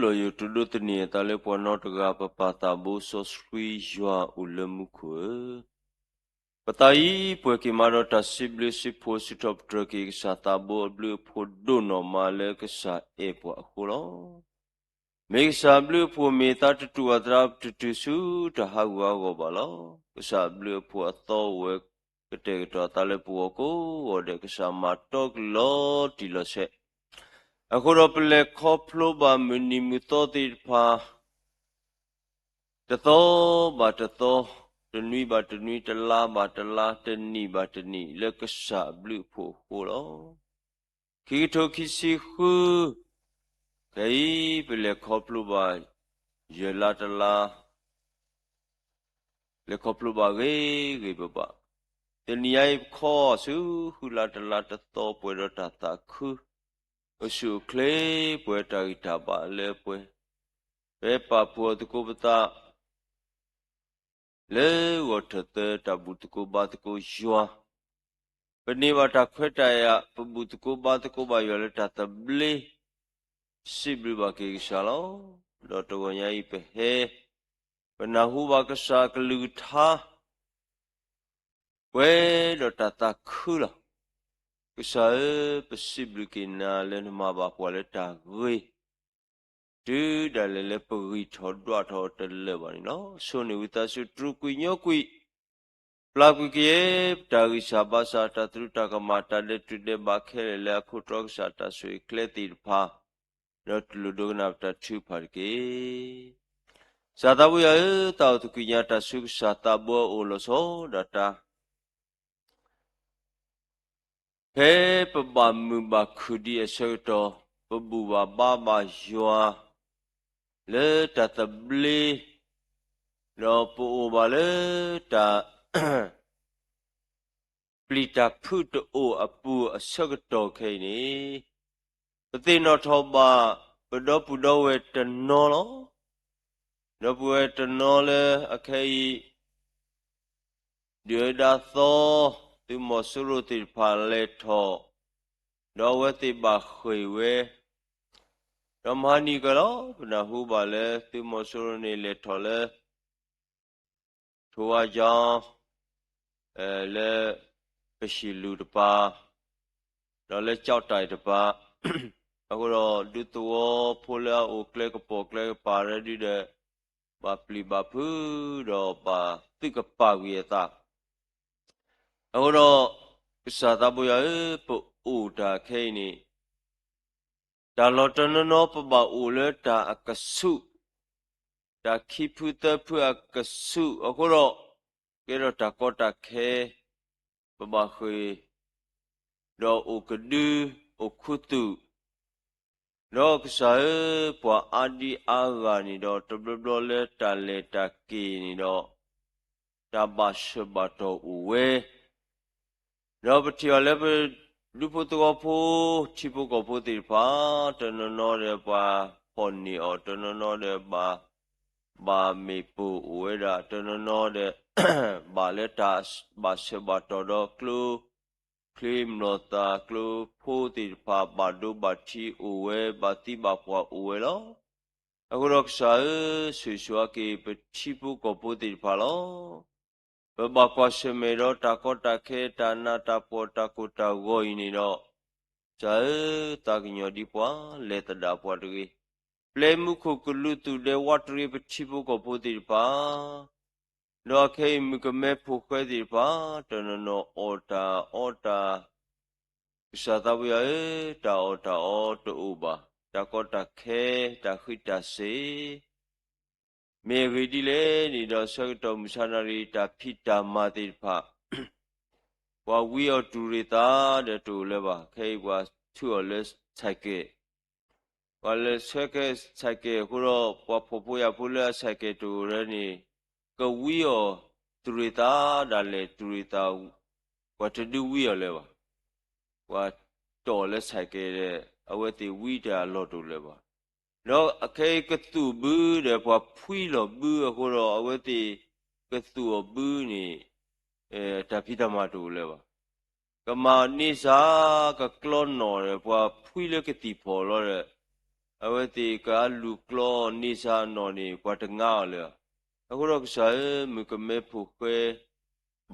လီၤယိာ် တဒိးသန့ၤအသးလၢပှၤနီတဂၤ, ပပၢ်သးဘိစီဆှံယွၤအိၣ်လၢမူခိၣ်ဧၢ, ပသးအံၤပှဲၤက့ၤမးဒီးတၢ်စံးဘျုးစံးဖှိၣ် စံးထီၣ်ပတြၢၤက့ၤကစၢ်သးဘိအဘျုးအဖှိၣ်ဒိၣ်နီၢ်မး လၢကစၢ်အဲၣ်ပှၤအဃိလီၤ. မ့ၢ်ကစၢ်အဘျုးအဖှိၣ်မ့ၢ်သးတတူာ်အသးတတုၤဆူတၢ်ဟးဂူာ်ဟးဂီၤဘၣ်လီၤ. ကစၢ်အဘျုးအဖှိၣ်အသီအိၣ်ဝဲ ကတဲာ်ကတီၤအသးလၢပဂီၢ်ကိးဂီၤဒဲး, ကစၢ်မၤတီကလီၤတံၢ်လီၤဆဲး, အဃိဒီးပလဲၤခီဖျိဘၣ်မုၢ်နံၤမုၢ်သီသ့ၣ်တဖၣ် တသီဘၣ်တသီ, တနွံဘၣ်တနွံ, တလါဘၣ်တလါ, တနံၣ်ဘၣ်တနံၣ်, လၢကစၢ်အဘျုးအဖှိၣ်အဃိလီၤ. ခံကထိခံဆံဃု ခဲအံၤပလဲၤခီဖျိဘၣ် ယဲၢ်လါတလါ လဲၤခီဖျိဘၣ်ဂ့ၤဂ့ၤဘၣ်ဘၣ်. တနံၤညါအံၤ ပခီဆူဃုလါတလါတသီ ပှဲၤဒီးတၢ်သးခု, အိၣ်ဆူၣ်အိၣ်ချ့ ပှဲၤတၢ်ဂံၢ်တၢ်ဘါလၢပှဲၤ, ပပာ်ဖှိၣ်သကိးပသး လၢဂီၤထၢၣ်သၢ တၢ်ဘူၣ်သကိးဘါသကိးယွၤ, ပန့ၢ်ဘၣ်တၢ်ခွဲးတၢ်ယာ် ပဘူၣ်သကိးဘါသကိးဘၣ်ယွၤလၢတၢ်သဘျ့ စံးဘျုးဘၣ်က့ၤကစၢ်လီၤ. ဒီးတဂီၤညါအံၤပဟဲ ပနၢ်ဟူဘၣ်ကစၢ်ကလုၢ်ကထါ ပှဲၤဒီးတၢ်သးခုလီၤ. ကစၢ်ဧၢ, ပစံးဘျုးက့ၤနၤလၢနမၤဘၣ်ပှၤလၢတၢ်ဂ့ၤ တုၤဒၣ်လဲာ်လၢပဂံၢ်ထီၣ်ဒွးထီၣ်တလၢာ်ဘၣ်န့ၣ်လီၤ. ဆိၣ်န့ၢ်ဝံသးစူၤ တြူာ်ကွံာ်ညိကွံာ် ပျၢ်ကွံာ်ကယဲၢ် ပတၢ်ဂံၢ်စၢ်ဘါစၢ် တၢ်သရူးတၢ်ကမၣ် တၢ်ဒဲးတုၤဒဲးဘးခဲလၢာ်လၢအခိၣ်တီကစၢ် တၢ်ဆိၣ်ဂ့ၤကျဲသ့ၣ်တဖၣ် ဒီးတူၢ်လိာ်ဒိကနၣ်ပတၢ်ထုကဖၣ်တက့ၢ်. ကစၢ်သးဘိယွၤဧၢ, သးအိၣ်သကိးညါ တၢ်ဆူကစၢ်သးဘိအအိၣ်လီၤဆီဒၣ်တၢ် ဖဲပဘၣ်မုာ်ဘၣ်ခုၣ်ဒံးအဆၢကတီၢ် ပဘူၣ်ဘၣ်ဘါဘၣ်ယွၤ လၢတၢ်သဘျ့, ဒီးပအိၣ်ဘၣ်လၢတၢ် ပျံၤတၢ်ဖုးတအိၣ်အပူၤအဆၢကတီၢ်ခဲအံၤန့ၣ်, ပသ့ၣ်နီၣ်ထီၣ်ဘၣ် ပဒီပုၢ်ဒီဝဲၢ်တနီၤလီၤ. ဒီပုၢ်ဝဲၢ်တနီၤလၢအခဲအံၤ ဒုၣ်ဒါသီ သုးမီၤစိရိၤသ့ၣ်တဖၣ်လဲၤထီၣ်, ဒီးအဝဲသ့ၣ်ဘၣ်ဃ့ၢ်ဝဲ, ဒီးမဟါနံၤကလီၤ ပနၢ်ဟူဘၣ်လၢသုးမီၤစိရိၤန့ၣ်လဲၤထီၣ်လၢ ထိၣ်ဝါကၠီ, လၢ ကၠံၣ်လူၢ်တပၤ, ဒီးလၢကၠီၣ်တဲၣ်တပၤ, အဃိဒီး ဒူသဝီဖိလၢအအိၣ်ကျဲကပီၤကျဲကပၤရဲဒုဒီး ဘၣ်ပျံၤဘၣ်ဖုး ဒီးဘၣ်သုးကပၤကွံာ်အသး အဃိဒီး ကစၢ်သးဘိယွၤဧၢ, ပအိၣ်တၢ်ခဲအံၤန့ၣ် တၢ်လီၢ်တနီၤနီၤ ပဘၣ်အိၣ်လၢတၢ်အကဆူး, တၢ်ခံဖုသၢဖုအကဆူးအဃိဒီး, ကဲထီၣ်တၢ်ကီတၢ်ခဲ, ပဘၣ်ဃ့ၢ်, ဒီးအိၣ်ကဒု, အိၣ်ခူသူၣ်, ဒီးကစၢ်ဧၢ, ပှၤအါဒံအါဂၤန့ၣ်ဒီး တဘျီဘျီလၢတၢ်လဲၤတၢ်က့ၤန့ၣ်ဒီး, တၢ်ဘၣ်ဆၢဘၣ်တီၢ်အိၣ်ဝဲ ဒီးပထံၣ်အီၤလၢပဒူဖိသဝီဖိ ထံဖိကီၢ်ဖိသ့ၣ်တဖၣ်, တနီၤနီၤဒီးပှၤဖီၣ်န့ၢ်အီၤ, တနီၤနီၤဒီးဘၣ်, ဘၣ်မ့ၢ်ပိာ်အိၣ်ဝဲဒၣ်, တနီၤနီၤဒီး ဘၣ်လၢတၢ်ဘၣ်ဆၢဘၣ်တီၢ်ဒီးကျိချံမျိာ်သၣ်, ကျိဖိသ့ၣ်တဖၣ် ဘၣ်ဒိဘၣ်ထံးအိၣ်ဝဲ, ဘၣ်သံဘၣ်ပှၢ်အိၣ်ဝဲလီၤ. အဃိဒီးကစၢ်ဧၢ, ဆိၣ်ဂ့ၤဆိၣ်ဝါက့ၤပထံဖိကီၢ်ဖိသ့ၣ်တဖၣ်လီၤ. ပဘၣ်ကွၢ်ဆၢၣ်မဲာ်ဒီးတၢ်ကီတၢ်ခဲ, တၢ်နးတၢ်ဖှီၣ်တၢ်ကိၢ်တၢ်ဂီၤအံၤန့ၣ်ဒီး, ကစၢ်ဧၢ, သးကညီၤဒံးပှၤ, လဲၤသဒၣ်ပှၤတဂ့ၤ. ပျဲမူခိၣ်ကလူးသူၣ်ဒဲဝးတရံးပထံဖိကီၢ်ဖိသ့ၣ်တဖၣ်, ဒီးအခဲအံၤမုၣ်ကမဲဖိဃဲသ့ၣ်တဖၣ်, တနီၤနီၤအီၣ်တၢ်အီတၢ်, ကစၢ်သးဘိယွၤဧၢ, တၢ်အီၣ်တၢ်အီတအိၣ်ဘၣ်, တၢ်ကီတၢ်ခဲ, တၢ်ဃံးတၢ်စ့ၤ မ့ၢ်အဂ့ၢ်ဒ်လဲၣ်န့ၣ်ဒီး ဆၢကတီၢ်မုၢ်ဆါနၤရံၣ် တၢ်ဖံးတၢ်မၤသ့ၣ်တဖၣ်, ပှၤဝံအီၤတူၢ်ရ့ၣ်သးဒီးတအိၣ်လၢၤဘၣ်. ခဲအံၤပှၤထုးအီၤလၢဆဲးကဲး, ပှၤလဲၤဆဲးကဲးဆဲးကဲးအဃိဒီး ပှၤဖှီၣ်ဖိယာ်ဖိလၢအဆဲးကဲးတအိၣ်လၢၤန့ၣ်, ကဝံအီၤတူၢ်ရ့ၣ်သးဒၣ်လဲာ်တူၢ်ရ့ၣ်သး, ပှၤတဒုဝံအီၤလၢၤဘၣ်. ပှၤတီၢ်လၢဆဲးကဲးဒီး အဝဲသ့ၣ်ဝံတၢ်အလီၢ်တအိၣ်လၢၤဘၣ်. ဒီးအခဲအံၤကသူၣ်ဘုဒီး ပှၤဖှံလီၤဘုအဃိဒီး အဝဲသ့ၣ်ကသူၣ်အီၤဘုန့ၣ်, တၢ်ဖံးတၢ်မၤတအိၣ်လၢၤဘၣ်. ကမၤန့ဆါကကျီနီၣ်ဒီး ပှၤဖှံလၢကသံၣ်ဖီၣ်လီၤဒီး, အဝဲသ့ၣ်ကအလူၤကျီန့ဆါနီၣ်န့ၣ် ပှၤတငါအီၤလၢၤဘၣ်. အဃိဒီးကစၢ်ဧၢ, မုၣ်ကမဲဖိဃဲ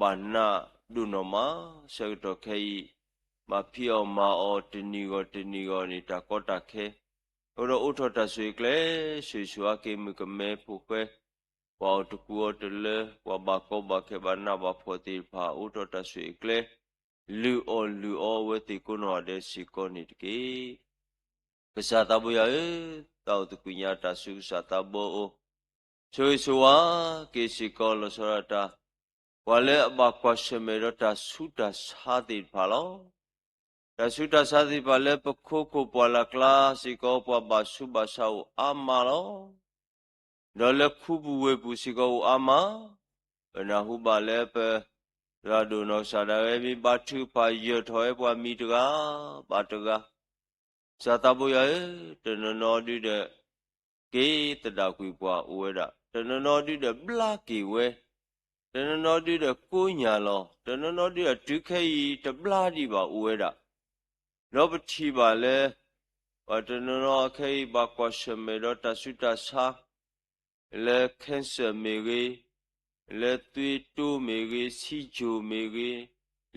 ဘၣ်နးဒိၣ်နီၢ်မး, ဆၢကတီၢ်ခဲအံၤ, မၤဖံးအီၣ်မၤအီၣ်တနံၤဂီၢ်တနံၤဂီၢ်န့ၣ် တၢ်ကီတၢ်ခဲ, အဃိဒီးအိးထီၣ်တၢ်ဆိၣ်ဂ့ၤကျဲ, ဆိၣ်ဂ့ၤဆိၣ်ဝါက့ၤမုၣ်ကမဲဖိဃဲ, ပှၤအီၣ်တကူအီတလၢ, ပှၤဘၣ်ကီဘၣ်ခဲဘၣ်နးဘၣ်ဖှီၣ်သ့ၣ်တဖၣ် အိးထီၣ်တၢ်ဆိၣ်ဂ့ၤကျဲ, လုၢ်အီၣ်လုၢ်အီအဝဲသ့ၣ်ကိးနီၢ်ဂၤဒဲးစ့ၢ်ကီးန့ၣ်တက့ၢ်. ကစၢ်သးဘိယွၤဧၢ, သးအိၣ်သကွံာ်ညါတၢ်ဆူကစၢ်သးဘိအအိၣ်, ဆိၣ်ဂ့ၤဆိၣ်ဝါက့ၤစ့ၢ်ကီးလီၤဆီဒၣ်တၢ်, ပှၤလၢအဘၣ်ကွၢ်ဆၢၣ်မဲာ်ဒီးတၢ်ဆူးတၢ်ဆါသ့ၣ်တဖၣ်လီၤ. တၢ်ဆူးတၢ်ဆါသ့ၣ်တဖၣ်လၢပခိခိၣ်ပှၢ်လၢ်ကျါစ့ၢ်ကီး ပှၤဘၣ်ဆူးဘၣ်ဆါအိၣ်အါမးလီၤ. ဒီးလၢခူပူၤဝ့ၢ်ပူၤစ့ၢ်ကီးအိၣ်အါမး, ပနၢ်ဟူဘၣ်လၢပ သရၣ်ဒိၣ်နီၢ်ကစၢ်ဒၣ်ဝဲမ့ၢ်ဘါထုကဖၣ်ယၢၢ်ထီၣ်ဝဲပှၤမံၤတဂၤဘၣ်တဂၤ, ကစၢ်သးဘိယွၤဧၢ, တနီၤနီၤဒုဒီး က့ၤသဒၣ်ကွံာ်ပှၤအိၣ်ဝဲဒၣ်, တနီၤနီၤဒုဒီးဘျါက့ၤဝဲ, တနီၤနီၤဒုဒီးကိးညၢ်လီၤ, တနီၤနီၤဒုဒီးတုၤခဲအံၤတဘျါဒံးဘၣ်အိၣ်ဝဲဒၣ်, ဒီးပထံၣ်ဘၣ်လၢ ပှၤတနီၤနီၤခဲအံၤဘၣ်ကွၢ်ဆၢၣ်မဲာ်ဒီးတၢ်ဆူးတၢ်ဆါ လၢ cancer မ့ၢ်ဂ့ၤ, လၢသွေးတိုးမ့ၢ်ဂ့ၤ, ဆီးချိုမ့ၢ်ဂ့ၤ,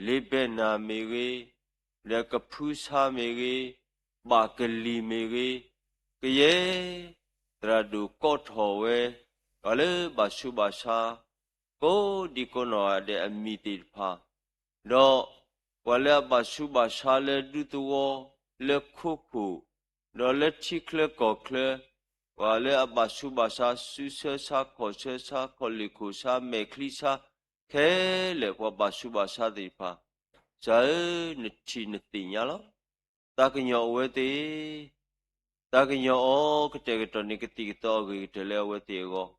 လေဘက်နာမ့ၢ်ဂ့ၤ, ဒီးကဖုဆါမ့ၢ်ဂ့ၤ, ဘၣ်ကလံၤမ့ၢ်ဂ့ၤ, ကယဲၢ် သရၣ်ဒိၣ်ကိးထီၣ်ဝဲ ပှၤလၢဘၣ်ဆူးဘၣ်ဆါ ကိးဒံကိးနီၢ်ဂၤဒဲးအမံၤသ့ၣ်တဖၣ်, ဒီးပှၤလၢအဘၣ်ဆူးဘၣ်ဆါလၢဒူသဝီ, လၢခိခိၣ်, ဒီးလၢထံချၢကီၢ်ချၢ, ပှၤလၢအဘၣ်ဆူးဘၣ်ဆါ စုဆၢဆါ ခီၣ်ဆၢဆါ ခီၣ်လ့ၢ်ခိၣ်ဆါ မဲာ်ချံဆါ, ခဲလၢာ်ပှၤဘၣ်ဆူးဘၣ်ဆါသ့ၣ်တဖၣ်, ကစၢ်ဧၢ, နထံၣ်နသ့ၣ်ညါလီၤ. သးကညီၤအိၣ်ဝဲသ့ၣ်, သးကညီၤအီၤကတဲာ်ကတီၤန့ၢ်ကသံၣ်ကသီအဂ့ၤကတၢၢ်လၢအဝဲသ့ၣ်အဂီၢ်,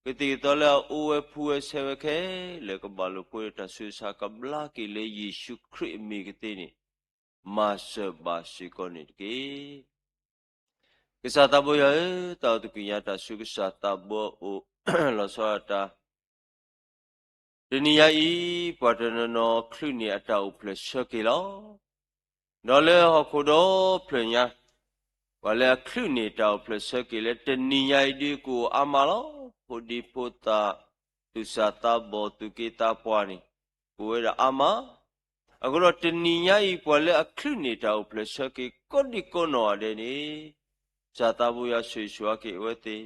ကသံၣ်ကသီလၢအအိၣ်ဝဲဖှူဝဲဆဲးဝဲခဲလၢာ် ကဘၣ်လိာ်ဖိးဒီးတၢ်ဆူးတၢ်ဆါ ကဘျါက့ၤလၢယ့ၣ်ၡူးခရံာ်အမံၤကသ့န့ၣ် မၤစၢၤဘၣ်စ့ၢ်ကီးန့ၣ်တက့ၢ်. ကစၢ်သးဘိယွၤဧၢ, တၢ်အိၣ်သကိးညါတၢ်ဆူကစၢ်သးဘိအအိၣ်, လီၤဆီဒၣ်တၢ် တနံၤညါအံၤ ပှၤတနီၤနီၤချုးန့ၢ်အတၢ်အိၣ်ဖျဲၣ်ဆၢက့ၤလီၤ. ဒီးလၢဟီၣ်ခိၣ်ဒီဖျၢၣ်ညါ, ပှၤလၢအချုးန့ၢ်တၢ်အိၣ်ဖျဲၣ်ဆၢက့ၤလၢတနံၤညါအံၤဒုးကအိၣ်အါမးလီၤ. ဖိဒံဖိသၣ်, သူၣ်စၢ်သးဘီၣ်, သူၣ်က့သးပှၢ်န့ၣ် ကအိၣ်ဝဲဒၣ်အါမး. အဃိဒီးတနံၤညါအံၤ ပှၤလၢအချုးန့ၢ်တၢ်အိၣ်ဖျဲၣ်ဆၢက့ၤ ကိးဒံကိးနီၢ်ဂၤဒဲးန့ၣ်, ကစၢ်သးဘိယွၤဆိၣ်ဂ့ၤဆိၣ်ဝါက့ၤအဝဲသ့ၣ်,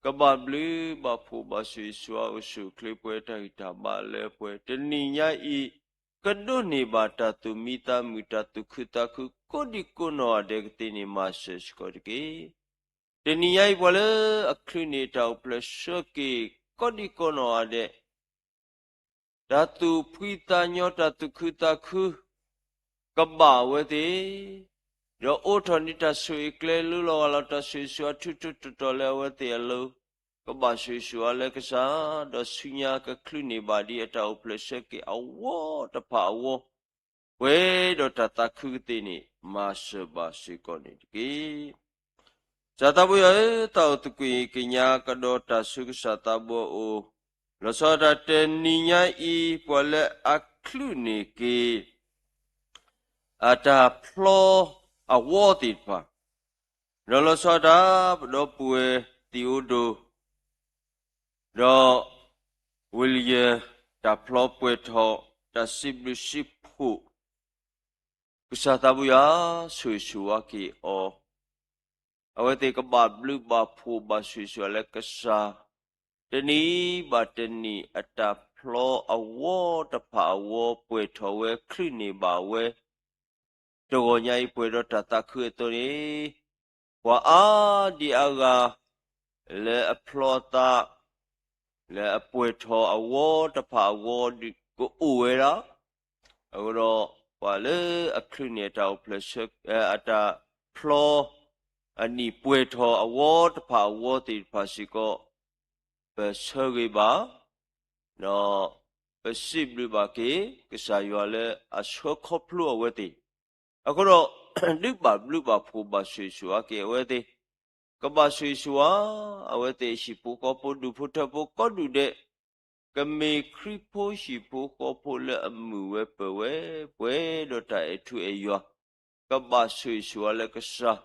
ကဘၣ်ဘျုးဘၣ်ဖှိၣ်ဘၣ်ဆိၣ်ဂ့ၤဆိၣ်ဝါ အိၣ်ဆူၣ်အိၣ်ချ့ပှဲၤတၢ်ဂံၢ်တၢ်ဘါလၢပှဲၤ တနံၤညါအံၤ, ကဒိးန့ၢ်ဘၣ်တၢ်သူၣ်မံသးမုာ် တၢ်သူၣ်ခုသးခု ကိးဒံကိးနီၢ်ဂၤဒဲးကသ့န့ၣ် မၤစၢၤစ့ၢ်ကီးတက့ၢ်. တနံၤညါအံၤ ပှၤလၢအချုးန့ၢ်တၢ်အိၣ်ဖျဲၣ်ဆၢက့ၤ ကိးဒံကိးနီၢ်ဂၤဒဲး တၢ်သူၣ်ဖှံသးညီ တၢ်သူၣ်ခုသးခု ကဘၣ်အဝဲသ့ၣ်, ဒီးအိးထီၣ်န့ၢ်တၢ်ဆိၣ်ဂ့ၤကျဲ လူလီၤဂၢ်လီၤ တၢ်ဆိၣ်ဂ့ၤဆိၣ်ဝါ ထူထူတီတီလၢအဝဲသ့ၣ်အလိၤ, ကဘၣ်ဆိၣ်ဂ့ၤဆိၣ်ဝါလၢကစၢ်, ဒီးဆူညါကချုးန့ၢ်ဘၣ်ဒံးအတၢ်အိၣ်ဖျဲၣ်ဆၢက့ၤအဝီတဖၣ်အဝီ, ပှဲၤဒီးတၢ်သးခုကသ့န့ၣ် မၤစၢၤဘၣ်စ့ၢ်ကီးန့ၣ်တက့ၢ်. ကစၢ်သးဘိယွၤဧၢ, တၢ်အိၣ်သကိးကညါကဒီးတၢ်ဆူကစၢ်သးဘိအအိၣ်, လီၤဆီဒၣ်တၢ်တနံၤညါအံၤ ပှၤလၢအချုးန့ၢ်က့ၤ အတၢ်ဖျီအဝီသ့ၣ်တဖၣ်, ဒီးလီၤဆီဒၣ်တၢ် ပဒီပုၢ်ဝဲၢ်သံၣ်အိၣ်ဒိၣ် ဒီး ဝ့ၢ်လယၢၢ် တၢ်ဖျီပှဲၤထီၣ် တၢ်စံးဘျုးစံးဖှိၣ် ကစၢ်သးဘိယွၤ ဆိၣ်ဂ့ၤဆိၣ်ဝါက့ၤအီၤ, အဝဲသ့ၣ်ကဘၣ်ဘျုးဘၣ်ဖှိၣ်ဘၣ်ဆိၣ်ဂ့ၤဆိၣ်ဝါလၢကစၢ်, တနံၤဘၣ်တနံၤအတၢ်ဖျီအဝီတဖၣ်အဝီ ပှဲၤထီၣ်ဝဲ ချုးန့ၢ်ဘၣ်ဝဲ တဂီၤညါအံၤပှဲၤဒီးတၢ်သးခုအသိးန့ၣ်, ပှၤအါဒံအါဂၤ လၢအဖျီအသး လၢအပှဲၤထီၣ်အဝီတဖၣ်အဝီဒုးကအိၣ်ဝဲဒၣ်, အဃိဒီး ပှၤလၢအချုးန့ၢ်အတၢ်အိၣ်ဖျဲၣ်ဆၢ အတၢ်ဖျီ အနံၣ်ပှဲၤထီၣ်အဝီတဖၣ်အဝီသ့ၣ်တဖၣ်စ့ၢ်ကီး ပဆၢဂ့ၤဘၣ်, ဒီးပစံးဘျုးဘၣ်က့ၤ ကစၢ်ယွၤလၢအဆှၢခီဖျိအဝဲသ့ၣ်, အဃိဒီး ဒုးဘၣ်ဘျုးဘၣ်ဖှိၣ်ဘၣ်ဆိၣ်ဂ့ၤဆိၣ်ဝါက့ၤအဝဲသ့ၣ်, ကဘၣ်ဆိၣ်ဂ့ၤဆိၣ်ဝါ အဝဲသ့ၣ်ဟံၣ်ဖိဃီဖိ ဒူၣ်ဖိထၢဖိကိးဒူၣ်ဒဲး, ကမ့ၢ်ခရံာ်ဖိဟံၣ်ဖိဃီဖိလၢအမုာ်ဝဲပၢၤဝဲ ပှဲၤဒီးတၢ်အဲၣ်ထူအဲၣ်ယွၤ, ကဘၣ်ဆိၣ်ဂ့ၤဆိၣ်ဝါလၢကစၢ်,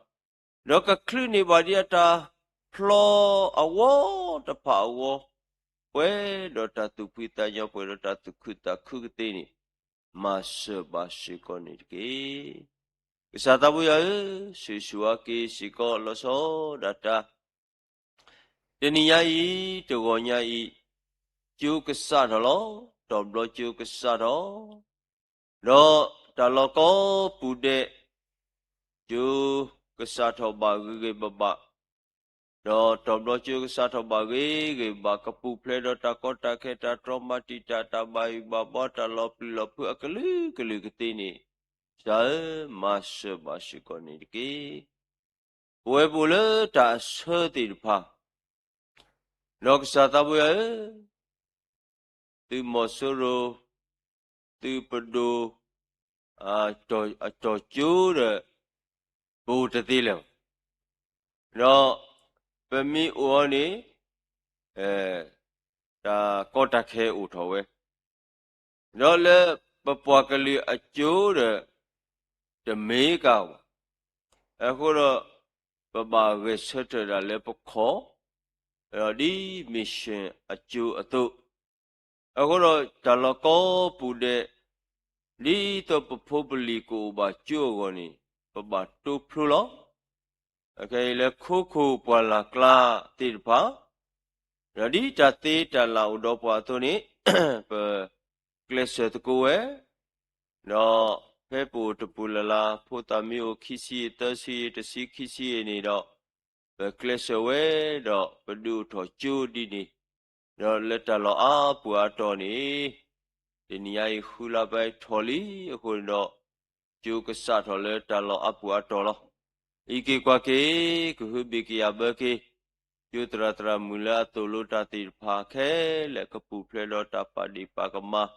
ဒီးကချုးန့ၢ်ဘၣ်ဒံးအတၢ်ဖျီအဝီတဖၣ်အဝီ, ပှဲၤဒီးတၢ်သူၣ်ဖှံသးညီ ပှဲၤဒီးတၢ်သူၣ်ခုသးခုကသ့န့ၣ်, မၤစၢၤဘၣ်စ့ၢ်ကီးန့ၣ်တက့ၢ်. ကစၢ်သးဘိယွၤဧၢ, ဆိၣ်ဂ့ၤဆိၣ်ဝါက့ၤစ့ၢ်ကီးလီၤဆီဒၣ်တၢ် တနံၤညါအံၤ တဂီၤညါအံၤ, ကၠိကစးထီၣ်လီၤ, တီၢ်ဘျီကၠိကစးထီၣ်, ဒီးတၢ်လီၢ်ကိးပူၤဒဲး, ကၠိကစးထီၣ်ဘၣ်ဂ့ၤဂ့ၤဘၣ်ဘၣ်, ဒီးတီၢ်ဘျီကၠိကစးထီၣ်ဘၣ်ဂ့ၤဂ့ၤဘၣ်, ကပူၤဖျဲးဒီးတၢ်ကီတၢ်ခဲ တၢ်တြီမၤတံာ်တာ် တၢ်ဘၣ်ယိၣ်ဘၣ်ဘှီ တၢ်လီၤပျံၤလီၤဖုးအကလုာ်ကလုာ်ကသ့န့ၣ်, ကစၢ်ဧၢ, မၤစၢၤဘၣ်စ့ၢ်ကီးန့ၣ်တက့ၢ်. ပဝဲပအိၣ်လၢတၢ်အဆၢသ့ၣ်တဖၣ်, ဒီးကစၢ်သးဘိယွၤဧၢ, သုးမီၤစိရိၤ, သုးပဒိၣ်, အတီၢ်ကၠိဒီး ပအိၣ်တသ့လၢၤဘၣ်. ဒီးပမ့ၢ်အိၣ်အီၤန့ၣ် တၢ်ကီတၢ်ခဲအိၣ်ထီၣ်ဝဲ, ဒီးလၢပပှၤကလုာ်အကၠိဒီး တမ့ၢ်ကါဘၣ်. အဃိဒီး ပဘၣ်ဂဲၤဆၢထၢၣ်ဒၣ်လၢပခီၣ်, ဒီးဒ် mission အကၠိအသိး, အဃိဒီးတၢ်လီၢ်ကိးပူၤဒဲး ဒ်သိးပဖိပလံၤကအိၣ်ဘၣ်ကၠိအဂီၢ်န့ၣ် ပဘၣ်တိဖျိလီၤ. အခဲအံၤလၢခိခိၣ်ပှၢ်လၢ်ကျါသ့ၣ်တဖၣ်, ဒီးဒ်တၢ်သ့တၢ်လၢ်အိၣ်ဒီးပှၤအသိးန့ၣ် ပကျဲးစၢးသကိးဝဲ, ဒီးဖဲပအိၣ်တပူၤလၢ်လၢ် ဖိသၣ်မ့ၢ်အိၣ်ခံဆံယဲၢ် သၢဆံယဲၢ် တဆံခံဆံယဲၢ်န့ၣ်ဒီး ပကျဲးစၢးဝဲဒီးပဒုးအိၣ်ထီၣ်ကၠိဒ်န့ၣ်, ဒီးလၢတၢ်လီၢ်အါပူၤအါတီၤန့ၣ် တနံၤညါအံၤဃုလါဘၣ်ထီၣ်လံအဃိန့ၣ်ဒီး ကၠိကစးထီၣ်လၢတၢ်လီၢ်အါပူၤအါတီၤလီၤ. အံးက့ၤကွၢ်က့ၤ ကဟုဘ့ၣ်ကယာ်ဘၢက့ၤ ကၠိသရၣ်သရၣ်မုၣ်လၢအသိၣ်လိတၢ်သ့ၣ်တဖၣ်ခဲလၢာ် ကပူၤဖျဲးဒီးတၢ်ပာ်ဒ့ၣ်ပာ်ကမၣ်,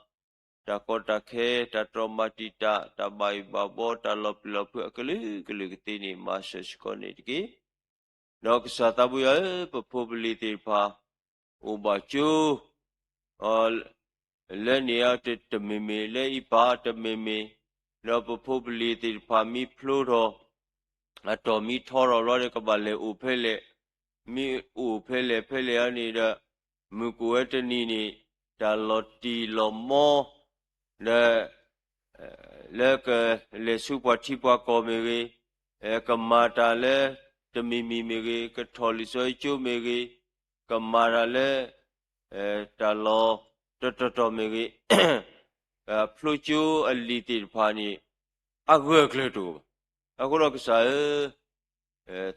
တၢ်ကီတၢ်ခဲ, တၢ်တြီမၤတံာ်တာ်, တၢ်ဘၣ်ယိၣ်ဘၣ်ဘီ, တၢ်လီၤပျံၤလီၤဖုးအကလုာ်ကလုာ်ကသ့န့ၣ် မၤစၢၤစ့ၢ်ကီးန့ၣ်တက့ၢ်. ဒီးကစၢ်သးဘိယွၤဧၢ, ပဖိပလံၤသ့ၣ်တဖၣ် အိၣ်ဘၣ်ကၠိ လၢန့ၣ်အတမ့ၢ်မ့ၢ်, လၢအံၤပၢ်တမ့ၢ်မ့ၢ်, ဒီးပဖိပလံၤသ့ၣ်တဖၣ်မ့ၢ်ဖျိထီၣ်, အတီၢ်မ့ၢ်ထီထီၣ်ဘျီဒီး ကဘၣ်လဲၤအိၣ်ဖဲလဲၣ်, မ့ၢ်အိၣ်ဖဲလဲၣ်ဖဲလဲၣ်အံၤန့ၣ်ဒီး မုၢ်ကအိၣ်ဝဲတနံၤန့ၣ် တၢ်လီၤတံၢ်လီၤမီ ဒီး လၢကလဲၤဆူပှၤထံပှၤကီၢ်မ့ၢ်ဂ့ၤ, ကမၤတၢ်လၢတမံၤမံၤမ့ၢ်ဂ့ၤ, ကထီၣ်လံာ်စီဆှံကၠိမ့ၢ်ဂ့ၤ, ကမၤတၢ်လၢ တၢ်လီၢ်တတီၤတီၤမ့ၢ်ဂ့ၤ, ဖျိကၠိအလံာ်သ့ၣ်တဖၣ်န့ၣ် အဂၢၢ်အကျၢၤတအိၣ်ဘၣ်. အဃိဒီးကစၢ်ဧၢ,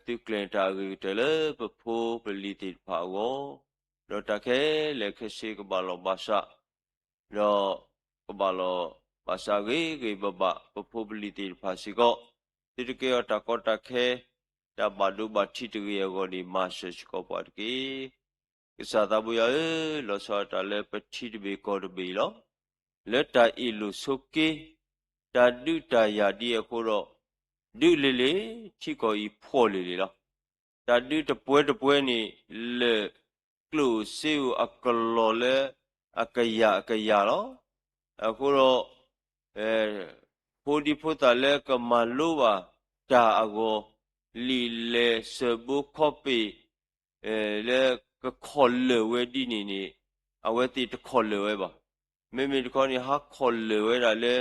သုးကျဲၤတၢ်အဂ့ၤကတၢၢ်လၢပဖိပလံၤသ့ၣ်တဖၣ်အဂီၢ်, ဒီးတၢ်ခဲလၢာ်ခဲဆ့ကဘၣ်လီၤဘၣ်စး, ဒီးကဘၣ်လီၤဘၣ်စးဂ့ၤဂ့ၤဘၣ်ဘၣ် ပဖိပလံၤသ့ၣ်တဖၣ်စ့ၢ်ကီး, သုတကဲအီၤတၢ်ကီတၢ်ခဲ, တၢ်ဘၣ်ဒိဘၣ်ထံးတဂ့ၤအဂီၢ်န့ၣ် မၤစၢၤစ့ၢ်ကီးပှၤတက့ၢ်. ကစၢ်သးဘိယွၤဧၢ, လီၤဆီဒၣ်တၢ်လၢပထံတဘ့ၣ်ကီၢ်တဘ့ၣ်အံၤလီၤ. လၢတၢ်အ့ၣ်လိာ်ဆိးက့, တၢ်ဒုးတၢ်ယၤဒ်အဃိဒီး, ဒုးလ့ၤလ့ၤ, ထံကီၢ်အံၤဖှီၣ်လ့ၤလ့ၤလီၤ. တၢ်ဒုးတပှဲၤတပှဲၤန့ၣ် လၢာ်ကျိၣ်စ့ဧိၤအကလီၢ်လၢအကယၤအကယၤလီၤ. အဃိဒီး ဖိဒံဖိသၣ်လၢကမၤလိဘၣ်တၢ်အဂီၢ်, လံာ်လဲၢ်စၢၤဘိခီပ့ၣ် လၢကခီၣ်လၢာ်ဝဲဒ်န့ၣ်န့ၣ်, အဝဲသ့ၣ်တခီၣ်လၢာ်ဝဲဘၣ်. မ့မ့ၢ်တခီန့ၣ် ဟးခီၣ်လၢာ်ဝဲဒၣ်လၢ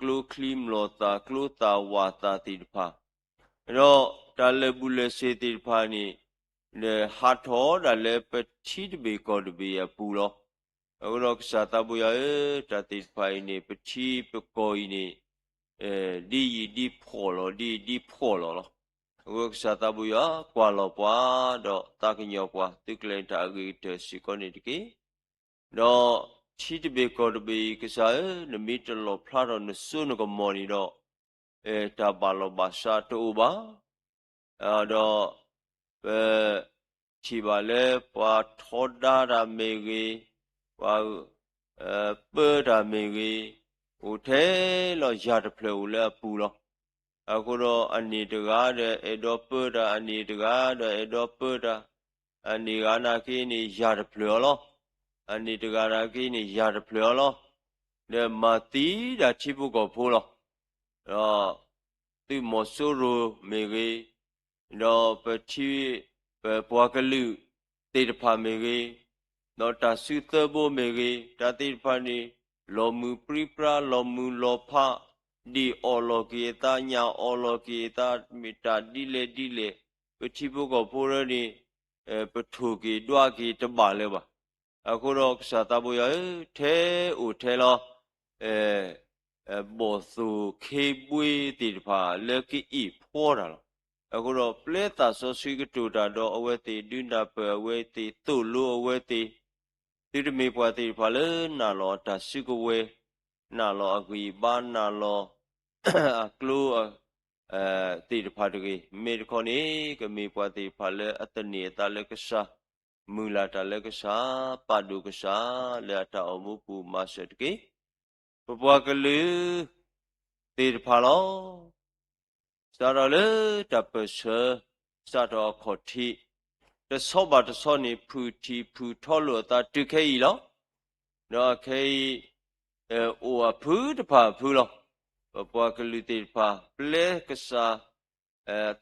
ကျိချံမျိာ်သၣ်, ကျိသၣ်ဝၣ်သၣ်သ့ၣ်တဖၣ်, ဒီးတၢ်လၢာ်ဘူၣ်လၢာ်စ့ၤသ့ၣ်တဖၣ်န့ၣ် ဟးထီၣ်ဒၣ်လၢပထံတဘ့ၣ်ကီၢ်တဘ့ၣ်အပူၤလီၤ. အဃိဒီးကစၢ်သးဘိယွၤဧၢ, တၢ်သ့ၣ်တဖၣ်အံၤန့ၣ် ပထံပကီၢ်အံၤန့ၣ် ဒ်ယံာ်ဒ်ဖှီၣ်လီၤ, ဒ်ယံာ်ဒ်ဖှီၣ်လီၤလီၤ. အဃိကစၢ်သးဘိယွၤ ကွၢ်လီၤပှၤ, ဒီးသးကညီၤပှၤ, သုးကျဲၤတၢ်အဂ့ၤကတၢၢ်စ့ၢ်ကီးန့ၣ်တက့ၢ်. ဒီးထံတဘ့ၣ်ကီၢ်တဘ့ၣ်အံၤ ကစၢ်ဧၢ, နမ့ၢ်တလီၣ်ဖျါထီၣ်နစိနကမီၤန့ၣ်ဒီး တၢ်ဘၣ်လီၤဘၣ်စးတအိၣ်ဘၣ်. ဒီးပထံၣ်ဘၣ်လၢပှၤထီဒါတၢ်မ့ၢ်ဂ့ၤ, ပှၤ ပၢတၢ်မ့ၢ်ဂ့ၤ, အိၣ်ထဲလီၤယၤတဖျၢၣ်အိၣ်လၢအပူၤလီၤ. အဃိဒီးအန့ၣ်တဂၤဒီးအဲၣ်ဒိးပၢတၢ်, အန့ၣ်တဂၤဒီးအဲၣ်ဒိးပၢတၢ်, အန့ၣ်ဂၤနာ်က့န့ၣ် ယၤတဖျၢၣ်အီၤလီၤ. အန့ၣ်တဂၤနာ်က့န့ၣ် ယၤတဖျၢၣ်အီၤလီၤ. ဒီးမၤသံဒၣ်ထံဖိကီၢ်ဖိလီၤ. ဒီးသုးမီၤစိရိၤမ့ၢ်ဂ့ၤ, ဒီးပထံ ပပှၤကလုာ်သ့ၣ်တဖၣ်မ့ၢ်ဂ့ၤ, ဒီးတၢ်စုသၢဘိမ့ၢ်ဂ့ၤ, တၢ်သ့ၣ်တဖၣ်န့ၣ် လီၤမုၢ်ပြံပြါ, လီၤမုၢ်လီၤဖး, ဒ့ၣ်အီၣ်လီၤက့ၤအသး, ညၣ်အီၣ်လီၤက့ၤအသး, မ့ၢ်တၢ်ဒ်လဲၣ်ဒ်လဲၣ်, ပထံဖိကီၢ်ဖိရၢန့ၣ် ပထိၣ်က့ၤဒွးက့ၤတဘၣ်လၢၤဘၣ်. အဃိဒီးကစၢ်သးဘိယွၤဧၢ, ထဲအိၣ်ထဲလီၤ ဘီၣ်သိၣ်ခ့ဘှ့သ့ၣ်တဖၣ်လၢကအ့ၣ်ဖှီတၢ်လီၤ. အဃိဒီးပျဲသးစီဆှံကတိၤတၢ်ဒီးအဝဲသ့ၣ်, ဒုးနၢ်ပၢၢ်အဝဲသ့ၣ်, သိၣ်လိအဝဲသ့ၣ်, သုတမ့ၢ်ပှၤသ့ၣ်တဖၣ်လၢနာ်လီၤအတၢ်စုကဝဲၤ, နာ်လီၤအဂံၢ်အဘါ, နာ်လီၤ အကျိ သ့ၣ်တဖၣ်တဂ့ၤ, မ့ၢ်တခီန့ၣ် ကမ့ၢ်ပှၤသ့ၣ်တဖၣ်လၢအသန့ၤအသးလၢကစၢ်, မုၢ်လၢ်တၢ်လၢကစၢ်, ပာ်ဒိၣ်ကစၢ်လၢအတၢ်အိၣ်မူပူၤမၤစၢၤတက့ၢ်. ပပှၤကလုာ်သ့ၣ်တဖၣ်လီၤ. စးထီၣ်လၢတၢ်ပၢၢ်ဆၢ စးထီၣ်အခီၣ်ထံး တဆီဘၣ်တဆီန့ၣ် ဖုၣ်ထံၣ်ဖုၣ်ထီလိာ်အသးတုၤခဲအံၤလီၤ. ဒီးခဲအံၤ အိၣ်အဖုတဖၣ်အဖုလီၤ. ပပှၤကလုာ်သ့ၣ်တဖၣ် ပျဲကစၢ်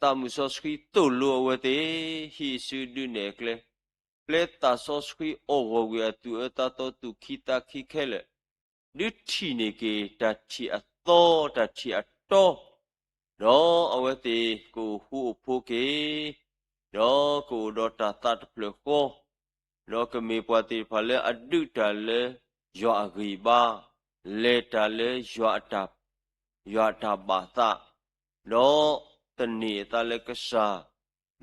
သးမုၢ်စီဆှံသိၣ်လိအဝဲသ့ၣ် ဟံးစုဒုးနဲၣ်အကျဲ, ပျဲသးစီဆှံအီၣ်ဂီၢ်ကွံာ်အသူၣ်အၢသးသီသူၣ်ခံသးခံခဲလၢာ် ဒုးထံၣ်န့ၢ်က့ၤတၢ်ထံၣ်အသီတၢ်ထံၣ်အတီ, ဒီးအဝဲသ့ၣ်ကအိၣ်ဃူအိၣ်ဖိးက့ၤ, ဒီးကအိၣ်ဒီးတၢ်သးတဖျၢၣ်ဃီ, ဒီးကမ့ၢ်ပှၤသ့ၣ်တဖၣ်လၢအဒုးတၢ်လၢယွၤအဂံၢ်ဘါ, လဲၤတၢ်လၢ ယွၤအတၢ်ဘၣ်သး, ဒီးသန့ၤအသးလၢကစၢ်,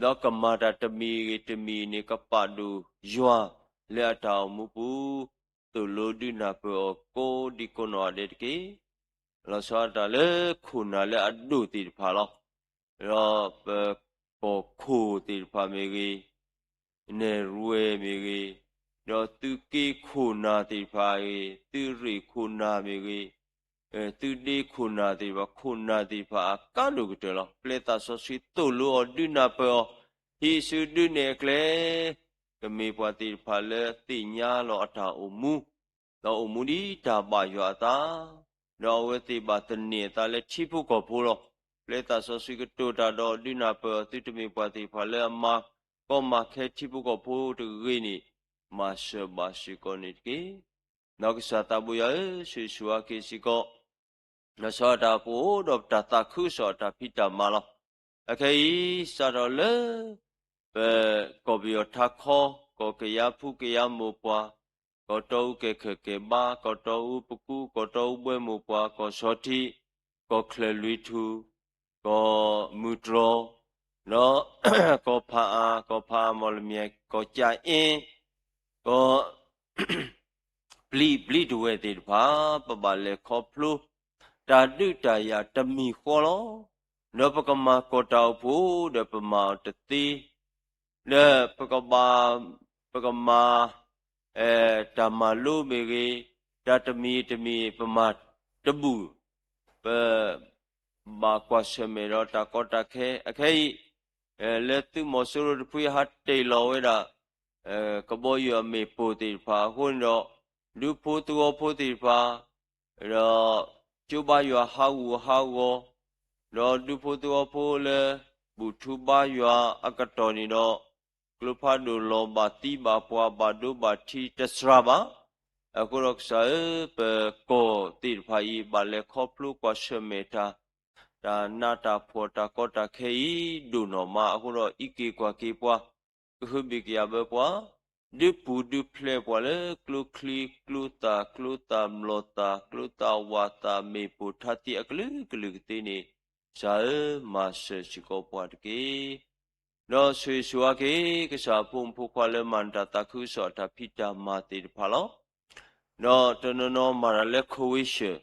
ဒီးကမၤတၢ်တမံၤဂ့ၤတမံၤန့ၣ် ကပာ်ဒိၣ်ယွၤလၢအတၢ်အိၣ်မူပူၤ, သိၣ်လိဒုးနၢ်ပၢၢ်အီၤကိးဒံကိးနီၢ်ဂၤဒဲးတက့ၢ်. လီၤဆီဒၣ်တၢ်လၢခိၣ်နၢ်လၢအဒိၣ်သ့ၣ်တဖၣ်လီၤ. ဒီးပကီၢ်ခိၣ်သ့ၣ်တဖၣ်မ့ၢ်ဂ့ၤ, နဲၣ်ရွဲၣ်မ့ၢ်ဂ့ၤ, ဒီးသုးက့ခိၣ်နၢ်သ့ၣ်တဖၣ်ဂ့ၤ, သုးရ့ၣ်ခိၣ်နၢ်မ့ၢ်ဂ့ၤ, သုးဒ့ခိၣ်နၢ်သ့ၣ်တဖၣ်, ခိၣ်နၢ်သ့ၣ်တဖၣ်အကါဒိၣ်ကတၢၢ်လီၤ. ပျဲသးစီဆှံသိၣ်လိအီၤဒုးနၢ်ပၢၢ်အီၤ, ဟံးစုဒုးနဲၣ်အကျဲ, ကမ့ၢ်ပှၤသ့ၣ်တဖၣ်လၢသ့ၣ်ညါလီၤအတၢ်အိၣ်မူ, ဒီးအိၣ်မူဒ်တၢ်ဘၣ်ယွၤအသး, ဒီးအဝဲသ့ၣ်ဘၣ်သန့ၤအသးလၢထံဖိကီၢ်ဖိလီၤ. ပျဲသးစီဆှံကတိၤတၢ်ဒီးဒုးနၢ်ပၢၢ်အီၤ, သုတမ့ၢ်ပှၤသ့ၣ်တဖၣ်လၢအမၤကီမၤခဲထံဖိကီၢ်ဖိတဂ့ၤန့ၣ်, မၤစၢၤဘၣ်စ့ၢ်ကီးန့ၣ်တက့ၢ်. ဒီးကစၢ်သးဘိယွၤဧၢ, ဆိၣ်ဂ့ၤဆိၣ်ဝါက့ၤစ့ၢ်ကီး လီၤဆီဒၣ်တၢ်ပအိၣ်ဒီးပတၢ်သးခုကစီၣ်အတၢ်ဖံးတၢ်မၤလီၤ. အခဲအံၤ စးထီၣ်လၢ ပကီၢ်ပယီၤထးခီ, ကီၢ်ကယၤဖူကယၤမိၢ်ပှၢ်, ကီၢ်တီအူကဲၣ်ခၢၣ်ကဲၣ်ဘါ, ကီၢ်တီအူပကူ, ကီၢ်တီအူဘှဲမိၢ်ပှၢ်, ကီၢ်ဆီထံ, ကီၢ်ချၢၣ်လွံၢ်ထူၣ်, ကီၢ်မုၢ်တြီၤ, ဒီး ကီၢ်ဖးအါ, ကီၢ်ဖးအါမီၢ်လမၠဲၣ်, ကီၢ်ကၠၣ်အ့, ကီၢ် ပျံၤဘျံးတဝဲၢ်သ့ၣ်တဖၣ် ပဘၣ်လဲၤခီဖျိ တၢ်ဒုးတၢ်ယၤတမံၤဃီလီၤ. ဒီးပကမၤကီၢ်တၢ်အိၣ်ဖှိၣ်ဒီးပမၤအီၤတသ့, ဒီးပကဘၣ် ပကမၤ တၢ်မၤလိမ့ၢ်ဂ့ၤ, တၢ်တမံၤတမံၤပမၤတဘူၣ်, ပ ဘၣ်ကွၢ်ဆၢၣ်မဲာ်ဒီးတၢ်ကီတၢ်ခဲ အခဲအံၤ လၢသုးမီၤစိရိၤတဖုဟးတ့ၢ်လီၤဝဲဒၣ် ကဘီယူၤအမ့ၣ်ပိၢ်သ့ၣ်တဖၣ်အဃိန့ၣ်ဒီး ဒူဖိသဝီဖိသ့ၣ်တဖၣ် ဒီး ကၠိဘါယွၤဟးဂူာ်ဟးဂီၤ, ဒီးဒူဖိသဝီဖိလၢ ဘူၣ်ထူဘါယွၤအကတီၢ်န့ၣ်ဒီး ကျိဖးဒိၣ်လီၤဘၣ်သံဘၣ်ပှၢ်ဘၣ်ဒိဘၣ်ထံးတစှၤဘၣ်. အဃိဒီးကစၢ်ဧၢ, ပကီၢ်သ့ၣ်တဖၣ်အံၤ ဘၣ်လဲၤခီဖျိကွၢ်ဆၢၣ်မဲာ်တၢ်, တၢ်နးတၢ်ဖှီၣ်တၢ်ကီတၢ်ခဲအံၤဒိၣ်နီၢ်မး အဃိဒီးအံးက့ၤကွၢ်က့ၤပှၤ, ကဟုဘ့ၣ်ကယာ်ဘၢပှၤ, ဒုးပူၤဒုးဖျဲးပှၤလၢကျိချံကျိသၣ်ကျိသၣ်မျိာ်သၣ်ကျိသၣ်ဝၣ်သၣ် မ့ၣ်ပိၢ်ထါသံအကလုာ်ကလုာ်ကသ့န့ၣ်, ကစၢ်ဧၢ, မၤစၢၤစ့ၢ်ကီးပှၤတက့ၢ်. ဒီးဆိၣ်ဂ့ၤဆိၣ်ဝါက့ၤ ကစၢ်အဖိမုၣ်ဖိခွါလၢမၤနၢၤတၢ်သးခုကစီၣ် အတၢ်ဖံးတၢ်မၤသ့ၣ်တဖၣ်လီၤ. ဒီးတနီၤနီၤမၤတၢ်လၢ ခိဝ့ၡၢၣ်,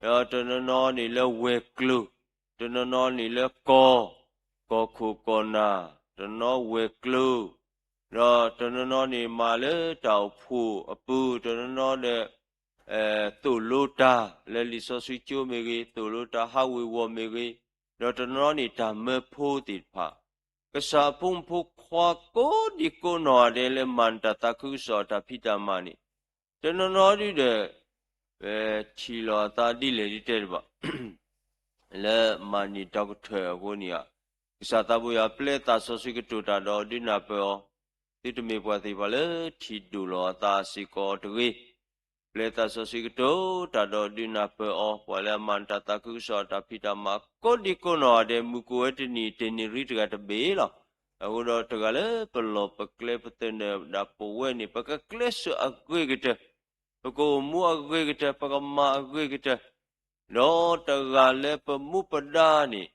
ဒီးတနီၤနီၤန့ၣ်လၢဝဲၤကျိၤ, တနီၤနီၤန့ၣ်လၢကီၢ်, ကီၢ်ခိၣ်ကီၢ်နၢ်, တနီၤဝဲၤကျိၤ, ဒီးတနီၤနီၤန့ၣ်မၤလၢတၢ်အိၣ်ဖှိၣ်အပူၤ, တနီၤနီၤဒီး သိၣ်လိတၢ်လၢလံာ်စီဆှံကၠိမ့ၢ်ဂ့ၤ, သိၣ်လိတၢ်ဟးဝ့ၤဝီၤမ့ၢ်ဂ့ၤ, ဒီးတနီၤနီၤန့ၣ်တၢ်မၢဖိသ့ၣ်တဖၣ်, ကစၢ်အဖိမုၣ်ဖိခွါကိးဒံကိးနီၢ်ဂၤဒဲးလၢမၤနၢၤတၢ်သးခုကစီၣ်အတၢ်ဖံးတၢ်မၤန့ၣ်, တနီၤနီၤဒုဒီး ထံၣ်လိာ်အသးဒ်လဲၣ်ဒ်တဲတဘၣ် လၢမၤန့ၢ်ဒီကထၢၣ်အဃိန့ၣ်ဧါ, ကစၢ်သးဘိယွၤပျဲသးစီဆှံကတိၤတၢ်ဒီးဒုးနၢ်ပၢၢ်အီၤ, သုတမ့ၢ်ပှၤသ့ၣ်တဖၣ်လၢထံၣ်ဒိၣ်လီၤအသးစ့ၢ်ကီးတဂ့ၤ. ပျဲသးစီဆှံကတိၤတၢ်ဒီးဒုးနၢ်ပၢၢ်အီၤ, ပှၤလၢအမၤနၢၤတၢ်သးခုကစီၣ်အတၢ်ဖံးတၢ်မၤကိးဒံကိးနီၢ်ဂၤဒဲး မုၢ်ကအိၣ်ဝဲတနံၤတနံၤရံတဂၤတဘ့ၣ်လီၤ. အဃိဒီးတဂၤလၢပလီၢ်ပကျဲပသနၢၣ်ဒၣ်ပဝဲန့ၣ် ပကကျဲးစၢးအဂ့ၤကတၢၢ်, ပကအိၣ်မူအဂ့ၤကတၢၢ်, ပကမၤအဂ့ၤကတၢၢ်, ဒီးတဂၤလၢပမူပဒါန့ၣ်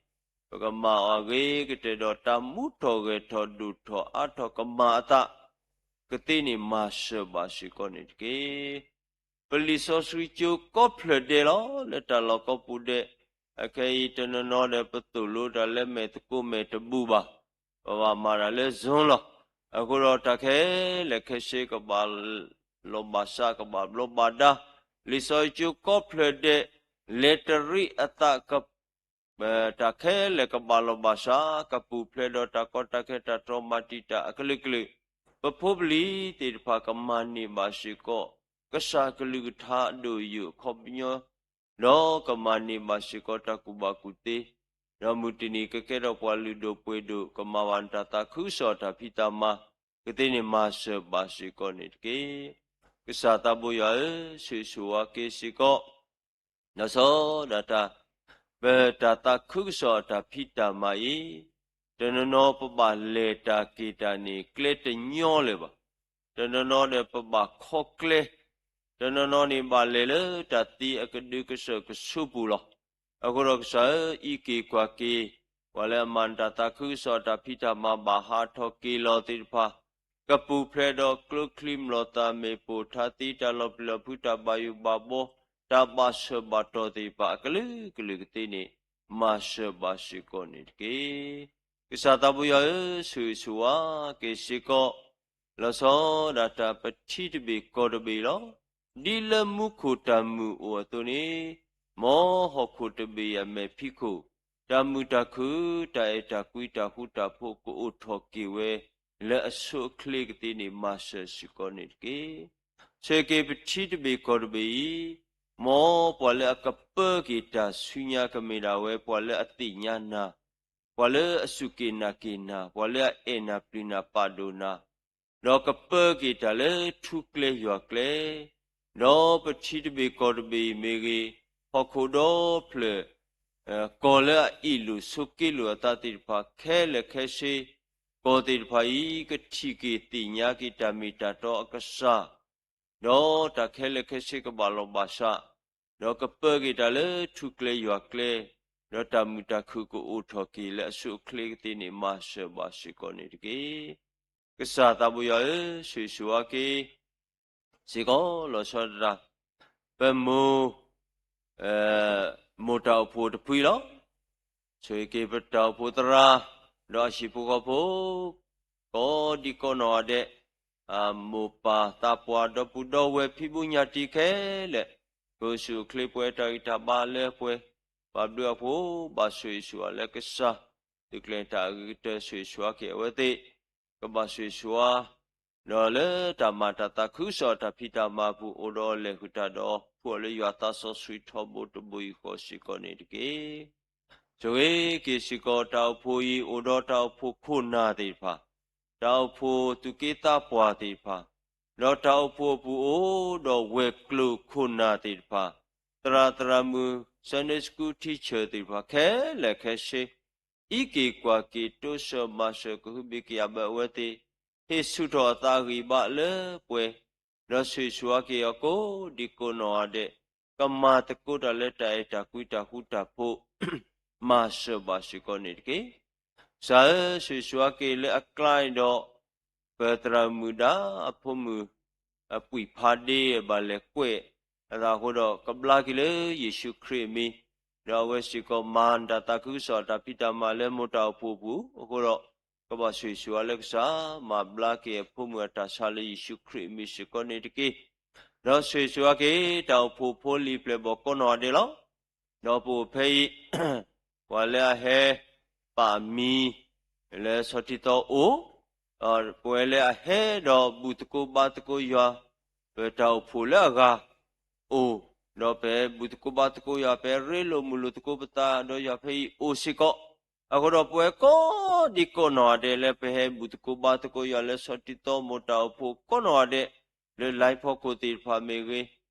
ပကမၤအီၤအဂ့ၤကတၢၢ်ဒီးတၢ်မူထီၣ်ဂဲၤထီၣ်ဒိၣ်ထီၣ်အါထီၣ်ကမၤအသးကသ့န့ၣ် မၤစၢၤဘၣ်စ့ၢ်ကီးန့ၣ်တက့ၢ်. ပလံာ်စီဆှံကၠိကိးဖျၢၣ်ဒဲးလီၤ. လၢတၢ်လီၢ်ကိးပူၤဒဲး အခဲအံၤတနီၤနီၤဒီး ပသိၣ်လိတၢ်လၢမဲာ်သကိးမဲာ်တဘူၣ်ဘၣ်, ပဘၣ်မၤတၢ်လၢ Zoom လီၤ. အဃိဒီးတၢ်ခဲလၢာ်ခဲဆ့ ကဘၣ်လီၤဘၣ်စး ကဘၣ်ဘျီးဘၣ်ဒါ, လံာ်စီဆှံကၠိကိးဖျၢၣ်ဒဲး လဲၤတရံးအသး တၢ်ခဲလၢာ်ကဘၣ်လီၤဘၣ်စး, ကပူၤဖျဲးဒီးတၢ်ကီတၢ်ခဲ တၢ်တြီမၤတံာ်တာ်အကလုာ်ကလုာ်, ပဖိပလံၤသ့ၣ်တဖၣ်ကမၤန့ၢ်ဘၣ်စ့ၢ်ကီး ကစၢ်ကလုၢ်ကထါအဒိၣ်ယိာ်အခီပညီ, ဒီးကမၤန့ၢ်ဘၣ်စ့ၢ်ကီးတၢ်ကူၣ်ဘၣ်ကူၣ်သ့, ဒီးမုၢ်တနံၤကကဲထီၣ်ပှၤလုၢ်ဒိၣ်ပှ့ၤဒိၣ် ကမၤဘၣ်နတၢ်သးခုကစီၣ်တၢ်ဖံးတၢ်မၤ ကသ့န့ၣ်မၤစၢၤဘၣ်စ့ၢ်ကီးန့ၣ်တက့ၢ်. ကစၢ်သးဘိယွၤဧၢ, ဆိၣ်ဂ့ၤဆိၣ်ဝါက့ၤစ့ၢ်ကီး လီၤဆီဒၣ်တၢ်, ပတၢ်သးခုကစီၣ်အတၢ်ဖံးတၢ်မၤအံၤ, တနီၤနီၤပဘၣ်လဲၤတၢ်က့ၤတၢ်န့ၣ် ကျဲတညီလၢၤဘၣ်. တနီၤနီၤဒီးပဘၣ်ခီကျဲ, တနီၤနီၤန့ၣ်ဘၣ်လဲၤလၢတၢ်သံအကဒုကစၢၢ်ကဆူပူၤလီၤ. အဃိဒီးကစၢ်ဧၢ, အံးက့ၤကွၢ်က့ၤ ပှၤလၢအမၤနတၢ်သးခုကစီၣ်အတၢ်ဖံးတၢ်မၤဘၣ်ဟးထီၣ်က့ၤလီၤသ့ၣ်တဖၣ်, ကပူၤဖျဲးဒီးကျိချံမျိာ်သၣ်မ့ၣ်ပိၢ်ထါသံ တၢ်လီၤပျံၤလီၤဖုး တၢ်ဘၣ်ယိၣ်ဘၣ်ဘှီ တၢ်ဘၣ်ဆၢဘၣ်တီၢ်သ့ၣ်တဖၣ် အကလုာ်ကလုာ်ကသ့န့ၣ် မၤစၢၤဘၣ်စ့ၢ်ကီးန့ၣ်တက့ၢ်. ကစၢ်သးဘိယွၤဧၢ, ဆိၣ်ဂ့ၤဆိၣ်ဝါက့ၤစ့ၢ်ကီး လီၤဆီဒၣ်တၢ်ပထံတဘ့ၣ်ကီၢ်တဘ့ၣ်လီၤ. ဒ်လၢမူခိၣ်တၢ်မုာ်အိၣ်အသိးန့ၣ်, မ်ဟီၣ်ခိၣ်တဘ့ၣ်အမဲာ်ဖံးခိၣ်, တၢ်မုာ်တၢ်ခုၣ် တၢ်အဲၣ်တၢ်ကွံတၢ်ဃူတၢ်ဖိး ကအိၣ်ထီၣ်က့ၤဝဲ လၢအဆိအချ့ကသ့န့ၣ် မၤစၢၤစ့ၢ်ကီးန့ၣ်တက့ၢ်. ဆိၣ်ဂ့ၤက့ၤပထံတဘ့ၣ်ကီၢ်တဘ့ၣ်အံၤ, မ်ပှၤလၢအကပၢက့ၤတၢ်ဆူညါ ကမ့ၢ်ဒၣ်ဝဲပှၤလၢအသ့ၣ်ညါနၤ, ပှၤလၢအစူၢ်က့ၤနာ်က့ၤနၤ, ပှၤလၢအအဲၣ်နၤပျံၤနၤပာ်ဒိၣ်နၤ, ဒီးကပၢက့ၤတၢ်လၢထူကျဲယွၤကျဲ, ဒီးပထံတဘ့ၣ်ကီၢ်တဘ့ၣ်အံၤမ့ၢ်ဂ့ၤ, ဟီၣ်ခိၣ်ဒီဖျၢၣ် ကီၢ်လၢအအ့ၣ်လိာ်ဆိးက့လိာ်အသးသ့ၣ်တဖၣ်ခဲလၢာ်ခဲဆ့, ကီၢ်သ့ၣ်တဖၣ်အံၤ ကထံၣ်က့ၤသ့ၣ်ညါက့ၤတၢ်မ့ၢ်တၢ်တီအကစၢ်, ဒီးတၢ်ခဲလၢာ်ခဲဆ့ကဘၣ်လီၤဘၣ်စး, ဒီးကပၢက့ၤတၢ်လၢထူကျဲယွၤကျဲ, ဒီးတၢ်မုာ်တၢ်ခုၣ်ကအိၣ်ထီၣ်က့ၤလၢအဆိအချ့ကသ့န့ၣ် မၤစၢၤဘၣ်စ့ၢ်ကီးန့ၣ်တက့ၢ်. ကစၢ်သးဘိယွၤဧၢ, ဆိၣ်ဂ့ၤဆိၣ်ဝါက့ၤ စ့ၢ်ကီးလီၤဆီဒၣ်တၢ်, ပမိၢ် မိၢ်တၢ်အိၣ်ဖှိၣ်တဖုလီၤ. ဆိၣ်ဂ့ၤက့ၤပတၢ်အိၣ်ဖှိၣ်သရၣ်, ဒီးအဟံၣ်ဖိဃီဖိ ကိးဒံကိးနီၢ်ဂၤဒဲး, မိၢ်ပၢ်သးပှၢ်ဒီပုၢ်ဒီဝဲၢ်ဖံးဘုညၣ်တံၢ်ခဲလၢာ်, ကအိၣ်ဆူၣ်အိၣ်ချ့ပှဲၤတၢ်ဂံၢ်တၢ်ဘါလၢပှဲၤ, ဘၣ်ဘျုးအဖှိၣ် ဘၣ်ဆိၣ်ဂ့ၤဆိၣ်ဝါလၢကစၢ်, သုးကျဲၤတၢ်အဂ့ၤကတၢၢ် ဆိၣ်ဂ့ၤဆိၣ်ဝါက့ၤအဝဲသ့ၣ်, ကဘၣ်ဆိၣ်ဂ့ၤဆိၣ်ဝါ ဒီးလၢတၢ်မၤတၢ်သးခုကစီၣ်တၢ်ဖံးတၢ်မၤအပူၤ အိၣ်ဒီးလဲၤဃုာ်တၢ်ဒီး ဖှူအီၤလၢယွၤသးစီဆှံထီဘိတဘိယူၢ်ဃီစ့ၢ်ကီးန့ၣ်တက့ၢ်. ဆိၣ်ဂ့ၤက့ၤစ့ၢ်ကီးတၢ်အိၣ်ဖှိၣ်အံၤ အိၣ်ဒီးတၢ်အိၣ်ဖှိၣ်ခိၣ်နၢ်သ့ၣ်တဖၣ်, တၢ်အိၣ်ဖှိၣ်သူၣ်က့သးပှၢ်သ့ၣ်တဖၣ်, ဒီးတၢ်အိၣ်ဖှိၣ်အပူၤအိၣ်ဒီးဝဲၤကျိၤခိၣ်နၢ်သ့ၣ်တဖၣ်, သရၣ်သရၣ်မုၣ် Sunday School teacher သ့ၣ်တဖၣ်ခဲလၢာ်ခဲဆ့ အံးက့ၤကွၢ်က့ၤ တိစၢၤမၤစၢၤ ကဟုဘံၣ်ကယာ်ဘၣ်အဝဲသ့ၣ်, ဟ့ၣ်ဆူၣ်ထီၣ်အသးအဂံၢ်ဘါလၢပှဲၤ, ဒီးဆိၣ်ဂ့ၤဆိၣ်ဝါက့ၤအီၤကိးဒံကိးနီၢ်ဂၤဒဲး, ကမၤသကိးတၢ်လၢတၢ်အဲၣ်တၢ်ကွံတၢ်ဃူတၢ်ဖိး, မၤစၢၤဘၣ်စ့ၢ်ကီးန့ၣ်တက့ၢ်. ကစၢ်ဧၢ, ဆိၣ်ဂ့ၤဆိၣ်ဝါက့ၤလၢအကျါအံၤဒီး ပသရၣ်မုၣ်ဒါအဖိမုၣ် အပှံာ်ဖးဒ့ဘၣ်လဲၤကွဲးအသးအဃိဒီး ကဘျါက့ၤလၢယ့ၣ်ၡူးခရံာ်အမံၤ, ဒီးအဝဲစ့ၢ်ကီးမၤတၢ်သးခုကစီၣ်တၢ်ဖံးတၢ်မၤလၢမိၢ်တၢ်အိၣ်ဖှိၣ်အပူၤအဃိဒီး, ကဘၣ်ဆိၣ်ဂ့ၤဆိၣ်ဝါလၢကစၢ် မၤဘျါက့ၤအဖိမုၣ်အတၢ်ဆါလၢယ့ၣ်ၡူးခရံာ်အမံၤစ့ၢ်ကီးန့ၣ်တက့ၢ်. ဒီးဆိၣ်ဂ့ၤဆိၣ်ဝါက့ၤ တၢ်အိၣ်ဖှိၣ်ဖိလံၤပျဲၢ်ဘီၣ်ကိးနီၢ်ဂၤဒဲးလီၤ. ဒီးပအိၣ်ဖဲအံၤ ပှၤလၢအဟဲပာ်အမံၤ လၢဆီထံသီအိၣ်, ပဝဲလၢအဟဲဒီးဘူၣ်သကိးဘါသကိးယွၤ ပတၢ်အိၣ်ဖှိၣ်လၢအဂၤအိၣ်, ဒီးပဟဲဘူၣ်သကိးဘါသကိးယွၤ ပဟဲရ့လိာ်မုာ်လိာ်သကိးပသးဒီးယွၤဖဲအံၤအိၣ်စ့ၢ်ကီး, အဃိဒီးပဝဲကိးဒံကိးနီၢ်ဂၤဒဲးလၢပဟဲဘူၣ်သကိးဘါသကိးယွၤလၢဆီထံသီမိၢ်တၢ်အိၣ်ဖှိၣ်ကိးနီၢ်ဂၤဒဲး, လၢ live ဖီခိၣ်သ့ၣ်တဖၣ်မ့ၢ်ဂ့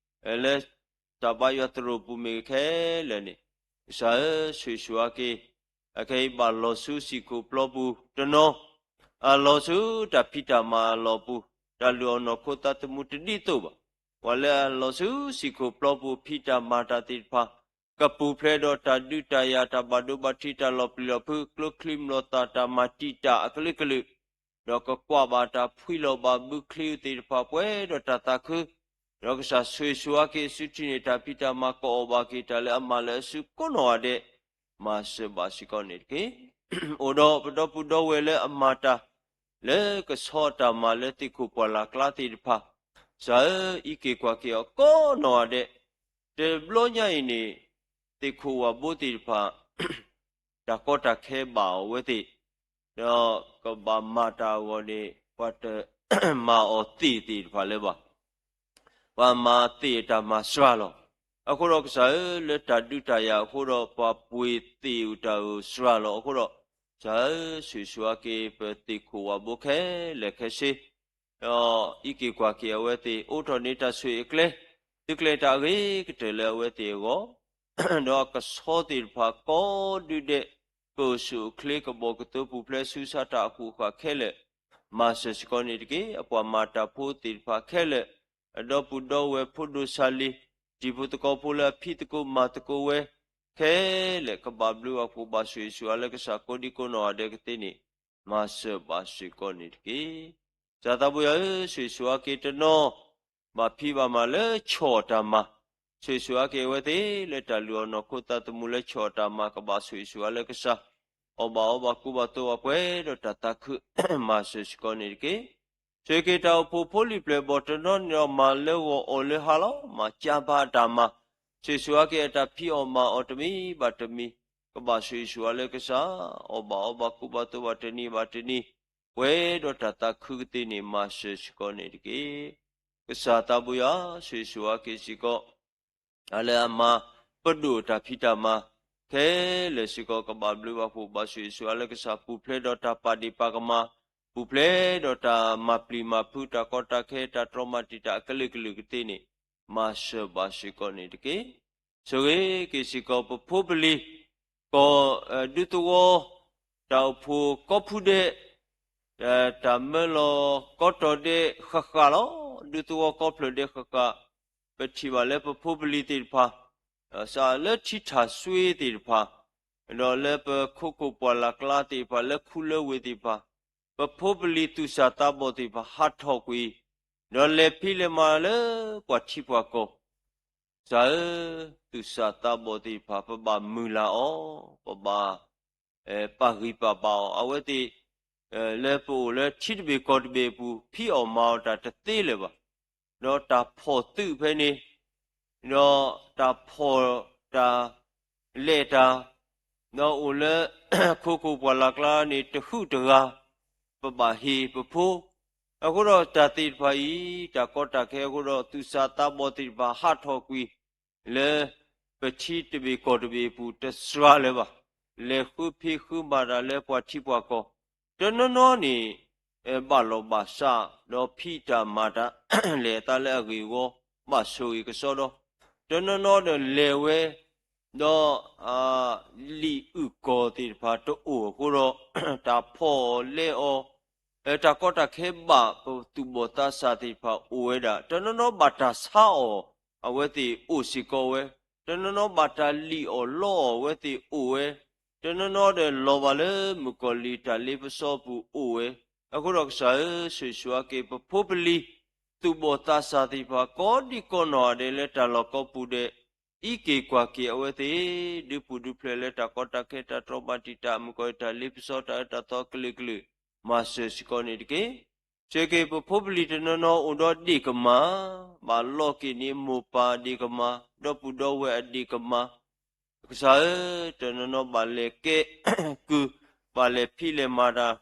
ၤ, လၢ တၢ်ဘါယွၤသရိာ်ပူၤမ့ၢ်ဂ့ၤခဲလၢာ်န့ၣ်, ကစၢ်ဧၢ, ဆိၣ်ဂ့ၤဆိၣ်ဝါက့ၤ, အခဲအံၤဘၣ်လီၤဆူဟံၣ်ခိၣ်ပျီပူၤတနီၤ, အလီၤဆူတၢ်ဖံးတၢ်မၤအလီၢ်ပူၤ, တၢ်လုၢ်အီၣ်နီၢ်ခိသးသမူတဒ်သိးဘၣ်, ပှၤလၢအလီၤဆူဟံၣ်ခိၣ်ပျီပူၤဖံးတၢ်မၤတၢ်သ့ၣ်တဖၣ်, ကပူၤဖျဲးဒီးတၢ်ဒုးတၢ်ယၤ တၢ်ဘၣ်ဒိဘၣ်ထံး တၢ်လီၤပျံၤလီၤဖုး ကျိချံမျိာ်သၣ် တၢ်မၤတံာ်တာ်အကလုာ်ကလုာ်, ဒီးကကွၢ်ဘၣ်တၢ်ဖှံလီၤဘၣ်ဘုချ့သ့ၣ်တဖၣ်ပှဲၤဒီးတၢ်သးခု, ဒီးကစၢ်ဆိၣ်ဂ့ၤဆိၣ်ဝါက့ၤအစုထံၣ်န့ၢ်တၢ်ဖံးတၢ်မၤ ကအီၣ်ဘၣ်က့ၤတၢ်လၢအမၤလၢအစုကိးနီၢ်ဂၤဒဲး, မၤစၢၤဘၣ်စ့ၢ်ကီးန့ၣ်တက့ၢ်. အိၣ်ဒီးပဒီပုၢ်ဒီဝဲၢ်လၢအမၤတၢ် လၢကဆီအတၢ်မၤလၢသ့ၣ်ခိၣ်ပှၢ်လၢ်ကျါသ့ၣ်တဖၣ်, ကစၢ်ဧၢ, အံးက့ၤကွၢ်က့ၤအီၤကိးနီၢ်ဂၤဒဲး, တဘျီညါအံၤန့ၣ် သ့ၣ်ခိၣ်ဝၣ်ဘိသ့ၣ်တဖၣ် တၢ်ကီတၢ်ခဲဘၣ်အီၤဝဲသ့ၣ်, ဒီးကဘၣ်မၤတၢ်အဂီၢ်န့ၣ် ပှၤတမၤအီၤသ့ၣ်သ့ၣ်တဖၣ်လၢၤဘၣ်. ပှၤမၤသ့ၣ်အတၢ်မၤစှၤလီၤ. အဃိဒီးကစၢ်ဧၢ, လၢတၢ်ဒုးတၢ်ယၤအဃိဒီး ပှၤပှ့ၤသ့ၣ်အတၢ်အၢၣ်စှၤလီၤ. အဃိဒီး ကစၢ်ဧၢ, ဆိၣ်ဂ့ၤဆိၣ်ဝါက့ၤ ပသ့ၣ်ခိၣ်ဝၣ်ဘိခဲလၢာ်ခဲဆ့ ဒီးအံးက့ၤကွၢ်က့ၤအဝဲသ့ၣ် အိးထီၣ်န့ၢ်တၢ်ဆိၣ်ဂ့ၤအကျဲ, သုးကျဲၤတၢ်အဂ့ၤကတၢၢ်လၢအဝဲသ့ၣ်အဂီၢ်, ဒီးအကဆီသ့ၣ်တဖၣ်ကိးဒုဒဲး, ပအိၣ်ဆူၣ်အိၣ်ချ့ကဘီၣ်ကသိဖိဖျဲးဆူစးတၢ်အဃိၣ်ဃာ်ခဲလၢာ်, မၤစၢၤစ့ၢ်ကီးန့ၣ်တက့ၢ်. အပှၤမၤတၢ်ဖိသ့ၣ်တဖၣ်ခဲလၢာ်, အဒီပုၢ်ဒီဝဲၢ်ဖိဒိၣ်ဆၣ်လံၤ, တံၤဖိသကိးဖိလၢအဖံးသကိးမၤသကိးဝဲ ခဲလၢာ်ကဘၣ်ဘျုးဘၣ်ဖှိၣ်ဘၣ်ဆိၣ်ဂ့ၤဆိၣ်ဝါလၢကစၢ်ကိးဒံကိးနီၢ်ဂၤဒဲးကသ့န့ၣ် မၤစၢၤဘၣ်စ့ၢ်ကီးန့ၣ်တက့ၢ်. ကစၢ်သးဘိယွၤဧၢ, ဆိၣ်ဂ့ၤဆိၣ်ဝါက့ၤတနီၤ ဘၣ်ဖံးဘၣ်မၤလၢဆီၣ်အီၣ်တၢ်မၤ, ဆိၣ်ဂ့ၤဆိၣ်ဝါက့ၤအဝဲသ့ၣ်လၢတၢ်လုၢ်အီၣ်နီၢ်ခိသးသမူလၢဆီၣ်အီၣ်တၢ်မၤ ကဘၣ်ဆိၣ်ဂ့ၤဆိၣ်ဝါလၢကစၢ်, အီၣ်ဘၣ်အီဘၣ်ကူဘၣ်သိးဘၣ်ပှဲၤဒီးတၢ်သးခု, မၤစၢၤစ့ၢ်ကီးန့ၣ်တက့ၢ်. ဆိၣ်ဂ့ၤက့ၤတၢ်အိၣ်ဖှိၣ်ဖိလံၤပျဲၢ်ဘီၣ်တနီၤန့ၣ်ဒီး မၤလၢဂီၤအီၣ်လၢဟါလီၤ, မၤကၢ်ဘါအတၢ်မၤ, ဆိၣ်ဂ့ၤဆိၣ်ဝါက့ၤအတၢ်ဖံးအီၣ်မၤအီၣ်တမံၤဘၣ်တမံၤ, ကဘၣ်ဆိၣ်ဂ့ၤဆိၣ်ဝါလၢကစၢ်, အီၣ်ဘၣ်အီဘၣ်ကူဘၣ်သိးဘၣ်တနံၤဘၣ်တနံၤ, ပှဲၤဒီးတၢ်သးခုကသ့န့ၣ် မၤစၢၤစ့ၢ်ကီးန့ၣ်တက့ၢ်. ကစၢ်သးဘိယွၤ, ဆိၣ်ဂ့ၤဆိၣ်ဝါက့ၤစ့ၢ်ကီး အလၢအမၤပဒိၣ်တၢ်ဖံးတၢ်မၤ ခဲလၢာ်စ့ၢ်ကီး ကဘၣ်ဘျုးဘၣ်ဖှိၣ်ဘၣ်ဆိၣ်ဂ့ၤဆိၣ်ဝါလၢကစၢ်, ပူၤဖျဲးဒီးတၢ်ပာ်ဒ့ၣ်ပာ်ကမၣ်, ပူၤဖျဲးဒီးတၢ်မၤပျံၤမၤဖုး တၢ်ကီတၢ်ခဲ တၢ်တြီမၤတံာ်တာ်အကလုာ်ကလုာ်ကသ့န့ၣ် မၤစၢၤဘၣ်စ့ၢ်ကီးန့ၣ်တက့ၢ်. ဆိၣ်ဂ့ၤက့ၤစ့ၢ်ကီးပဖိပလံၤ, ကီၢ်ဒူသဝီ, တၢ်အိၣ်ဖှိၣ်ကိးဖုဒဲး, တၢ်မၢလီၤကိးတီၤဒဲးဃၣ်ဃၣ်လီၤ, ဒူသဝီကိးဖျၢၣ်ဒဲးဃၣ်ဃၣ်, ပထံၣ်ဘၣ်လၢပဖိပလံၤသ့ၣ်တဖၣ်, စးလၢထံထၣ်စွ့သ့ၣ်တဖၣ်, ဒီးလၢပခိခိၣ်ပှၢ်လၢ်ကျါသ့ၣ်တဖၣ်, လၢခူလၢဝ့ၤသ့ၣ်တဖၣ်, ပဖိပလံၤသူၣ်စၢ်သးဘီၣ်သ့ၣ်တဖၣ် ဟးထီၣ်ကွံာ်, ဒီးလဲၤဖံးလဲၤမၤလၢပှၤထံပှၤကီၢ်, ကစၢ်ဧၢ, သူၣ်စၢ်သးဘီၣ်သ့ၣ်တဖၣ် ပဘၣ်မုၢ်လၢ်အီၤ, ပဘၣ် ပာ်ဂံၢ်ပာ်ဘါအီၤ, အဝဲသ့ၣ် လၢပအိၣ်လၢထံတဘ့ၣ်ကီၢ်တဘ့ၣ်အပူၤ ဖံးအီၣ်မၤအီၣ်တၢ်တသ့လၢၤဘၣ်. ဒီးတၢ်ဖှီၣ်သုးဖဲန့ၣ်, ဒီးတၢ်ဖှီၣ်တၢ်လဲၤတၢ်, ဒီးအိၣ်လၢ ခိခိၣ်ပှၢ်လၢ်ကျါန့ၣ် တဟုးတဂၤ, ပဘၣ်ဟ့ၣ်ပဖိ, အဃိဒီးတၢ်သ့ၣ်တဖၣ်အံၤ တၢ်ကီတၢ်ခဲအဃိဒီး သူၣ်စၢ်သးဘီၣ်သ့ၣ်တဖၣ်ဟးထီၣ်ကွံာ် လၢပထံတဘ့ၣ်ကီၢ်တဘ့ၣ်အပူၤ တစှၤလၢၤဘၣ်. လဲၤဃုဖံးဃုမၤတၢ်လၢပှၤထံပှၤကီၢ်, တနီၤနီၤန့ၣ် ဘၣ်လီၢ်ဘၣ်စး, ဒီးဖံးတၢ်မၤတၢ် လဲၤအသးလၢအဂ့ၢ်အဝီ, ဘၣ်ဆိၣ်ဂ့ၤကစီဒီ, တနီၤနီၤဒီးလဲၤဝဲ, ဒီး လံာ်အုၣ်ကီၤသ့ၣ်တဖၣ်တအိၣ်အဃိဒီး တၢ်ဖှီၣ်လဲၤအီၤ, တၢ်ကီတၢ်ခဲဘၣ်ပသူၣ်ဘီၣ်သးစၢ်သ့ၣ်တဖၣ်အိၣ်ဝဲဒၣ်, တနီၤနီၤဘၣ်တၢ်ဆါအီၣ် အဝဲသ့ၣ်အိၣ်စ့ၢ်ကီးဝဲ, တနီၤနီၤဘၣ်တၢ်လံၣ်အီၣ်လီအီၣ် အဝဲသ့ၣ်အိၣ်ဝဲ, တနီၤနီၤဒီးလီၤဘၣ်လၢမုၣ်ကီၤလံၢ်တၢ်လ့ပစီပူၤအိၣ်ဝဲ, အဃိဒီးကစၢ်ဧၢ, ဆိၣ်ဂ့ၤဆိၣ်ဝါက့ၤပဖိပလံၤ သူၣ်ဘီၣ်သးစၢ်သ့ၣ်တဖၣ် ကိးဒံကီးနီၢ်ဂၤဒဲးလၢတၢ်လီၢ်ကိးပူၤဒဲး, အံးက့ၤကွၢ်က့ၤအဝဲသ့ၣ် ဒုးပူၤဒုးဖျဲးလၢတၢ်ကီတၢ်ခဲ တၢ်တြီမၤတံာ်တာ် မုၣ်ကီၤလံၢ်တၢ်လ့ပစီတၢ်အၢတၢ်သီကလုာ်ကလုာ်, မၤစၢၤစ့ၢ်ကီးန့ၣ်တက့ၢ်. ဆိၣ်ဂ့ၤက့ၤပဖိပလံၤတနီၤနီၤအိၣ်ဒီးဒ့ၣ်ကမၢ်, ဘၣ်လိးက့ၤန့ၢ်မိၢ်ပၢ်ဒ့ၣ်ကမၢ်, ဒီပုၢ်ဒီဝဲၢ်အဒ့ၣ်ကမၢ်, ကစၢ်ဧၢ, တနီၤနီၤဘၣ်လဲၤကဲကုၢ်, ဘၣ်လဲၤဖံးလဲၤမၤတၢ်,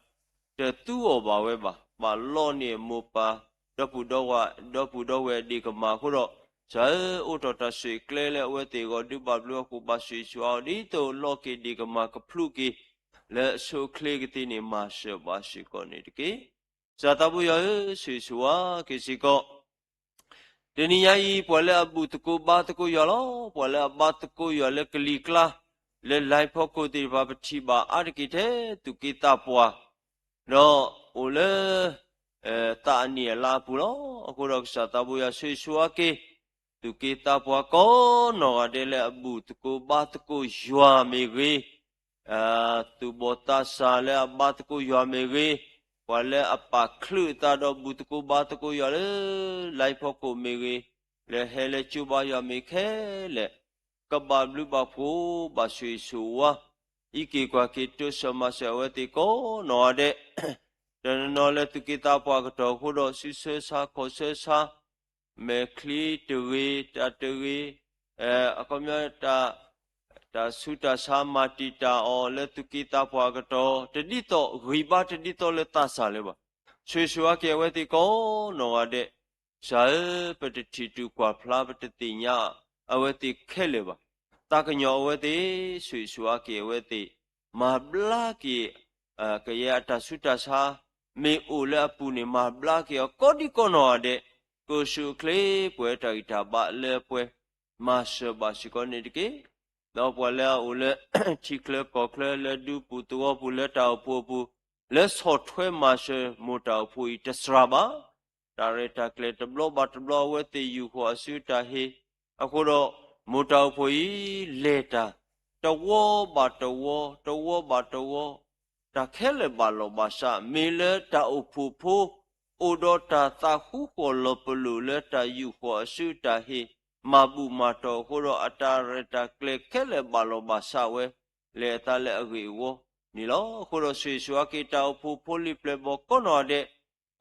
တသူအီၤဘၣ်ဝဲဘၣ်, ဘၣ်လိးန့ၢ်မိၢ်ပၢ်, ဒီပုၢ်ဒီဝဲၢ်, ဒီပုၢ်ဒီဝဲၢ်အဒ့ၣ်ကမၢ်အဃိဒီး, ကစၢ်ဧၢ, အိးထီၣ်တၢ်ဆိၣ်ဂ့ၤကျဲလၢအဝဲသ့ၣ်အဂီၢ် ဒုးဘၣ်ဘျုးအဃိ ဘၣ်ဆိၣ်ဂ့ၤဆိၣ်ဝါအီၤ ဒ်သိးလိးက့ၤဒ့ၣ်ကမၢ်ကဖျိးက့ၤ လၢအဆိအချ့ကသ့န့ၣ် မၤစၢၤဘၣ်စ့ၢ်ကီးန့ၣ်တက့ၢ်. ကစၢ်သးဘိယွၤဧၢ, ဆိၣ်ဂ့ၤဆိၣ်ဝါက့ၤစ့ၢ်ကီး တနံၤညါအံၤ ပှၤလၢအဘူၣ်သကိးဘါသကိးယွၤလီၤ. ပှၤလၢအဘါသကိးယွၤလၢကလံၤကျါ, လၢလါဖီခိၣ်သ့ၣ်တဖၣ် ပထံၣ်ဘၣ်အါတက့ၢ်ထဲ သူၣ်က့သးပှၢ်, ဒီးအိၣ်လၢ သးအနံၣ်အလါအပူၤလီၤ. အဃိဒီးကစၢ်သးဘိယွၤဆိၣ်ဂ့ၤဆိၣ်ဝါက့ၤ သူၣ်က့သးပှၢ်ကိးနီၢ်ဂၤဒဲးလၢအဘူၣ်သကိးဘါသကိးယွၤမ့ၢ်ဂ့ၤ, သူၣ်ဘီၣ်သးစၢ်လၢအဘါသကိးယွၤမ့ၢ်ဂ့ၤ, ပှၤလၢအပာ်ချုးအသးဒီးဘူၣ်သကိးဘါသကိးယွၤလၢ လါဖီခိၣ်မ့ၢ်ဂ့ၤ, လၢဟဲလၢကၠိဘါယွၤမ့ၢ်ခဲလၢာ်, ကဘၣ်ဘျုးဘၣ်ဖှိၣ်ဘၣ်ဆိၣ်ဂ့ၤဆိၣ်ဝါ အံးက့ၤကွၢ်က့ၤ တိစၢၤမၤစၢၤအဝဲသ့ၣ်ကိးနီၢ်ဂၤဒဲး, တနီၤနီၤလၢသူၣ်က့သးပှၢ်အကတီၢ်အဃိဒီး စုဆၢဆါခီၣ်ဆၢဆါ, မဲာ်ချံတဂ့ၤ တၢ်တဂ့ၤ, အခီပညီ တၢ်ဆူးတၢ်ဆါမၤတံာ်တာ်အီၤလၢသူၣ်က့သးပှၢ်အကတီၢ် တဒ်သိး ဂံၢ်ဘါတဒ်သိးလၢသးစၢ်လၢၤဘၣ်. ဆိၣ်ဂ့ၤဆိၣ်ဝါက့ၤအဝဲသ့ၣ်ကိးနီၢ်ဂၤဒဲး, ကစၢ်ဧၢ, ပတထံၣ်တူၢ်ကွၢ်ဖျါ ပတသ့ၣ်ညါအဝဲသ့ၣ်ခဲလၢာ်ဘၣ်. သးကညီၤအဝဲသ့ၣ်, ဆိၣ်ဂ့ၤဆိၣ်ဝါက့ၤအဝဲသ့ၣ်, မၤဘျါက့ၤ ကယဲၢ်အတၢ်ဆူးတၢ်ဆါ မ့ၢ်အိၣ်လၢအပူၤန့ၣ် မၤဘျါက့ၤအီၤကိးဒံကိးနီၢ်ဂၤဒဲး, ကအိၣ်ဆူၣ်အိၣ်ချ့ပှဲၤတၢ်ဂံၢ်တၢ်ဘါလၢပှဲၤ, မၤစၢၤဘၣ်စ့ၢ်ကီးန့ၣ်တက့ၢ်. ဒီးပှၤလၢအအိၣ်လၢ ထံချၢကီၢ်ချၢ လၢဒူပူၤသဝီပူၤ လၢတၢ်အိၣ်ဖှိၣ်အပူၤ, လၢဆီၣ်ထွဲမၤစၢၤမိၢ်တၢ်အိၣ်ဖှိၣ်အံၤတစှၤဘၣ်. တၢ်ရဲၣ်တၢ်ကျဲၤတဘျီဘၣ်တဘျီ အဝဲသ့ၣ်ယူၢ်ဃီၤအစုတၢ်ဟ့ၣ်, အဃိဒီး မိၢ်တၢ်အိၣ်ဖှိၣ်အံၤ လဲၤတၢ် တဝီဘၣ်တဝီ တဝီဘၣ်တဝီ, တၢ်ခဲလၢာ်ဘၣ်လီၢ်ဘၣ်စး မ့ၢ်လၢတၢ်အိၣ်ဖှိၣ်ဖိ အိၣ်ဒီးတၢ်သးဃူဃီၣ်လီၤပလိာ်လၢတၢ်ယူၢ်ဃီၤအစုတၢ်ဟ့ၣ်, မၤဘူၣ်မၤတီၢ်အဃိဒီး အတၢ်ရဲၣ်တၢ်ကျဲၤခဲလၢာ်ဘၣ်လီၢ်ဘၣ်စးဝဲ, လဲၤအသးလၢအဂ့ၢ်အဝီန့ၣ်လီၤ. အဃိဒီးဆိၣ်ဂ့ၤဆိၣ်ဝါက့ၤ တၢ်အိၣ်ဖှိၣ်ဖိလံၤပျဲၢ်ဘီၣ်ကိးနီၢ်ဂၤဒဲး,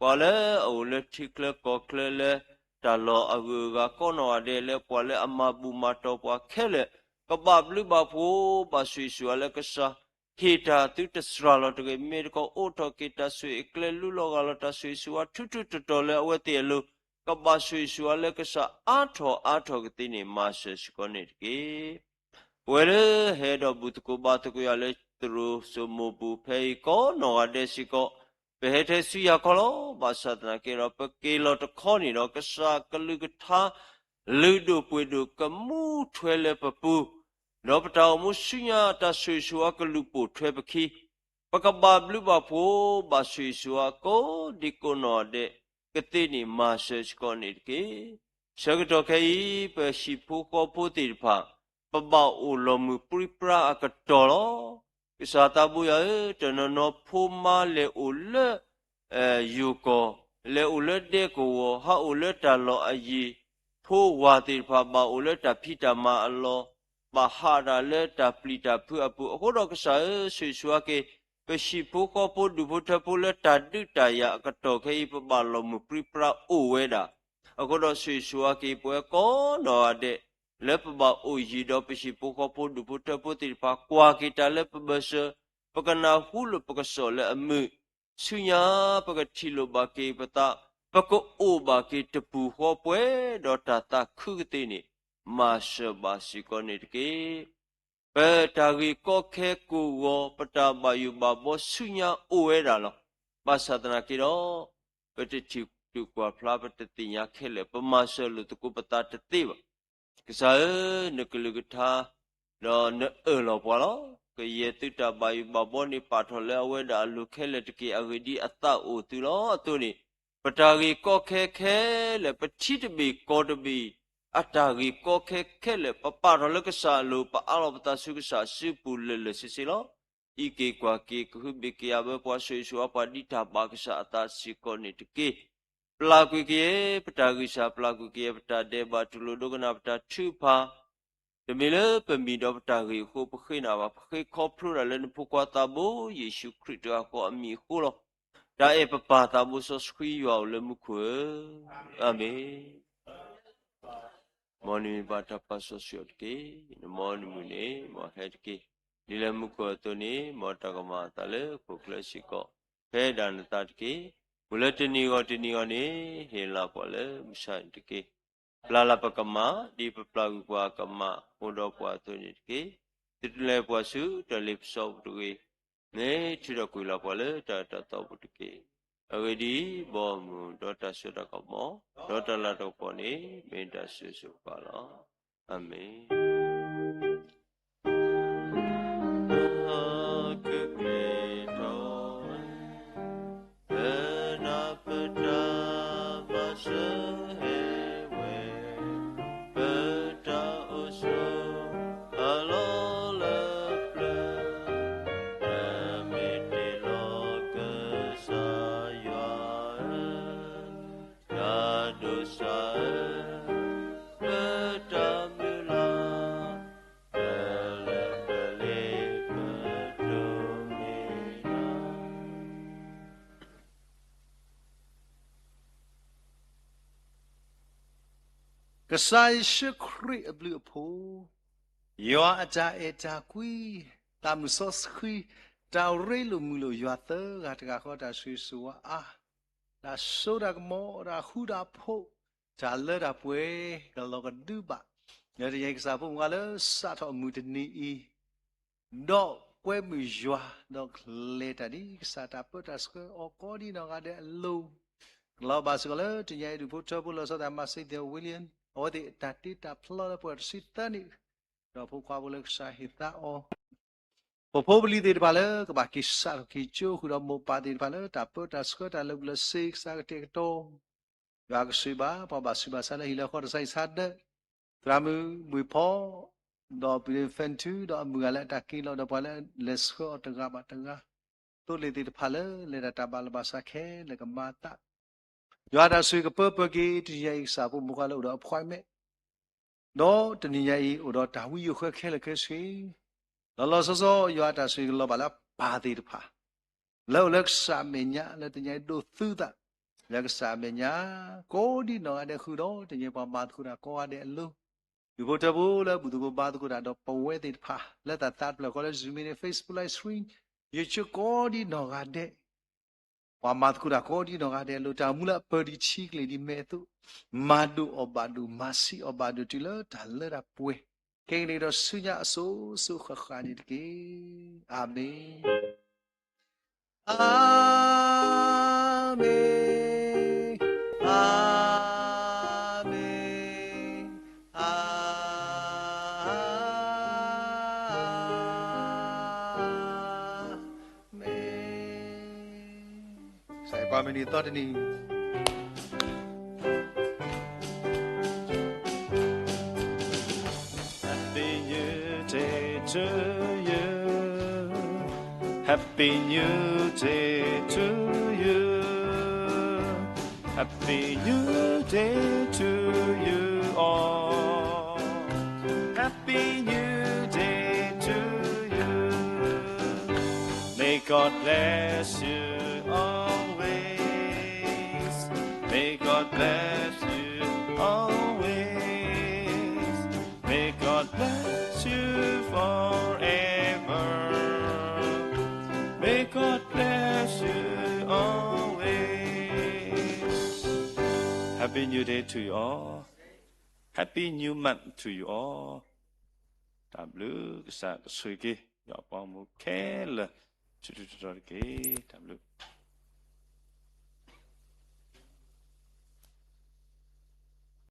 ပှၤလၢအအိၣ်လၢထံချၢကီၢ်ချၢလၢ တၢ်လီၢ်အဂုၤအဂၤကိးနီၢ်ဂၤဒဲး လၢပှၤလၢအမၤဘူၣ်မၤတီၢ်ပှၤခဲလၢာ်, ကဘၣ်ဘျုးဘၣ်ဖှိၣ် ဘၣ်ဆိၣ်ဂ့ၤဆိၣ်ဝါလၢကစၢ် ဟ့ၣ်တၢ်သုတစှၤလီၤတဂ့ၤ, မ့ၢ်တခီအိးထီၣ်က့ၤတၢ်ဆိၣ်ဂ့ၤအကျဲ လူလီၤဂၢ်လီၤတၢ်ဆိၣ်ဂ့ၤဆိၣ်ဝါ ထူထူတီၤတီၤလၢအဝဲသ့ၣ်အလိၤ, ကဘၣ်ဆိၣ်ဂ့ၤဆိၣ်ဝါလၢကစၢ်အါထီၣ်အါထီၣ်ကသ့န့ၣ် မၤစၢၤစ့ၢ်ကီးန့ၣ်တက့ၢ်. ပဝဲလၢဟဲဒီးဘူၣ်သကိးဘါသကိးယၤလၢသရိာ်စိမိၢ်ပူၤဖဲအံၤကိးနီၢ်ဂၤဒဲးစ့ၢ်ကီး, ပဟဲထဲဆူယၤခီလီၤ. ဘၣ်ဆၣ်သနာ်က့ဒီး ပက့ၤလီၤတခီန့ၣ်ဒီး ကစၢ်ကလုၢ်ကထါ လုၢ်ဒိၣ်ပှ့ၤဒိၣ်ကမူထွဲလၢပပူၤ, ဒီးပတၢ်အိၣ်မူဆူညါတၢ်ဆိၣ်ဂ့ၤဆိၣ်ဝါကလုၢ်ပိာ်ထွဲပခံ, ပကဘၣ်ဘျုးဘၣ်ဖှိၣ် ဘၣ်ဆိၣ်ဂ့ၤဆိၣ်ဝါကိးဒံကိးနီၢ်ဂၤဒဲးကသ့န့ၣ် မၤစၢၤစ့ၢ်ကီးန့ၣ်တက့ၢ်. ဆၢကတီၢ်ခဲအံၤ ပဟံၣ်ဖိဃီဖိသ့ၣ်တဖၣ် ပဘၣ်အိၣ်လီၤမုၢ်ပြံပြါအကတီၢ်လီၤ. ကစၢ်သးဘိယွၤဧၢ, တနီၤနီၤဖိမါလဲၤအိၣ်လၢ ယိၤကီၢ်, လဲၤအိၣ်လၢဒဲကဝီၤ, ဟးအိၣ်လၢတၢ်လီၢ်အယံၤ, ဖိဝၤသ့ၣ်တဖၣ်ဘၣ်အိၣ်လၢတၢ်ဖံးတၢ်မၤအလီၢ်, ဘၣ်ဟးဒၣ်လၢတၢ်ပျံၤတၢ်ဖုးအပူၤ, အဃိဒီးကစၢ်ဧၢ, ဆိၣ်ဂ့ၤဆိၣ်ဝါက့ၤ ပဟံၣ်ဖိဃီဖိဒူၣ်ဖိထၢဖိလၢတၢ်ဒုးတၢ်ယၤအကတီၢ်ခဲအံၤ ပဘၣ်လီၤမုၢ်ပြံပြါအိၣ်ဝဲဒၣ်, အဃိဒီးဆိၣ်ဂ့ၤဆိၣ်ဝါက့ၤ ပဝဲကိးနီၢ်ဂၤဒဲး လၢပဘၣ်အိၣ်ယံၤဒီးပဟံၣ်ဖိဃီဖိဒူၣ်ဖိထၢဖိသ့ၣ်တဖၣ် ကွၢ်က့ၤတၢ်လၢပဘၢၣ်စၢၤ, ပကနၢ်ဟူလိာ်ပကစီၣ်လၢအမုာ်, ဆူညါပကထံၣ်လိာ်ဘၣ်က့ၤပသး, ပကအိၣ်ဘၣ်က့ၤတပူၤဃီပှဲၤဒီးတၢ်သးခုကသ့န့ၣ်, မၤစၢၤဘၣ်စ့ၢ်ကီးန့ၣ်တက့ၢ်. ပတၢ်ဂ့ၢ်ကီခဲကိးဂီၤ ပတၢ်ဘၣ်ယိၣ်ဘၣ်ဘီဆူညါအိၣ်ဝဲဒၣ်လီၤ. ဘၣ်ဆၣ်သနာ်က့ဒီး ပတထံၣ်တူၢ်ကွၢ်ဖျါ ပတသ့ၣ်ညါခဲလၢာ်, ပမၤစၢၤလိာ်သကိးပသးတသ့ဘၣ်. ကစၢ်ဧၢ, နကလုၢ်ကထါ ဒီးနအၢၣ်လီၤပှၤလီၤ. ကယဲၢ်သုတၢ်ဘၣ်ယိၣ်ဘၣ်ဘီန့ၣ် ပာ်ထီၣ်လၢအဝဲဒၣ်အလိၤခဲလၢာ်တက့ၢ်. အဂ့ၢ်ဒ်အသးအိၣ်သုလီၤအသိးန့ၣ်, ပတၢ်ဂ့ၢ်ကီခဲခဲလၢာ်, ပထံတဘ့ၣ်ကီၢ်တဘ့ၣ်, အတၢ်ဂ့ၢ်ကီခဲခဲလၢာ် ပပာ်ထီၣ်လၢကစၢ်အလိၤ, ပအးလီၤပသးဆူကစၢ်စုပူၤလၢာ်လၢာ်ဆ့ဆ့လီၤ. အံးက့ၤကွၢ်က့ၤ ကဟုဘ့ၣ်က့ၤအဝဲပှၤ ဆိၣ်ဂ့ၤဆိၣ်ဝါပှၤ ဒ်တၢ်ဘၣ်ကစၢ်အသးစ့ၢ်ကီးန့ၣ်တက့ၢ်. ပျၢ်ကွံာ်က့ၤပတၢ်ဂံၢ်စၢ်, ပျၢ်ကွံာ်က့ၤပတၢ်ဒဲးဘး, တူၢ်လိာ်ဒိကနၣ်ပတၢ်ထုကဖၣ်, တမ့ၢ်လၢပမံၤဒီးပတၢ်ဂ့ၢ်အဃိ ပဃ့နၤဘၣ်, ပဃ့ခီဖျိဒၣ်လၢနဖိခွါသးဘိ ယ့ၣ်ၡူးခရံာ်တဂၤဃီအမံၤအဃိလီၤ. တၢ်အဲၣ်ပပၢ်သးဘိစီဆှံယွၤအိၣ်လၢမူခိၣ်ဧၢ, အၤမ့ၣ်. မ်နမံၤဘၣ်တၢ်ပာ်စီဆှံအီၤတက့ၢ်. နမ်နမုၢ်န့ၣ် မ်ဟဲတက့ၢ်. ဒ်လၢမူခိၣ်အသိးန့ၣ် မ်တၢ်ကမၤအသးလၢဟီၣ်ခိၣ်ချၢစ့ၢ်ကီး ဖဲဒၣ်နသးတက့ၢ်. မ့ၢ်လၢတနံၤဂီၤတနံၤဂီၤန့ၣ် ဟ့ၣ်လၤပှၤလၢမုၢ်ဆါန့ၣ်တက့ၢ်. ပျၢ်လၢပကမၣ် ဒ်ပပျၢ်ကွံာ်ပှၤအကမၣ်အိၣ်ဒီးပှၤအသိးန့ၣ်တက့ၢ်. သုတလဲၤပှၤဆူတၢ်လ့ပစီပူၤတဂ့ၤ, မ့ၢ်ထုးထီၣ်ကွံာ်လီၤပှၤလၢတၢ်အၢတၢ်သီပူၤတက့ၢ်. အဂ့ၢ်ဒ်အံၤ, ဘီမုၢ်ဒီးတၢ်စိတၢ်ကမီၤ ဒီးတၢ်လၤတၢ်ကပီၤန့ၣ် မ့ၢ်တၢ်စုဆိပာ်လီၤ. အၤမ့ၣ်. ကက့ၤထီၣ်ဝဲ ပနၢ်ပတၢ်မၤစၢၤဟဲဝဲ, ပတၢ်အိၣ်ဆိးအလီၢ်လၢပျၢၤ, ပမ့ၢ်တ့ၢ်လီၤကစၢ်ယွၤဧၢ, တၢ်ဒိၣ်စၢ်ဧၢ, ပတၢ်မုၢ်လၢ် ကစၢ်ယ့ၣ်ၡူးခရံာ်အဘျုးအဖှိၣ်, ယွၤအတၢ်အဲၣ်တၢ်ကွံ, သးမုၢ်စီဆှံ, တၢ်ရ့လိာ်မုာ်လိာ်ယွၤသၢဂၤတဂၤဃီတၢ်ဆိၣ်ဂ့ၤဆိၣ်ဝါအါ, တၢ်စိတၢ်ကမီၤ တၢ်ဃူတၢ်ဖိး, တၢ်လၢတၢ်ပှဲၤ ကလီၤကဒုဘၣ်, လၢတနံၤအံၤကစၢ်ဖိမုၣ်ဂၤလၢစးထီၣ်အမုၢ်တနံၤအံၤ ဒီးကွဲမုာ်ယွၤ ဒီးကျဲၤတၢ်ဒ်ကစၢ်တၢ်ပၢတၢ်ဆှၢအီၤကိးဒံနီၢ်ဂၤဒဲးအလိၤ, ကလီၤဘၣ်စ့ၢ်ကီးလၢတနံၤအံၤဒူၣ်ဖိထၢဖိလီၤဆီဒၣ်တၢ် Monsignor William အဝဲသ့ၣ်အတၢ်တ့တၢ်ဖျီလၢပှဲၤတဆံသၢနံၣ်, ဒီးဖိခွါဖိလၢကစၢ်ဟ့ၣ်သါအီၤ ပဖိပလံၤသ့ၣ်တဖၣ်လၢကဘၣ်က့ၤစးထီၣ်က့ၤကၠိဃုာ်ဒီး မိၢ်ပၢ်သ့ၣ်တဖၣ်လၢတၢ်ပၢတၢ်ဆှၢတၢ်လၢာ်ဘူၣ်လၢာ်စ့ကစၢ်ကတဲာ်ကတီၤ, ယွၤကဆိၣ်ဂ့ၤဘၣ် ပှၤဘၣ်ဆူးဘၣ်ဆါလၢဟံၣ်လၢဃီတစဲးဆါဒၢး, သရၣ်မုၣ်ဘှ့ၣ်ဖီ, ဒီးပူၤဒ့ၣ် Fan Two ဒီးအမုၢ်ဂၤလၢအတၢ်က့ၤလီၤဒီးပှၤလၢလဲၤဆှၢအီၤတဂၤဘၣ်တဂၤ, သိလ့ၣ်သ့ၣ်တဖၣ်လၢလဲၤတၢ်တၢ်ဘၣ်လၢဘၣ်ဆါခဲလၢာ်ကမၤအသး ယွၤတၢ်ဆိၣ်ဂ့ၤကပၢပၢက့ၤ တနံၤအံၤကစၢ်ဖိမုၣ်ခွါလၢအိၣ်ဒီး appointment, ဒီးတနံၤညါအံၤအိၣ်ဒီးတၢ်ဝံယိၤဃၢခဲလၢာ်ခဲဆ့, လီၤလီၤဆီဆီ ယွၤတၢ်ဆိၣ်ဂ့ၤကလီၤဘၣ်လၢအပၢ်သ့ၣ်တဖၣ်, လၢအိၣ်လၢကစၢ်အမဲာ်ညါလၢတနံၤအံၤဒိးသူသး, လၢကစၢ်အမဲာ်ညါ, ကိးဒံနီၢ်ဂၤဒဲးဃုာ်ဒီးတနံၤအံၤပှၤမၤသကိးတၢ်ကိးဂၤဒဲးအလိၤ, ဒူၣ်ဖိထၢဖိလၢဘူၣ်သကိးဘါသကိးတၢ်ဒီးပဝဲသ့ၣ်တဖၣ် လၢတၢ်သးတဖျၢၣ်ဃီလၢ Zoom န့ၣ် Facebook Live Stream, YouTube ကိးဒံနီၢ်ဂၤဒဲး ပှၤမၤသကိးတၢ်ကိးဒံနီၢ်ဂၤဒဲးအလိၤ တၢ်အိၣ်မူလၢအပၢၢ်ဒံးဆံးကျ့ၤဒံးမဲာ်အသိး, မၤဒိၣ်အီၤဘၣ်ဒိၣ် မၤဆံးအီၤဘၣ်ဒိၣ်တုၤလၢတၢ်လၢတၢ်ပှဲၤ, ကဲက့ၤဒီးဆူညါအစိၤစိၤဃၣ်ဃၣ်န့ၣ်တက့ၢ်. အၤမ့ၣ်, အၤမ့ၣ်, အၤမ့ၣ်, အၤ မ့ၢ်, ကစၢ်ယွၤပှၤမုၢ်နံၤသီတနံၤ Happy New Day to you. Happy New Day to you. Happy New Day to you all. Happy New Day to you. May God bless you always. May God bless you always. May God bless you forever. May God bless you always. Happy New Day to you all. Happy New Month to you all. တၢ်ဘျုး ကစၢ်ကဆိၣ်ဂ့ၤက့ၤ ယွၤအပှၤဂီၢ်မုၢ်ခဲလၢာ် ထူထူတီတီတက့ၢ်. တၢ်ဘျုး